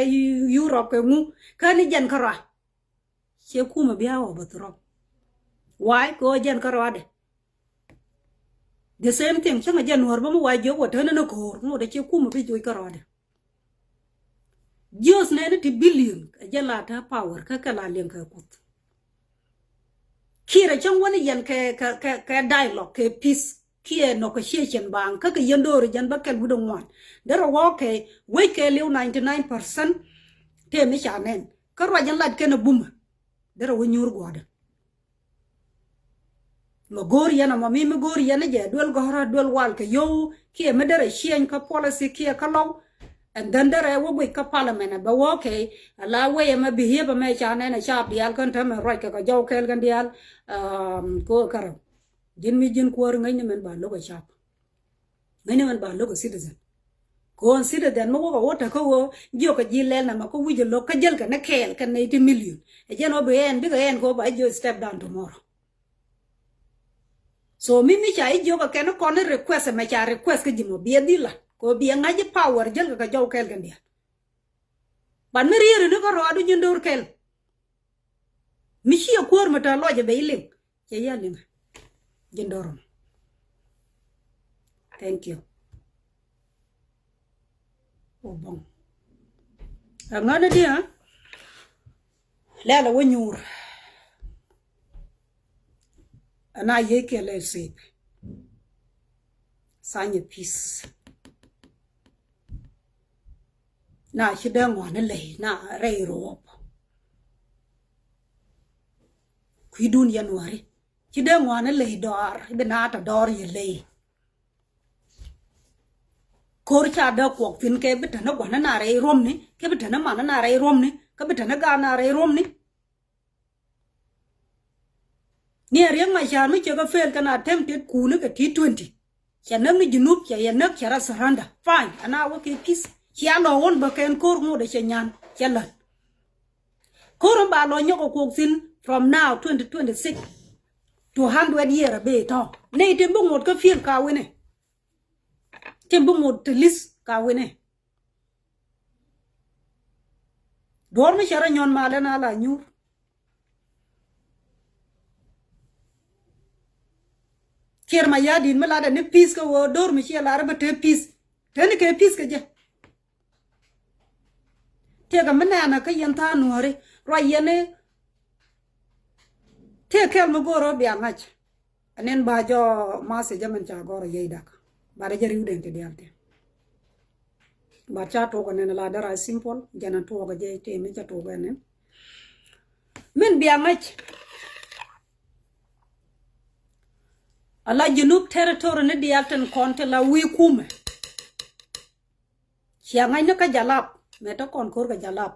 Europe kɛ ŋu kä ni jɛn kä ruac. Ciɛ kumɛ bia wä bä thurɔ. Why kɛ wä jɛn kä ruadɛ. The same thing cäŋ a jɛn nuɔr bä mi wa jiök wä tän ni ko̱o̱r ŋot a ciɛ kumɛ bi juɔc kä ruadɛ. Jiöth nɛni ti billion a jɛ la te power kä kɛ la liɛŋ kɛ kuth. Kiir a cäŋ wäni yɛn kɛ kɛ kɛ kɛ dialogue kɛ peace kiɛ negotiation baŋ kä kɛ yɛn do̱r jɛn bä kɛl wi̱dɛ ŋuan. Derɛ wä kɛ wec kɛ liw ninety nine percent. Tëë mi ca nɛn kä ruac in lat kɛn a bumä. Derɛ wä nyuur guɔ̱dä. Mɛ go̱o̱r yɛn ɛmɔ mi mi go̱o̱r yɛn ni jɛ duel gɔ̱rä duel wal kɛ yio̱w kiɛ mi derɛ ciɛny kä policy kiɛ kä lɔw. And then derɛ wä guic kä parliament ɛ bɛ wä kɛ ala wec ɛmɛ behave ɛmɛ ca nɛn ɛ ca diaal kän täämɛ ruac kɛ kɛ jɔw kɛɛl kän diaal. Ko kärɛ Ji̱n mi ji̱n kuäär ŋäcni mɛn ba lo̱k ɛ cap. Ŋäcni mɛn ba lo̱k ɛ citizen. Kɛ ɣöö citizen mi wäkɛ wä te kä ɣöö jiök kɛ ji̱ lɛl namɛ kä wi̱c ɛ lo̱k kä jäl kɛ ni kɛɛl kɛ nɛy ti million. Ɛ jɛn ɣöö bi ɛn bikɛ ɛn kɛ ɣöö ba jiök step down tomorrow. So mi mi ca i̱ jiök kɛ kɛn kɔn i̱ request ɛmɛ ca request kä ji̱ mɔ biɛ dhil la kɛ ɣöö biɛ ŋa̱c i̱ power jäl kɛ kɛ jɔw kɛɛl kɛn diaal. But mi rieri ni kä rɔɔdu ji̱n do̱r kɛl. Mi ciɛ kuäär mi tɔ̱ lɔcɛ bɛ i̱ liŋ. Cɛ yɛ liŋ. Ji̱n do̱r ɔm. Thank you. O bɔŋ. Ɛŋäni diɛ? Lɛl ɛ wä nyuur. Ɛn a yiëë kiɛ lɛl sip. Sanyɛ peace. Na ci dee ŋuani ley na rɛy ruɔp. Kui̱dun yɛn wari ci dee ŋuani ley dɔɔr ibi na tɔ dɔɔr yɛ ley. Ko̱r ca dee kuɔk thin kɛ bi tɛn ni gua̱n ni na rɛy ruɔmni kɛ bi tɛn ni man ni na rɛy ruɔmni kɛ bi tɛn ni gaat na rɛy ruɔmni. Ni a Riek Machar mi cɛ kɛ fail kɛn attempted kuni kɛ T twenty. Cɛ näk ni Junub cɛ yɛ näk cɛ rɔ surrender. Fine. Ana wä kɛ peace. Cia lɔ won bä kɛn ko̱r ŋot cɛ nyan cɛ lät. Ko̱r in ba lɔ nyɔk ɛ kuɔk thin from now twenty twenty-six to hundred year a bee tɔ. Nɛy tin bi ŋot kä field ka winɛ. Tin bi ŋot te list ka winɛ. Duɔ̱ɔ̱r mi cɛ rɔ nyɔn malɛ na la nyuur. Kiɛr ma ya̱a̱ di̱t mi latdɛ ni peace kä ɣöö do̱r mi ciɛ lar bä te peace. Te ni kɛ peace kɛ jɛ. Tëëkɛ mi nɛɛnä kä yɛn tha̱a̱ŋ nuääri ruac yɛn i̱ tëëk kɛl mi go̱o̱r ɣä bia ŋa̱c. Ɛn in ba jɔ message jɛ min ca gɔr a yiey dak. Ba rɛ jɛ riw den ti dial ti. Ba ca tok ɛn in la dara simple jɛn a tok a jɛ ti mi ca tok ɛn in. Min bia ŋa̱c. A la Junub territory ni dial tin kɔn ti la wi̱i̱ kumɛ. Cia ŋa̱cni kä Jalap mɛ te kɔn ko̱r kɛ Jalap.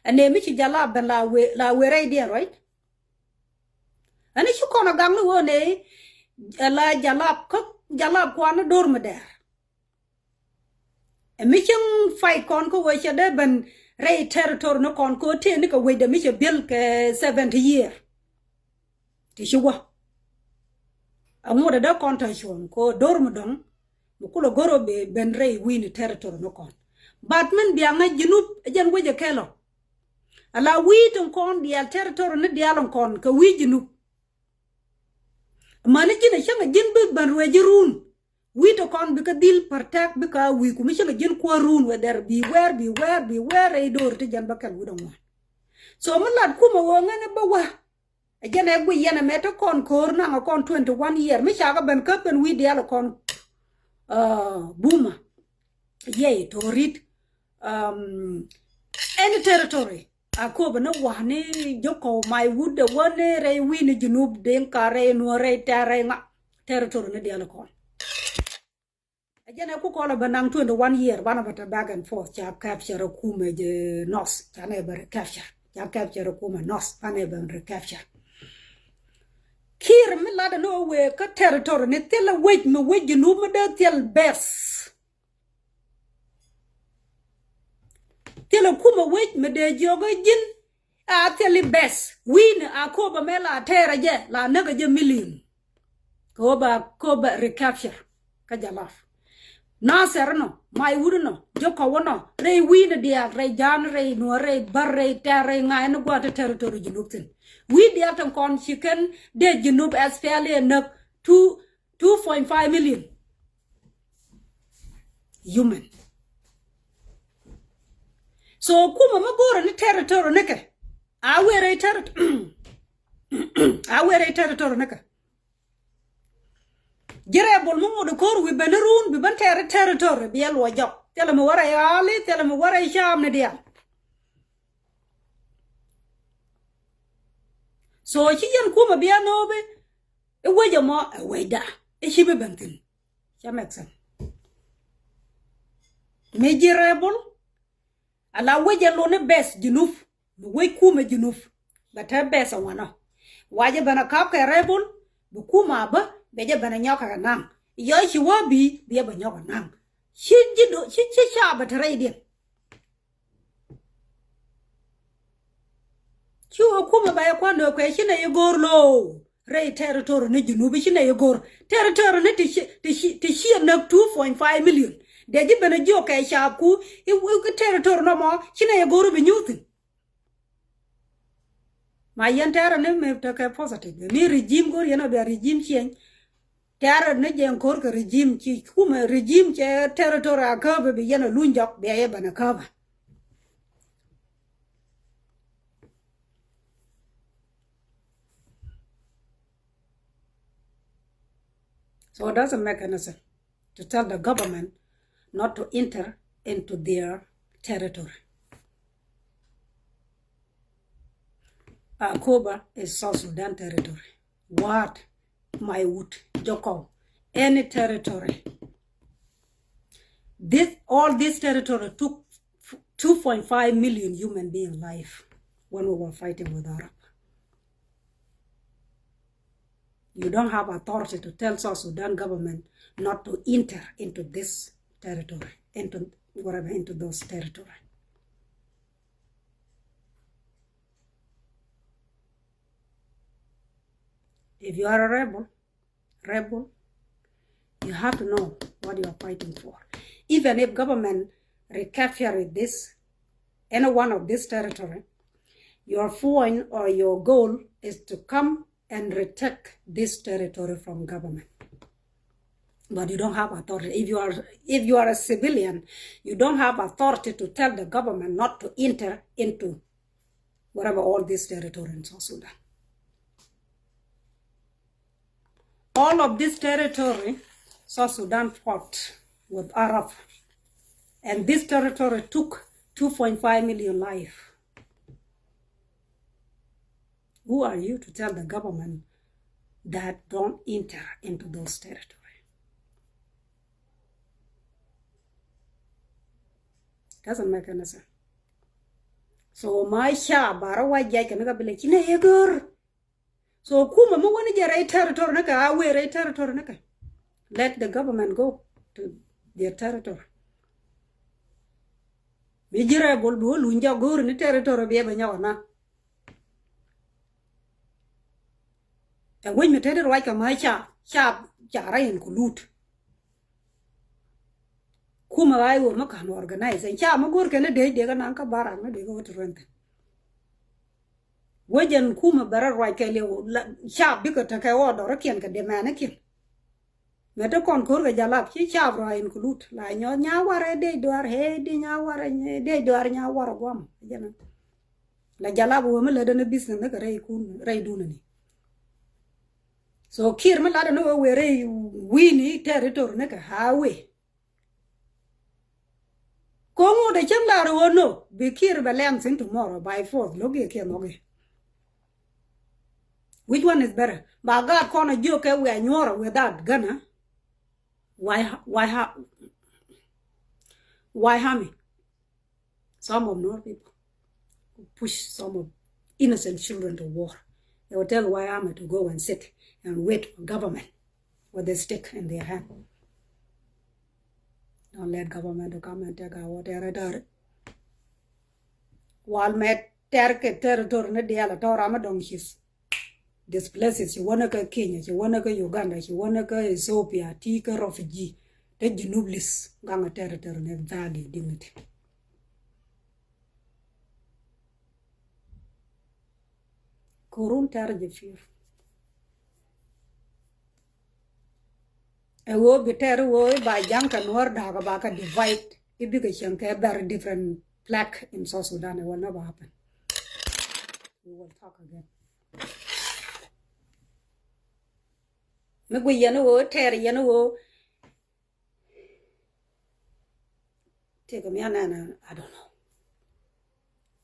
Ɛn ëë mi ci Jalap ben la wee la wee rɛy diɛn ruac. Ɛn i̱ ci kɔn a gaŋni ɣöö nɛy ɛ la Jalap kä Jalap kuan ni do̱r mi dɛɛr. Ɛ mi cieŋ fight kɔn kä ɣöö cɛ dee ben rɛy territory ni kɔn kä ɣöö tëë ni kɛ wecdɛ mi cɛ biɛl kɛ seventy year. Ti ci wä. Aŋot ɛ dee kɔn tɔ cuɔ̱ɔ̱ŋ kɛ ɣöö do̱r mi dɔ̱ŋ mi kulɛ go̱r ɣöö ben rɛy wi̱i̱ni territory ni kɔn. But min bia ŋäc Junub ɛ jɛn wec ɛ kɛl ɔ. Ala wi̱i̱ tin kɔn diaal territory ni diaal in kɔn kɛ wi̱i̱ Junub. Mani ji̱n a cäŋ a ji̱n bi ben ruëë ji̱ ruun. Wi̱i̱ ti kɔn bikɛ dhil protect bikɛ a wi̱i̱ kumi cäŋ a ji̱n kuäär ruun whether bi wɛɛr bi wɛɛr bi wɛɛr rɛy do̱r ti jɛn bä kɛl wi̱i̱ dɔ̱ŋ ŋuan. So mi lat kumɛ ɣöö ŋäni bä wä. Ɛ jɛn ɛ guiy yɛn ɛmɛ ti kɔn ko̱o̱r naŋ ɛ kɔn twenty one year mi ca kɛ ben kä ben wi̱i̱ diaal ɛ kɔn. Buma yɛy torit. Any territory a kööbä ni wani jokɔ my wood ɛ wä ni rɛy wi̱i̱ ni Junub Dinka rɛy nuɔ rɛy tɛ̈r rɛy ŋa. Territory ni diaal ɛ kɔn. Ɛ jɛn ɛ ku kɔlɛ bä naŋ twenty one year banɛ bä te back and forth ca capture ɛ kumɛ jɛ north canɛ bä recapture ca capture ɛ kumɛ north banɛ bä recapture. Kiir mi latdɛ ni ɣä wëë kä territory ni thilɛ wec mi wec Junub mi dee thil best. Thilɛ kumɛ wec mi dee jiɔk ɛ ji̱n. A thil i̱ bɛth wi̱i̱ni a kööbä mɛ la tɛɛrɛ jɛ la näkɛ jɛ million. Kööbä kööbä recapture kä Jalap. Nasir inɔ, Maiwut inɔ, Jokɔw inɔ rɛy wi̱i̱ni diaal rɛy Ja̱a̱n rɛy Nuɔ̱ɔ̱r rɛy Bär rɛy Tɛɛr rɛy ŋa̱a̱c ni gua̱a̱th ti territory Junub thi̱n. Wi̱i̱ diaal tin kɔn ci kɛn dee Junub S P L A näk tu two point five million human. So kumɛ mi go̱o̱rɛ ni territory nikɛ a wëë rɛy territory a wëë rɛy territory nikɛ. Ji̱ rebel mi ŋot ko̱r wi̱i̱ ben ni ruun bi ben tɛɛr territory bi ɛ luɔ jɔk thilɛ mi wä rɛy aali thilɛ mi wä rɛy caam ni diaal. So ci yɛn kumɛ bi a no̱o̱bi. I̱ wec ɛmɔ ɛ wecda i̱ ci bi ben thi̱n. Ca make sense. Mi ji̱ rebel ala wec ɛ luni bɛth Junub mi wec kumɛ Junub. Bɛ te bɛth ɛ wanɔ wacɛ ben ɛ kap kɛ rebel bi kumɛ a bä bɛ jɛ ben a nyɔk kɛ naŋ. Yɔ ci wä bi, bi jɛ ben nyɔk kɛ naŋ. Ci ji̱ do, ci, ci ca bɛ te rɛydiɛn. Ci wä kumɛ ba yɛ kuan dee kuɛ ci nɛ yɛ go̱o̱r lo̱o̱. Rɛy territory ni Junub ci nɛ yɛ go̱o̱r. Territory ni ti ci, ti ci, ti ci nɛ two point five million. Dee ji̱ ben a jiök kɛ caap ku i, i, i territory nɔmɔ ci nɛ yɛ go̱o̱r bi nyuuthin. Ma yɛn tɛrɛ ni mi tekɛ positive. Mi regime go̱r yɛn a bia regime change. Tɛrɛ ni jɛ ko̱r kɛ regime ci kumɛ regime cɛ territory a käbɛ bi yɛn a luny jɔk bia yɛ ben a käbɛ. So it doesn't make any sense to tell the government not to enter into their territory. Akoba is South Sudan territory. What? Maiwut, Jokau, any territory. This, all this territory took two point five million human being life when we were fighting with Arab. You don't have authority to tell South Sudan government not to enter into this territory, into whatever, into those territory. If you are a rebel, rebel, you have to know what you are fighting for. Even if government recapture this, any one of this territory, your point or your goal is to come and retake this territory from government. But you don't have authority. If you are, if you are a civilian, you don't have authority to tell the government not to enter into whatever all this territory in South Sudan. All of this territory, South Sudan fought with Arab. And this territory took two point five million life. Who are you to tell the government that don't enter into those territory? Doesn't make any sense. So my shab bara wa jaj kɛ ni ka bi lɛ ci nɛ yɛ gör. So kumɛ mi wani jɛ rɛy territory ni kɛ, a wee rɛy territory ni kɛ. Let the government go to their territory. Mi ji̱ rebel bi wä luny jɛ go̱o̱ri ni territory bi ɛ bɛ nyɔk na. Ɛ wec mi te di ruac kɛ ma ca, ca, ca rɛy in ku lut. Kumɛ ɣa̱c wä mi ka̱n organize ɛn ca mi go̱o̱r kɛn ni dec dec kɛ naŋ kä barak ni dec kɛ wä ti ruɛn thin. Wä jɛn kumɛ bɛ rɔ ruac kɛ liɛw, la, ca bikɛ tekɛ wä dɔr kiɛn kɛ dɛmɛni kiɛn. Mɛ ti kɔn ko̱r kɛ jalap ci ca rɔ include la nyɔ nya warɛ dec duar, hee di nya warɛ, dec duar nya warɛ guam. Jɛn la jalap wä mi lɛ dɛn business ni kɛ rɛy kun, rɛy dunani. So Kiir mi latdɛ ni wee wee rɛy wi̱i̱ni territory ni kɛ highway. Ko̱ŋ wut ɛ cäŋ lar wä no bi Kiir bɛ lɛm thin tomorrow by force lo̱k yɛ kiɛ nhɔk yɛ. Which one is better? Ba gaat kɔn a jiök kɛ wiaa nyuɔrɛ without gun, huh? Why, why, ha-, why harming some of Nuer people who push some of innocent children to war? They will tell why army to go and sit and wait for government with a stick in their hand. Don't let government to come and take our territory. Wal mɛ tɛr kɛ territory ni diaal a tɔr ram a dɔŋ ci displaces, ci wänä kä Kenya, ci wänä kä Uganda, ci wänä kä Ethiopia, ti kä refugee, te Junub list, gaŋ a territory ni value, dignity. Ko̱run tɛr jɛ pi̱i̱r. Ɛ ɣöö bi tɛr ɣöö i̱ ba ja̱ŋ kɛ Nuäär da̱a̱k ba kɛ divide, i̱ bikɛ cieŋ kɛ very different flag in South Sudan. It will never happen. We will talk again. Mi gui yɛn ɣöö tɛr yɛn ɣöö Tëëkɛ mi anɛn, I don't know.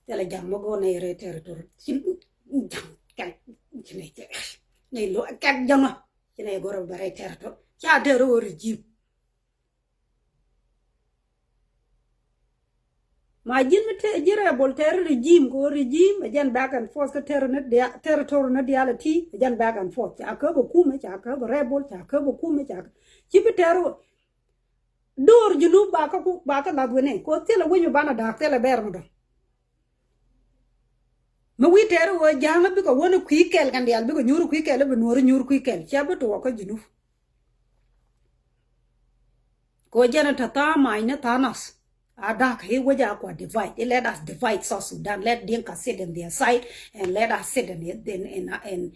Thilɛ ja̱ŋ mi go̱o̱r nɛy rɛy territory. Ci ja̱ŋ kɛl, ci nɛy kɛl, nɛy lo kɛl ja̱ŋä. Ci nɛy go̱o̱r bɛ rɛy territory. Ca dee rɛ wä regime. Ma ji̱n mi te ji̱ rebel tɛr regime kɛ ɣöö regime ɛ jɛn back and forth kä terri ni dia-, territory ni diaal ɛ ti ɛ jɛn back and forth. Ca kä bɛ kumɛ, ca kä bɛ rebel, ca kä bɛ kumɛ, ca kä ci bi tɛr ɣöö do̱r Junub ba kä ku, ba kä lath wen ɛ kɛ ɣöö thilɛ wec mi banɛ da̱a̱k, thilɛ bɛɛr mi dɔ̱ŋ. Mi wi̱i̱ tɛr ɣöö ja̱a̱ŋä bikɛ wä ni kui̱ kɛl kɛn diaal, bikɛ nyuur kui̱ kɛl, i̱ bi nuɔ̱ɔ̱ri nyuur kui̱ kɛl, cia bi tuɔɔk kä Junub. Kɛ ɣöö jɛn ɛ te tha̱a̱ŋ mac ni tha̱a̱ŋ nath. A da̱k i̱ wec a kua divide. I̱ let us divide South Sudan. Let Dinka sit in their side and let us sit in, in, in, in,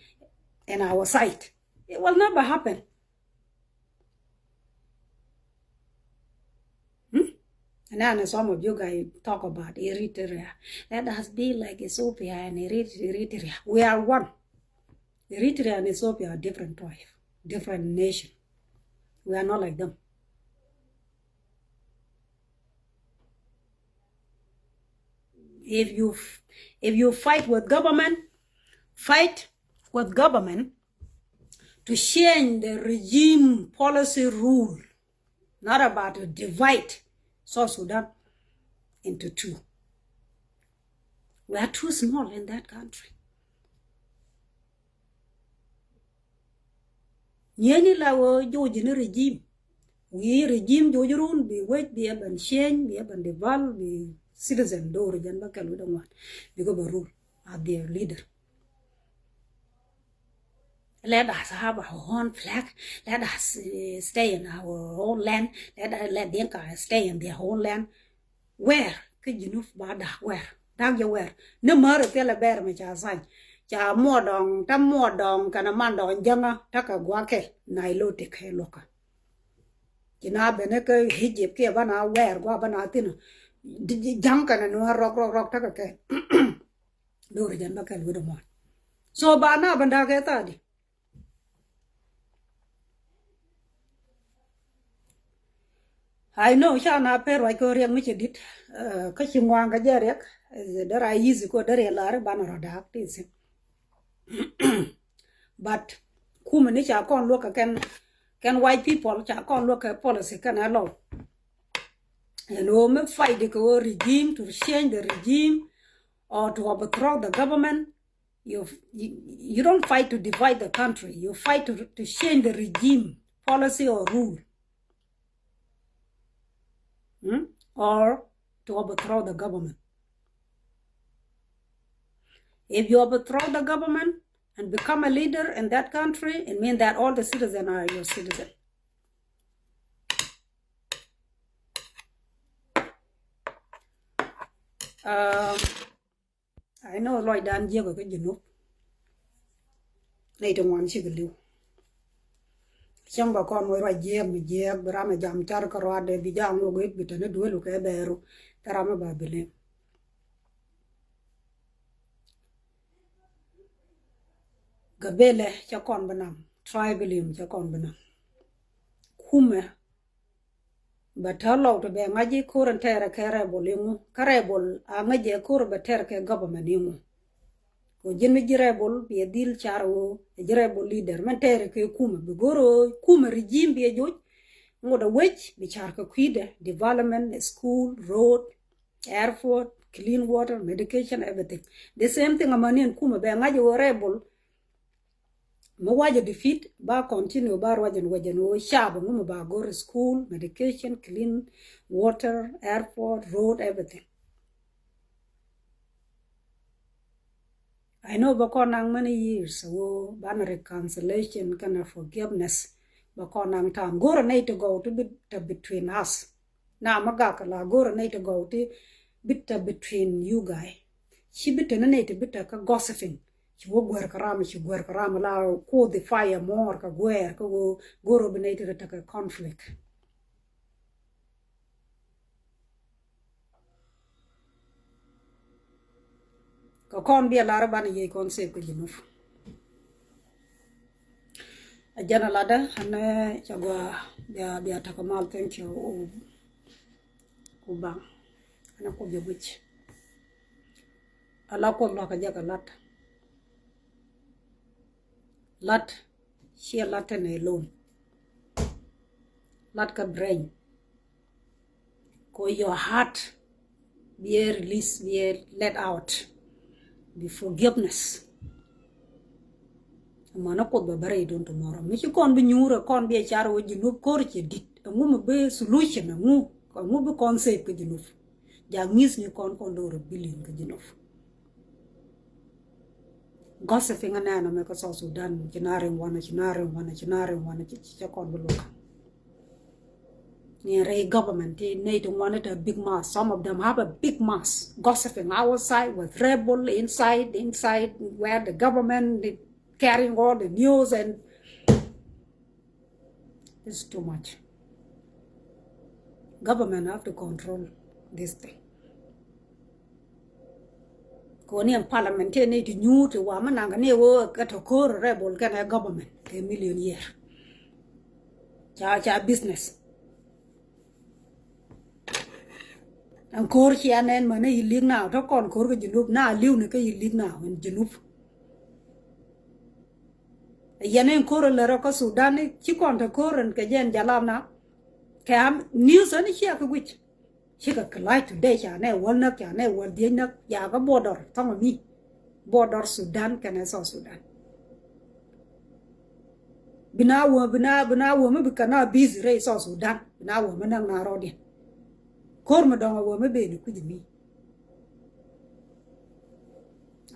in our side. It will never happen. Hmm? And then some of you guys talk about Eritrea. Let us be like Ethiopia and Erit-, Eritrea. We are one. Eritrea and Ethiopia are different tribe, different nation. We are not like them. If you f-, if you fight with government, fight with government to change the regime policy rule, not about to divide South Sudan into two. We are too small in that country. Nyieny la wä jo̱o̱c ni regime. Wi̱i̱ regime jo̱o̱c run bi wec bi ɛ ben change, bi ɛ ben deval, bi citizen do̱r jɛn bä kɛl wi̱dɛ ŋuan. Bikɛ bɛ rule as their leader. Let us have our own flag. Let us, uh, stay in our own land. Let, let Dinka stay in their own land. Where? Kä Junub ba da̱k where? Da̱k jɛ where? Ni mär thilɛ bɛɛr mi ca sign. Ca muɔdɔŋ, ta muɔdɔŋ kɛnɛ mandɔŋ jäŋä, ta kɛ gua̱kɛ Nilotic kɛ luɔkä. Ci na ben kä Egypt kiɛ bä na where gua bä na thin. Di-, di-, ja̱ŋ kɛnɛ nuɔ̱ɔ̱r rɔk, rɔk, rɔk, ta kɛ kɛ. Do̱r jɛn bä kɛl wi̱dɛ muɔ̱ɔ̱n. So ba na ben da̱k kɛ tha̱a̱di. I know ca na per ruac kɛ riɛk mi cɛ dit, eh, kä ci ŋuan kɛ jɛ riɛk, eh, dera easy kɛ dera lar banɛ rɔ da̱a̱k ti thi̱n. But kumɛ ni ca kɔn luɔk kɛ kɛn, kɛn white people ca kɔn luɔk kɛ policy kɛn ɛ lɔw. Ɛn ɣöö mi fight kɛ ɣöö regime, to change the regime or to overthrow the government, You, you, you don't fight to divide the country. You fight to, to change the regime, policy or rule. Hmm? Or to overthrow the government. If you overthrow the government and become a leader in that country, it means that all the citizens are your citizen. Um, I know lɔcdan jiäk kä Junub. Nɛy ti ŋuan cikɛ li̱w. Cäŋ bɛ kɔn wä ruac jiäk mi jiäk bi ram ɛ jam car kä ruaadɛ bi jaŋ wä gui̱k bi tɛn i̱ duel wä kɛ bɛɛru. Kä ram ɛ ba bi lem. Gabelɛ cɛ kɔn bi nam. Tribalism cɛ kɔn bi nam. Kumɛ Bɛ tääl lɔw ti bɛ ŋa̱c i̱ ko̱r in tɛɛrɛ kɛ rebel iŋu. Kä rebel a ŋäc jɛ ko̱r bɛ tɛɛrɛ kɛ government iŋu. Kɛ ji̱n mi ji̱ rebel biɛ dhil car ɣöö ɛ ji̱ rebel leader mɛn tɛɛrɛ kɛ kumɛ bi go̱r ɣöö kumɛ regime biɛ joc. Ŋot a wec bi car kɛ kui̱dɛ, development, school, road, airport, clean water, medication, everything. The same thing amäni ɛn kumɛ bɛ ŋa̱c ɣöö rebel Mi wacɛ defeat ba continue ba ruacɛ ni wecɛ ni wä shab ŋu mi ba go̱r school, medication, clean water, airport, road, everything. I know bä kɔn naŋ many years ago banɛ reconciliation kɛnɛ forgiveness. Bä kɔn naŋ time go̱rɛ nɛy ti gɔw ti bi tɛ between us. Na mi gak la go̱rɛ nɛy ti gɔw ti bi tɛ between you guy. Ci bi tɛ ni nɛy ti bi tɛ kä gossiping. Ci wä guɛr kä ram, ci guɛr kä ram la kuoth i fire mɔɔr kä guɛr kä go̱rɛ bi nɛy ti ri tɛ kä conflict. Kä kɔn bia lar ban yey kɔn save kä Junub. A jɛn a ladä anɛ ca gua bia bia takä mal, thank you. U baŋ anɛ kuoth jɛ guic. A la kuoth luakä jɛ kä lat. Lat ciɛ lat tɛnɛ alone. Lat kä brain. Ko your heart Bi ɛ release, bi ɛ let out, bi forgiveness. Ɛmɔ ni Kuoth bɛ bɛ rɛy duŋ tomorrow. Mi ci kɔn bi nyuur ɛ kɔn bi ɛ car wä Junub ko̱r cɛ dit. Ɛŋu mi bi solution, ɛŋu, ɛŋu bi kɔn save kä Junub? Ja ŋi̱th ni kɔn kɔn do̱r billion kä Junub. Gossiping anɛn amɛ kä South Sudan, ci na riŋ wanɛ, ci na riŋ wanɛ, ci na riŋ wanɛ, ci, ci, ci kɔn bi luɔk. Ni rɛy government ti nɛy ti ŋuan ti big mouth. Some of them have a big mouth. Gossiping outside with rebel inside, inside where the government is carrying all the news and it's too much. Government have to control this thing. Koni ɛn parliament ti nɛy ti nyuur ti wa mi naŋ kɛ ni wä kɛ tɔ ko̱r rebel kɛnɛ government kɛ million year. Ca, ca business. Ɛn ko̱r cia nɛn mɛ ni yi lik na tɔ kɔn ko̱r kɛ Junub na liw ni kɛ yi lik na ɛn Junub. Yɛn in ko̱r in lɛ rɔ kä Sudan ni ci kɔn te ko̱r in kɛ jɛn jalab na. Kɛ am news in cia kɛ guic. Cikɛ kɛ live today ca nɛ wäl näk, ca nɛ wäl dhiec näk, ca kɛ border thɔŋ mi. Border Sudan kɛnɛ South Sudan. Bi na wä, bi na, bi na wä mi bi kɛ na busy rɛy South Sudan. Bi na wä mi näk na rɔɔdiɛn. Ko̱r mi dɔŋ a wä mi ben kui̱c mi.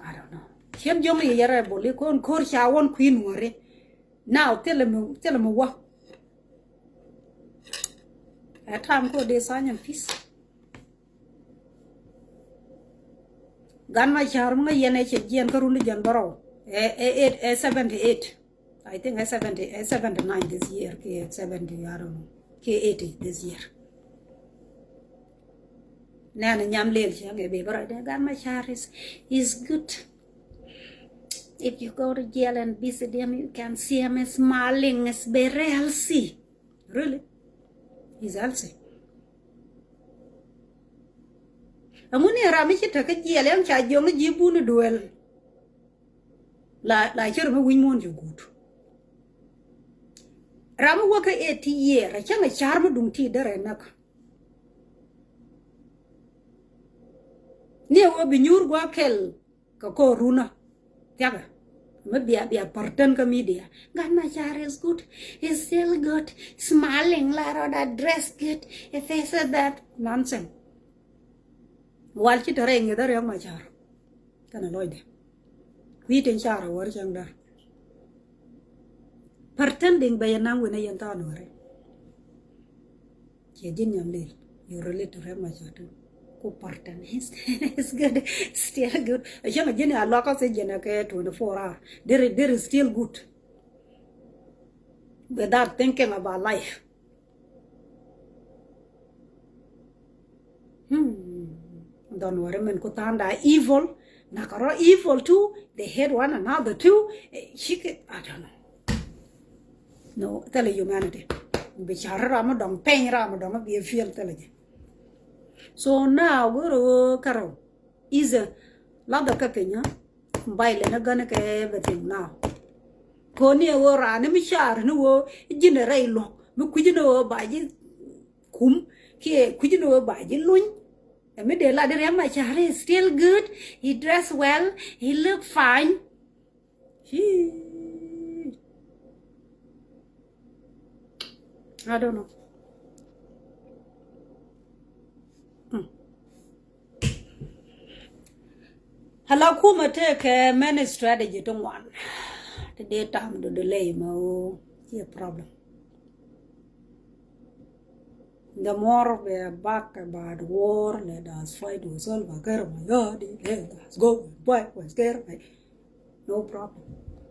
I don't know. Cien jiɔŋ yɛ yɛrɛ bol i̱ ko̱n ko̱r ca wän kui̱ nuɔri. Now thilɛ mi, thilɛ mi wä. Ɛ time ko dee sign and peace. Gan Macar mi ŋä yɛn ɛ cɛ jiɛn kä run di jɛn bärɔw. Ɛ, ɛ, ɛ, ɛ seventy eight. I think ɛ seventy, ɛ seventy nine this year, kiɛ seventy, I don't know. Kiɛ eighty this year. Nɛn nyam lel cɛ ŋɛ bɛ bärɔw dee Gan Macar is, is good. If you go to jail and visit him, you can see him smiling, is very healthy. Really? He's healthy. Ɛŋu ni ram mi ci te kä jiɛl ɛn ca jiɔŋ ji̱ buni duel. La, la cär mi wi̱ny muɔ̱n ci guut. Ram mi wä kä eighty year, a cäŋ a car mi duŋ ti derɛ näk. Ni a wä bi nyuur gua̱a̱ kɛl. Kɛ ko̱r runä thiakä. Mi bia, bia pärtän kä media. Gan Macar is good. Is still good. Smiling la rɔɔdɛ, dress good. If he said that nonsense. Wal ci te rɛy ŋi̱th a Riɛk Macar. Kɛnɛ lɔcdɛ. Kui̱ tin car a wär cäŋ däär. Pretending bɛ yɛ naŋ wi̱nɛ yɛn tha̱a̱n wärɛ. Ciɛ ji̱n nyam lil. You relate to Riɛk Macar too. Ku pretend. He's, he's good. Still good. Ɛ cäŋ ji̱n a luak kä si ji̱n a kɛ twenty four hour. There is, there is still good. Without thinking about life. Hmm. Dhɔn wärɛ min ku tha̱a̱nda evil. Nakä rɔ evil too. They hate one another too. Eh, cikɛ, I don't know. No, thilɛ humanity. Bi car ram mi dɔŋ peny, ram mi dɔŋ bi feel thilɛ jɛ. So now, go̱rɛ wä kärɔw. Is a ladhɛ kä piny, ha? Violent ni gän kɛ everything now. Koni ɛ wä raan ni mi car ni wä ji̱n rɛy luɔ̱k. Mi kui̱c ni wä ba ji̱ kum. Kiɛ kui̱c ni wä ba ji̱ luny. Ɛ mi dee lat di Riɛk Macar is still good. He dress well. He look fine. Hii. I don't know. Hmm. Hala kumɛ tekɛ many strategy ti ŋuan. Ti dee tam du delay mɛ woo. Ci a problem. The more we are back about war, let us fight with Salva Kiir Mayardit, let us go and fight with Kiir May-, no problem.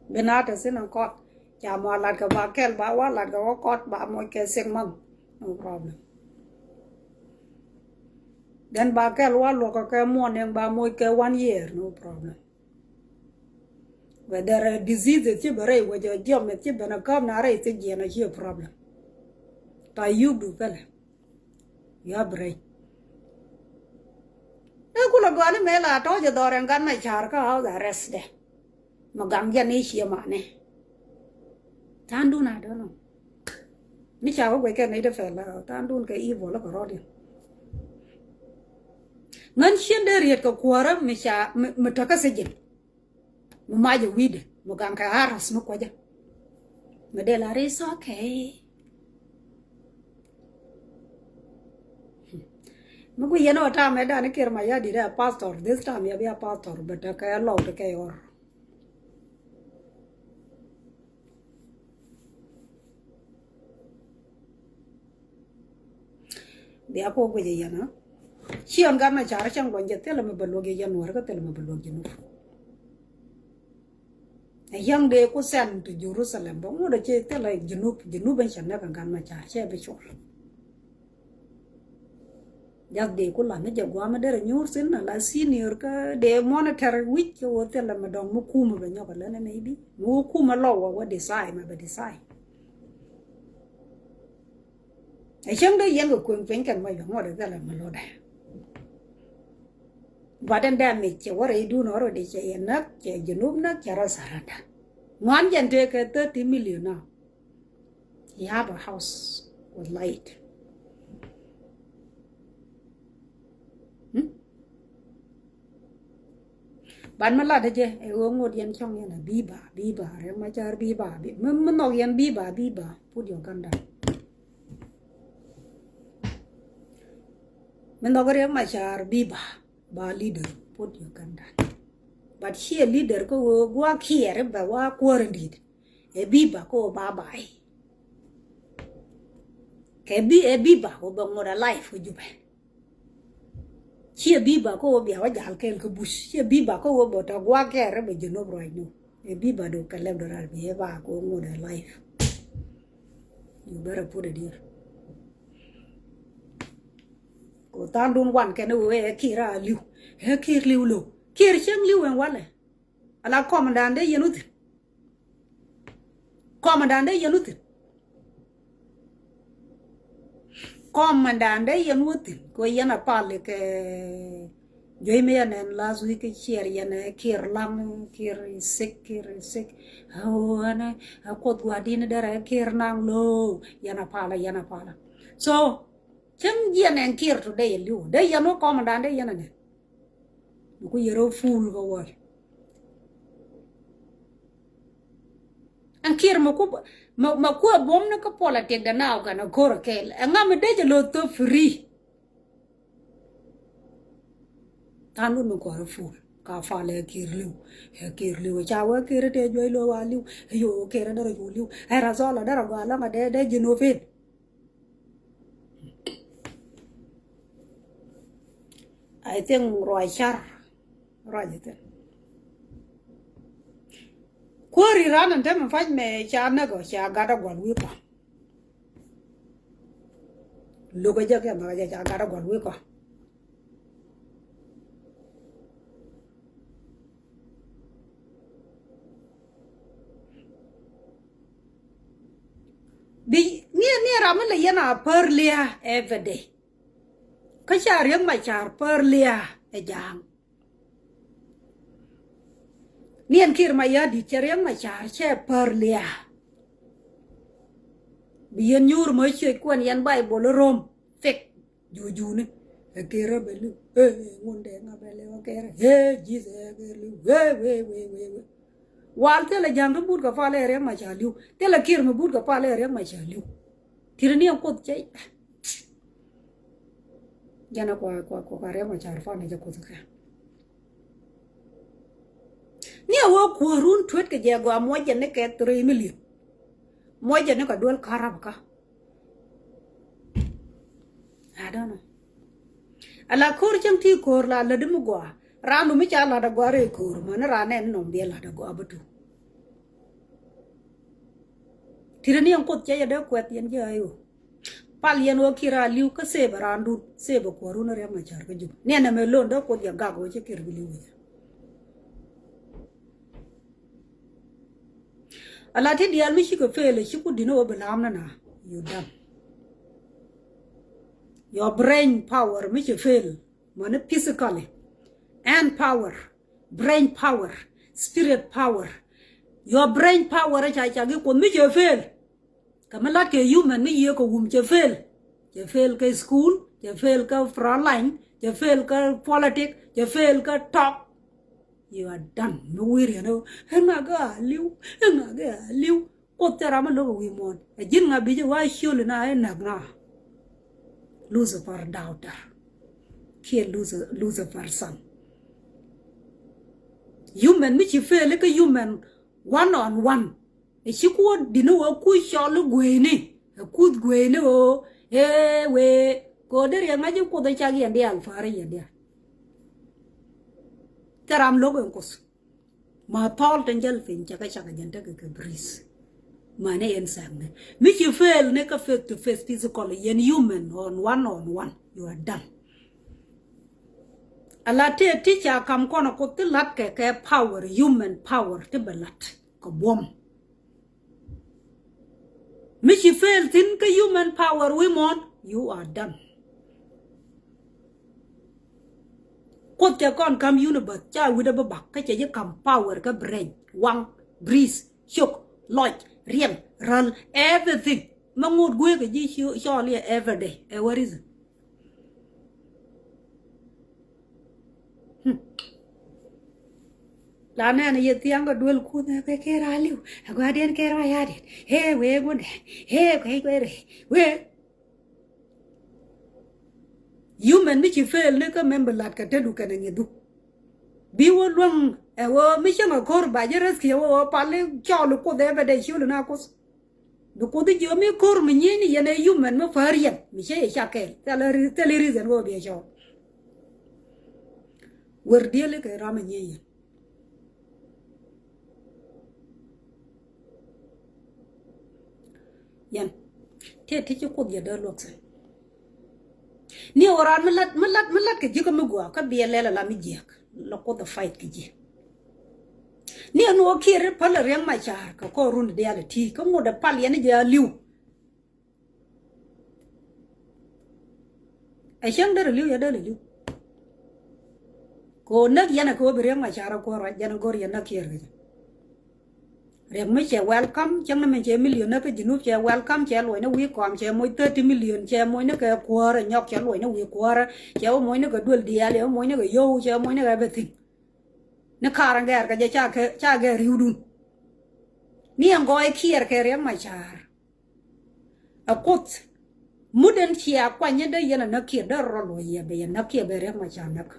Bi na te thin in court, ca mɔ lat kɛ ba kɛl ba wa lat kɛ wä court ba moc kɛ six month, no problem. Then ba kɛl wa luɔk kɛ kɛ muɔniŋ ba moc kɛ one year, no problem. Whether a disease ci bɛ rɛy wec a jiɔm meth ci ben a käp na rɛy thiec jiɛn a ci a problem. Ta yuk du pɛlɛ. You have brain. Ɛ kulɛ gɔani mɛ la tɔ̱ jɛ dhɔr ɛn Gan Macar kä house arrest dɛ. Mɛ gam jɛ ni ciɛ manɛ. Tha̱a̱ŋ dun a dɔ̱nɔ. Mi ca wä guɛc kɛ nɛy ti pɛl la tha̱a̱ŋ dun kɛ evil lä kɛ rɔɔdiɛn. Ŋän cien dee riet kɛ kuäärä mi ca mi, mi täkä sijin. Mi macɛ wi̱i̱dɛ mi gaŋ kɛ aras mi kuäcä. Mi dee la ri, it's okay. Mi ku yɛn ɔ tam ɛ dan Kiir Mayardit ɛ pastor, this time yɛ bi a pastor, but kɛ lɔw ti kɛ ɣɔr. Bia kɔ guic yɛn a. Ciɛn gan na car cɛn luɔny jɛ thilɛ mi bɛ luɔk yɛ yɛn nuɔr kä thilɛ mi bɛ luɔk jɛ nuɔr. A young day ku send to Jerusalem, bä ŋut a cɛ thilɛ Junub, Junub in cɛ näk a gan ma car cɛ bi col. Just dee ku lam ni jɛ guam mi derɛ nyuur thin a la senior kä dee monitor wi̱c kɛ wä thilɛ mi dɔŋ mi kum bɛ nyɔk a lɛn a maybe mi wä kum a lɔw a wä decide ma bɛ decide. A cäŋ dee yɛn kɛ kueŋ piny kɛn mɔc bɛ ŋuɔt ɛ thilɛ mi lotdɛ. But ɛn dee mic cɛ wä rɛy dun already, cɛ yɛ näk, cɛ Junub näk, cɛ rɔ surrender. Ŋuan jɛn tëë kɛ thirty million now. He have a house with light. Hmm? Ban mi lat jɛ ɛ ɣöö ŋot yɛn cɔŋ yɛn a biba, biba, Riɛk Macar biba, bi-, mi, mi nhɔk yɛn biba, biba, put your gun down. Mi nhɔk Riɛk Macar biba, ba leader, put your gun down. But ciɛ leader kä ɣöö gua̱a̱ kiɛɛr bɛ wa kuäär in di̱i̱t. Ɛ biba kä ɣöö ba bai. Kɛ bi, ɛ biba ɣöö bɛ ŋot a life kä Jubɛ. Ciɛ biba kä ɣöö bia wä jal kɛɛl kä bush. Ciɛ biba kä ɣöö bɛ tɔ gua̱a̱ kɛɛr bɛ Junub right now. Ɛ biba do kɛ lɛp dɔ rar bi ɛ ba kä ɣöö ŋot a life. You better put it here. Kɛ ɣöö tha̱a̱ŋ dun wan kɛn ɣöö ɛ Kiir a li̱w. Ɛ Kiir li̱w lo̱w. Kiir cieŋ li̱w ɛn walɛ. Ala kɔmandan dee yɛn wä thi̱n. Kɔmandan dee yɛn wä thi̱n. Kɔmandan dee yɛn wä thi̱n. Kɛ yɛn a pal kɛ juey mi yɛn ɛn last week ciɛɛr yɛn ɛ Kiir laŋ, Kiir is sick, Kiir is sick. Ɛ ɣöö ɛn ɛ Kuoth gua̱di̱n derɛ Kiir naŋ lo̱o̱. Yɛn a pal, yɛn a pal. So, cäŋ jiɛn ɛn Kiir today ɛ li̱w. Dee yɛn wä kɔmandan dee yɛn ɛ nɛ. Mi ku yɛ rɔ fuul kä wäl. Ɛn Kiir mi ku, mi, mi ku ɛ buɔ̱m ni kä politic dɛ naaw kɛn ɛ ko̱r ɛ kɛɛl. Ɛŋa mi dee jɛ lo̱th thop free. Tha̱a̱ŋ dun mi kuäär ɛ fuul. Ka pal ɛ Kiir li̱w. Ɛ Kiir li̱w. Ca wee Kiir tëë juey lo̱o̱ wa li̱w. Ɛ yo Kiir ɛ derɛ cu li̱w. Ɛ result ɛ derɛ gɔaa lɔ̱ŋ ɛ dee, dee ji̱n wä pen. I think ruac car, ruac I think. Kuäär iran ɛn te mi pac mɛ ca näk ɔ ca gat a gual wi̱i̱ kɔn. Luk ɛ jɛ kɛ nhɔk ɛ jɛ ca gat a gual wi̱i̱ kɔn. Bi, ni, ni ram mi lɛ yɛn a pär lia̱a̱ every day. Kä ca Riɛk Macar pär lia̱a̱ ɛ ja̱a̱ŋ. Ni ɛn Kiir Mayardit cɛ Riɛk Macar cɛ pär lia̱a̱. Bi yɛn nyuur mɔ cuec kuɛn yɛn Baibol rom fik. Juujuni. Ɛ Kiir ɛ bɛ li̱w. Ɛ, ŋun dee ŋa bɛ li̱w ɛ Kiir. Ɛ, Jesus ɛ Kiir li̱w. Ɛ, wee, wee, wee, wee. Wal thilɛ ja̱ŋ ti but kɛ pal ɛ Riɛk Macar li̱w. Thilɛ Kiir mi but kɛ pal ɛ Riɛk Macar li̱w. Kiir ni ɛn Kuoth cɛ. Jɛn ɛ kua, kua, kua, kua Riɛk Macar fan ɛ jɛ Kuoth kɛ. Ni a wä kuäärun tuet kɛ jɛ gɔaa muɔcɛ ni kɛ three million. Muɔcɛ ni kɛ duel karab ka. I don't know. Ala ko̱r cäŋ ti ko̱r la lätdi mi gɔaa. Raan du mi ca lat a gɔaa rɛy ko̱r mani raan nɛn nɔm biɛ lat a gɔaa bä tu. Ti ri ni ɛn Kuoth cɛ yɛ dee kuɛth yɛn jɛ ayo. Pal yɛn wä Kiir a li̱w kä save a raan dun, save a kuäärun a Riɛk Macar kä Jubɛ. Ni ɛn ɛmɛ lon dee Kuoth yɛ gak wä cɛ Kiir bi li̱w wä. Ala ti diaal mi cikɛ fail, ci ku di̱n wä bi la̱a̱m ni na, you done. Your brain power mi cɛ fail, mani physically, hand power, brain power, spirit power. Your brain power ca ca gi Kuoth mi cɛ fail. Kɛ mi lat kɛ human mi yiëë kɛ wum cɛ fail. Cɛ fail kɛ school, cɛ fail kɛ front line, cɛ fail kä politic, cɛ fail kä talk. You are done. Mi wi̱i̱ riɛn ɛ ɣöö ɛ ŋa gɛ a li̱w, ɛ ŋa gɛ a li̱w. Kuoth cɛ ram mi lo̱k ɛ wi̱i̱ muɔ̱ɔ̱n. Ɛ ji̱n ŋa bi jɛ wa ciöl ina ɛ näk na. Lucifer daughter kiɛ Luci- Lucifer son. Human mi ci fail kä human one on one. Ɛ ci Kuoth di̱t ni wä kuc cɔl i̱ gueyni, ɛ kuth gueyni ɣöö ëë wëë. Kɛ ɣöö dee riɛk ŋa̱c i̱ Kuoth ɛ cak yɛn diaal, päär yɛn diaal. Cɛ ram lo̱k ɛn Kuoth. Ma thɔɔl tin jäl piny cɛ kɛ cak ɛ jɛn tekɛ kɛ breeze. Mani ɛn sɛkni mi ci fail ni kä face to face physical, yɛn human on one on one, you are done. Ala tëë ti ca kam kɔn ɛ Kuoth ti la̱t kɛ kɛ power, human power ti bɛ la̱t kɛ buɔ̱m. Mi ci fail thi̱n kä human power wi̱i̱ muɔ̱ɔ̱n, you are done. Kuoth cɛ kɔn kam universe ca wi̱dɛ bä bak kä cɛ ji̱ kam power kä brain, waŋ, breeze, ciök, lɔc, riɛm, räl, everything. Mä ŋot gueek ɛ ji̱ ci- cɔɔl yɛ everyday. Ɛ wä reason. Hmm. La nɛn yɛ thiaŋ kɛ duel kuth ɛ kɛ kɛ ra li̱w. Ɛ gua̱diɛn kɛ ra ya̱diɛn. Ɛ wee gundɛ. Ɛ kɛ kɛ rɛ. Wee. Human mi ci fail ni kä mɛn bi lat kɛ te du kɛnɛ ŋi̱dhu. Bi wä luäŋ ɛ wä mi cäŋ ɛ ko̱r ba ji̱ rescue ɛ wä wä pal i̱ cɔɔl i̱ Kuoth ɛ bɛ dee ciöl ina Kuoth. Bi Kuoth i̱ jiö mi ko̱r mi nyieny ni yɛn ɛ human mi päär yɛn mi cä yɛ cak kɛɛl. Thil ri- thil reason wä bi ɛ cɔɔl. Wer dieli kɛ ram mi nyieny yɛn. Yɛn tëë ti ci Kuoth yɛ dee luɔk sɛ. Ni ɣöö raan mi lat mi lat mi lat kɛ ji̱ kä mi gɔaa kä biɛ lɛl ala mi jiääk la Kuoth ɛ fight kɛ ji̱. Ni ɛn ɣöö Kiir päl ɛ Riɛk Macar kɛ kɔɔrun diaal ɛ ti kä ŋot ɛ pal yɛn jɛ a li̱w. Ɛ cäŋ derɛ li̱w yɛ derɛ li̱w. Kɛ ɣöö näk yɛn ɛ kɛ ɣöö bi Riɛk Macar ɛ kuäär ruac jɛn ɛ go̱r yɛn näk Kiir kɛ jɛ. Riɛk mi cɛ welcome cäŋ ni min cɛ million näk kä Junub cɛ welcome cɛ luɔc ni wi̱i̱ kɔam cɛ moc thirty million cɛ moc ni kɛ kuäär ɛ nyɔk cɛ luɔc ni wi̱i̱ kuäär ɛ cɛ wä moc ni kɛ duel diaal cɛ wä moc ni kɛ yio̱w cɛ moc ni kɛ everything. Ni kaar ɛn gɛɛr kɛ jɛ ca kɛ ca gɛɛr ri̱wdun. Ni ɛn gɔɔy Kiir kɛ Riɛk Macar. Ɛ Kuoth mut ɛn cia kuany ni dee yɛn ɛ näk Kiir dee rɔ luɔc yɛ bɛ yɛn näk Kiir bɛ Riɛk Macar näk.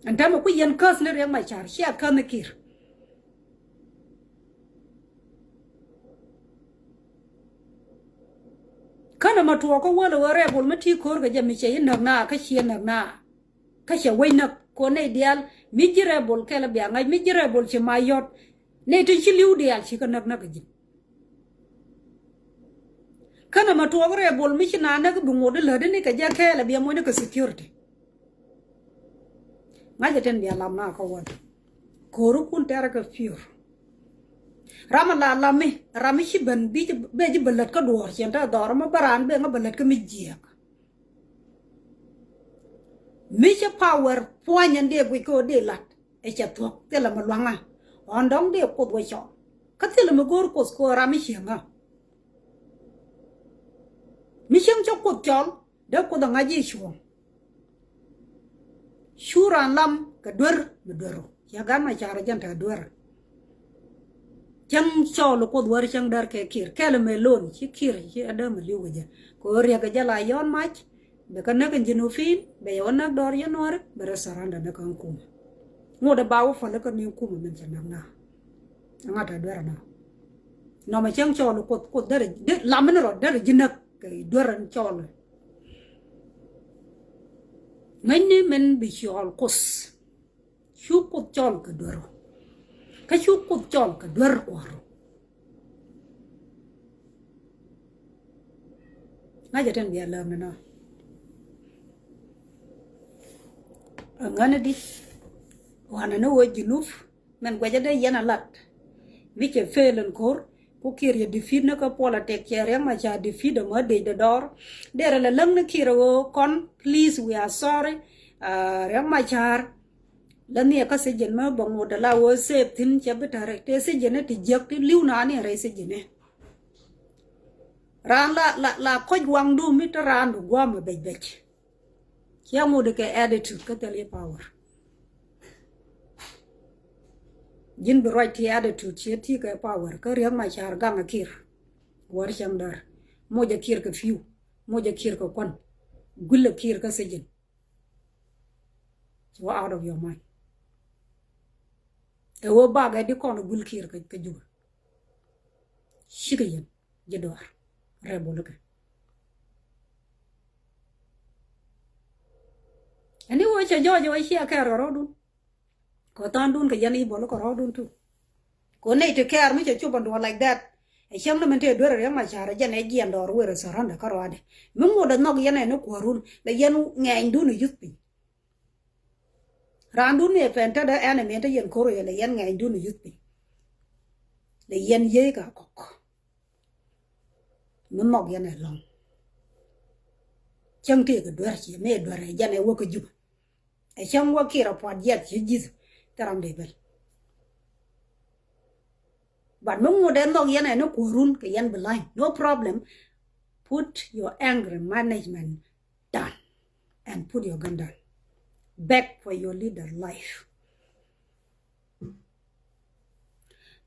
Ɛn täämɛ ku yɛn käth ni Riɛk Macar cia käth ni Kiir. Kä nɔmɔ tuɔɔk kä wäl ɛ ɣöö rebel mi ti ko̱r kɛ jɛ mi cɛ ji̱ näk na kä ciɛ näk na. Kä cɛ wec näk kɛ ɣöö nɛy diaal mi ji̱ rebel kɛl ɛ bia ŋa̱c mi ji̱ rebel ci ma yɔt. Nɛy tin ci li̱w diaal ci kä näk näk ɛ ji̱. Kä nɔmɔ tuɔɔk rebel mi ci na näk bi ŋot i̱ lätdä ni kɛ jɛ kɛɛl ɛ bia moc ni kɛ security. Ŋa̱cä tin bia lam na kä wäl. Ko̱rikun tɛrɛ kɛ piör. Ram a la lam mi ram mi ci ben bi ci ben ji̱ bä lät kä duɔ̱ɔ̱r cien te dhɔr mi bä raan ben ŋä bä lät kä mi jiääk. Mi cä power puɔ̱ny ɛn dee guic kä ɣöö dee la̱t ɛ cɛ thuɔ̱k thilɛ mi lua̱ŋä. Ɣän dɔ̱ŋ dee Kuoth wä cɔl kä thilɛ mi go̱o̱r Kuoth kɛ ɣöö ram mi cieŋä. Mi cieŋ cä Kuoth cɔl dee Kuoth ɛ ŋa̱c i̱ cuɔ̱ɔ̱ŋ. Cu raan lam kɛ duer mi duer ɔ. Ciɛ gat ma car jɛn te duer. Cäŋ cɔɔl Kuoth wär cäŋ där kɛ Kiir kɛl mɛ lon ci Kiir ci adä mi li̱w kɛ jɛ. Kɛ ɣöö riɛk kɛ jɛ la yɔn mac. Bɛ kɛ näk in Junubin bɛ yɛ wä näk dɔɔr yɛ nuɔri bɛ rɛ saranda näk kɛ ŋ kumɛ. Ŋot ɛ ba wä päl kä ni kumɛ min cɛ näk na. Ŋa̱t ɛ duer na. Nɔmɔ cäŋ cɔɔl Kuoth Kuoth där lam in rɔ där ji̱ näk kɛ duer in cɔɔl. Ŋäcni min bi cɔɔl Kuoth. Cu Kuoth cɔl kɛ duer ɔ. Kä cu Kuoth cɔl kɛ duer kuɔr ɔ. Ŋa̱cä tin bia lääm ni nɔ. Aŋäni di wanɛ ni wä Junub. Mɛn guɛcä dee yɛn a lat. Mi cɛ fail in ko̱r ku Kiir yɛ defeat ni kä politic cɛ Riɛk Macar defeat ɛmɔ dec dɔdɔr. Derɛ lɛ läŋ ni Kiir ɛ ɣöö kɔn please we are sorry. Riɛk Macar lɛ nhiɛ kä sijin mi bɛ ŋot ala ɣöö save thi̱n cɛ bi tɛri tëë sijin ni ti jiäk ti li̱w nani rɛy sijin ni. Raan la la la kɔc waŋdu mi te raandu gua̱a̱mɛ bec bec. Cia ŋut kɛ attitude kä thil i̱ power. Ji̱n bi ruac ti attitude ciɛ ti kɛ power kä Riek Machar gaŋ a Kiir. Wär cäŋ däär. Moc a Kiir kɛ fiu. Moc a Kiir kɛ kuan. Guil a Kiir kä sijin. You are out of your mind. Ɛ wä bak ɛ di kɔn guil Kiir kä, kä Juba. Cikɛ yɛn ji̱ dɔaar rɛɛ bol kɛ. Ɛn i̱ wä cɛ jɔɔc wä ciɛ kɛɛr kɛ rɔɔdun. Kɛ tha̱a̱ŋdun kɛ yɛn i̱ bol kɛ rɔɔdun tu. Kɛ nɛy ti kɛɛr mi cɛ cop ɛn duɔ̱ɔ̱r like that. Ɛ cäŋ ni min tëë duer Riek Machar ɛ jɛn ɛ jiɛn dɔɔr wëë rɛ surrender kä rɔaadɛ. Mi ŋot ɛ nhɔk yɛn ɛ ni kuäärun lɛ yɛn ŋɛɛnydun ɛ yuth piny. Raandun ni ɛ pɛn tetdä enemy te yɛn ko̱r yɛ lɛ yɛn ŋɛɛnydun ɛ yuth piny. Lɛ yɛn yiey ka kɔk. Mi nhɔk yɛn ɛ lɔ̱ŋ. Cäŋ tëëkɛ duer ciɛ mi ɛ duer ɛ jɛn ɛ wä kä Juba. Ɛ cäŋ wä Kiir ɛ pua̱t jiɛth ciɛ ji̱th thil ram dee bel. But mi ŋot ɛ nhɔk yɛn ɛ ni kuäärun kɛ yɛn bi la̱ny. No problem. Put your anger management down and put your gun down. Beg for your leader life.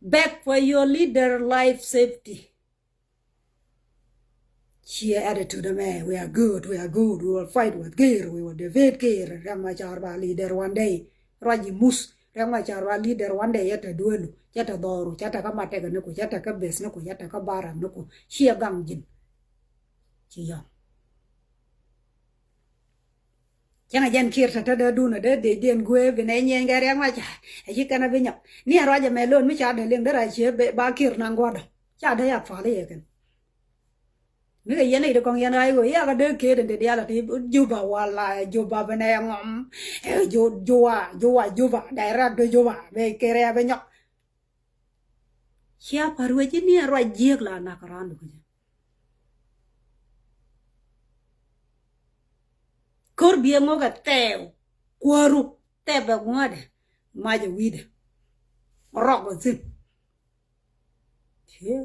Beg for your leader life safety. Ciɛ attitude ɛmɛ, we are good, we are good, we will fight with Kiir, we will defeat Kiir. Riek Machar ba leader one day. Ruac i̱ muth. Riek Machar ba leader one day, cɛ te duelu, cɛ te dhɔru, cɛ te kä matekɛ ni ku, cɛ te kä beth ni ku, cɛ te kä barak ni ku. Ciɛ gaŋ ji̱n. Ci yɔ̱ŋ. Cäŋ a jɛn Kiir te te dee dun a dee dee diɛn guee bi nɛ nyieny kɛ Riek Machar. Ɛ ci kɛn a bi nyɔk. Ni a ruac ɛmɛ lon mi ca dee liŋ dee ra cie ba Kiir naŋ gua̱dɔ. Ca dee ya pal iɛ kɛn. Mi kɛ yɛn i̱ di kɔŋ yɛn ɣa̱c ɣöö i̱ aka dee keet in di diaal a ti Juba wala Juba bi nɛ ŋɔm. Ɛ Ju-, Juba, Juba, Juba, direct to Juba. Bɛ kɛ rɛɛ bi nyɔk. Cia pa̱r wec i̱ ni a ruac jiääk la nak raan du kɛ jɛ. Ko̱r biɛ ŋok ɛ thɛɛw kuääru thɛp ɛ ŋuädɛ mac ɛ wi̱dɛ rɔk ɛ thi̱n. Cie,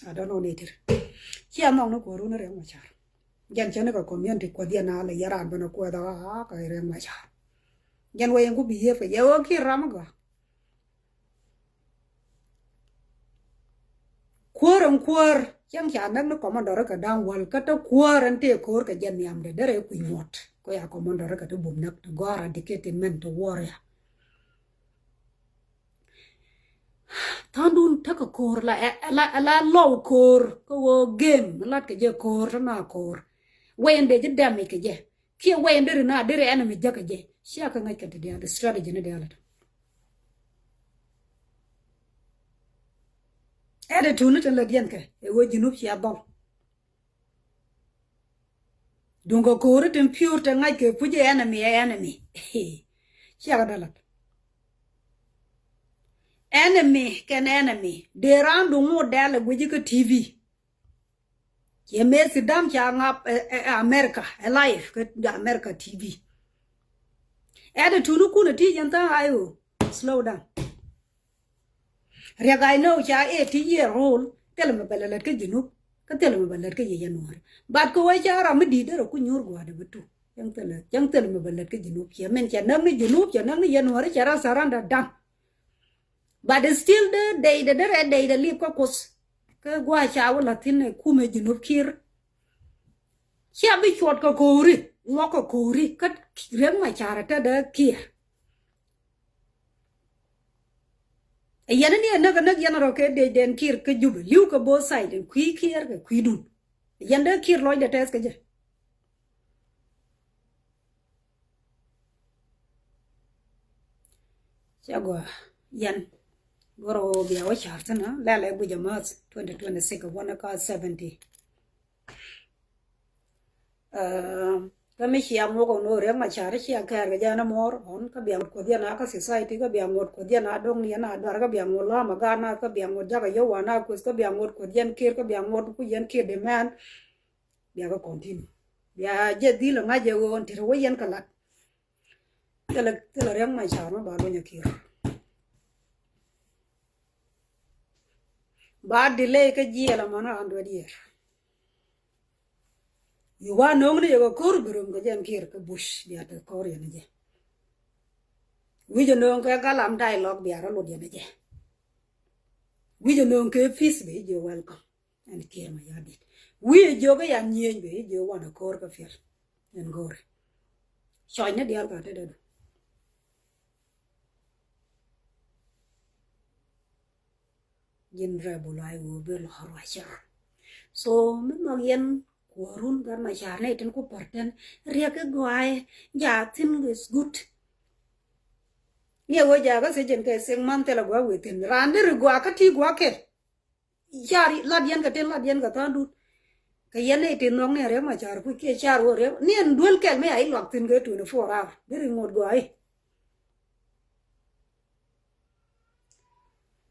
I don't know nature. Cia nhɔk ni kuääru ni Riek Machar. Jɛn cä ni kɛ community kuäth yɛn a lɛ yɛn raan ben ɛ kuɛth ɛ ɣa̱a̱ kɛ Riek Machar. Jɛn wee yɛn ku bi yiëëp kɛ yɛ ɣöö kiɛ ram ɛ gɔaa. Kuäär ɛn kuäär cäŋ ca näk ni commando ri kɛ da̱ŋ wäl kä te kuäär ɛn tëë ko̱o̱r kɛ jɛ nhiamdɛ derɛ kui̱ ŋuɔ̱t. Kɔ ya commando ri kɛ te bum näk te gɔ̱a̱r a diketin mɛn te warrior. Tha̱a̱ŋdun tekɛ ko̱o̱r la, la, la lɔw ko̱o̱r kä ɣöö gem lat kɛ jɛ ko̱o̱r te na ko̱o̱r. Wɛy ɛn dee ji̱ dɛm i̱ kɛ jɛ. Kiɛ wɛy in deri na deri enemy jäkä jɛ. Cia kɛ ŋäc kɛ ti diaal strategy ni diaal ata. Attitude ni tin la diɛn kɛ ɛ wee Junub cia dhɔl. Duŋ kɛ ko̱ri tin pure te ŋa̱c kɛ puc ɛ enemy ɛ enemy. Cia kɛ dalat. Enemy kɛn enemy dee raan duŋ ŋot dɛl ɛ guici kä T V. Ciɛ mëë Saddam ca ŋap ɛ, ɛ, ɛ America ɛ live kä America T V. Attitude ni kun ɛ ti yɛn tha̱a̱ŋ ayo. Slow down. Riɛk, I know ca eighty year old, thilɛ mi bɛ lɛ lät kä Junub kä thilɛ mi bɛ lät kä yɛ January. But kɛ wee ca ram mi di̱i̱t derɛ ku nyuur gua̱a̱dɛ bä tu. Cäŋ thilɛ, cäŋ thilɛ mi bɛ lät kä Junub. Ciɛ min cɛ näk ni Junub, cɛ näk ni January, cɛ rɔ surrender done. But still de, de, de, de rɛ de, de lip kä Kuoth. Kä gua̱a̱ ca wä la̱th thi̱n ɛ kumɛ Junub Kiir. Cia bi cuɔt kɛ ko̱ri, ŋuɔk kɛ ko̱ri, kä Riek Machar te de Kiir. Ɛ yɛn ni ɛ näk ɛ näk yɛn rɔ kɛ dec den Kiir kä Juba. Li̱w kɛ both side, kui̱ Kiir kɛ kui̱dun. Ɛ yɛn de Kiir lɔcdɛ tɛth kɛ jɛ. Ca gɔaa yɛn. Go̱rɔ bia wä car thin a lɛl ɛ guic a math twenty twenty-six a wä ni ka seventy. Kä mi cia ŋuɔk ɔn ɣöö Riek Machar cia kɛɛr kɛ jɛ ɛn a muɔɔr ɔn kä bia ŋuɔt kuɔth yɛn a kä society kä bia ŋuɔt kuɔth yɛn a do̱ŋ ni yɛn a duar kä bia ŋuɔt lam a gaat na kä bia ŋuɔt jak a yio̱w a na kueth kä bia ŋuɔt kuɔth yɛn Kiir kä bia ŋuɔt ku yɛn Kiir demand. Bia kä continue. Bia jɛ dhil ŋa̱c jɛ ɣöö ɛn tit wä yɛn kɛ lat. Thilɛ, thilɛ Riek Machar mi ba luny a Kiir. Ba delay kä jiɛɛl aman a hundred year. Wi̱i̱ wa nööŋ ni yɛ kɛ ko̱r bi röm kɛ jɛn Kiir kɛ Bush bia te ko̱r yɛn jɛ. Wi̱i̱ jɛ nööŋ kɛ galam dialogue bia rɔ lot yɛn jɛ. Wi̱i̱ jɛ nööŋ kɛ peace bi ji̱ welcome. Ɛn Kiir Mayardit. Wi̱i̱ jɛ jiök i̱ yan nyieny bi ji̱ wanɛ ko̱r kɛ piɛl. Ɛn go̱o̱ri. Cɔcni diaal ka te dee du. Ji̱n rebel ay wee bi lɔr wa cär. So mi nhɔk yɛn kuɔrun gat ma car ni tin ku pärtɛn riɛk i̱ gɔaaɛ ja thin is good. Ni ɛ wee ja kä thiecin kɛ thiek man thilɛ gɔaa wee thin raan di ri gɔaa kä ti gɔaa kɛl. Car lat yɛn kɛ tin lat yɛn kɛ tha̱a̱ŋ dun. Kɛ yɛn ni tin nhɔk ni riɛk ma car kuc kiɛ car wee riɛk ni ɛn duel kɛl mi a i̱ luak thin kɛ twenty four hour di ri ŋot gɔaa i̱.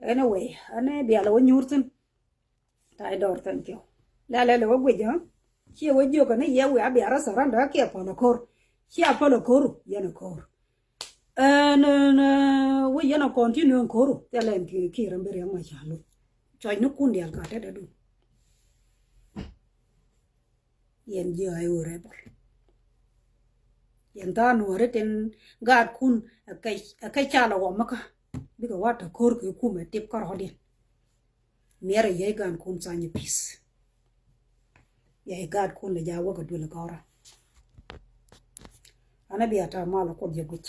Anyway, ani bialɛ wä nyuur thin. Ta̱a̱ dɔɔr, thank you. Lɛlɛ lɛ wä guic ɛ. Ciɛ wä jiök ni yɛ wiaa bia rɔ surrender kiɛ päl ɛ ko̱r. Ciɛ päl ɛ ko̱r, yɛn ɛ ko̱r. Ɛn ɛn wä yɛn ɛ continue ɛn ko̱r. Thilɛ ɛn Kiir, Kiir ɛn bi riɛk ma ca lo̱k. Cɔcnikun diaal ka tetdä dun. Yɛn ji̱ ay wä rebel. Yɛn tha̱a̱ŋ nuɔ̱ɔ̱ri tin gaatkun ɛ kɛ, ɛ kɛ cal ɛ wä mäkä. Bikɛ wa te ko̱r kɛ kumɛ tip kärɔ̱diɛn. Miɛrɛ yɛy gaatkun tha̱a̱ŋ peace. Yɛy gaatkun lɛ ja wäkɛ duël ɛ gɔ̱rä. An a bia ta̱a̱ mal ɛ Kuoth jɛ guic.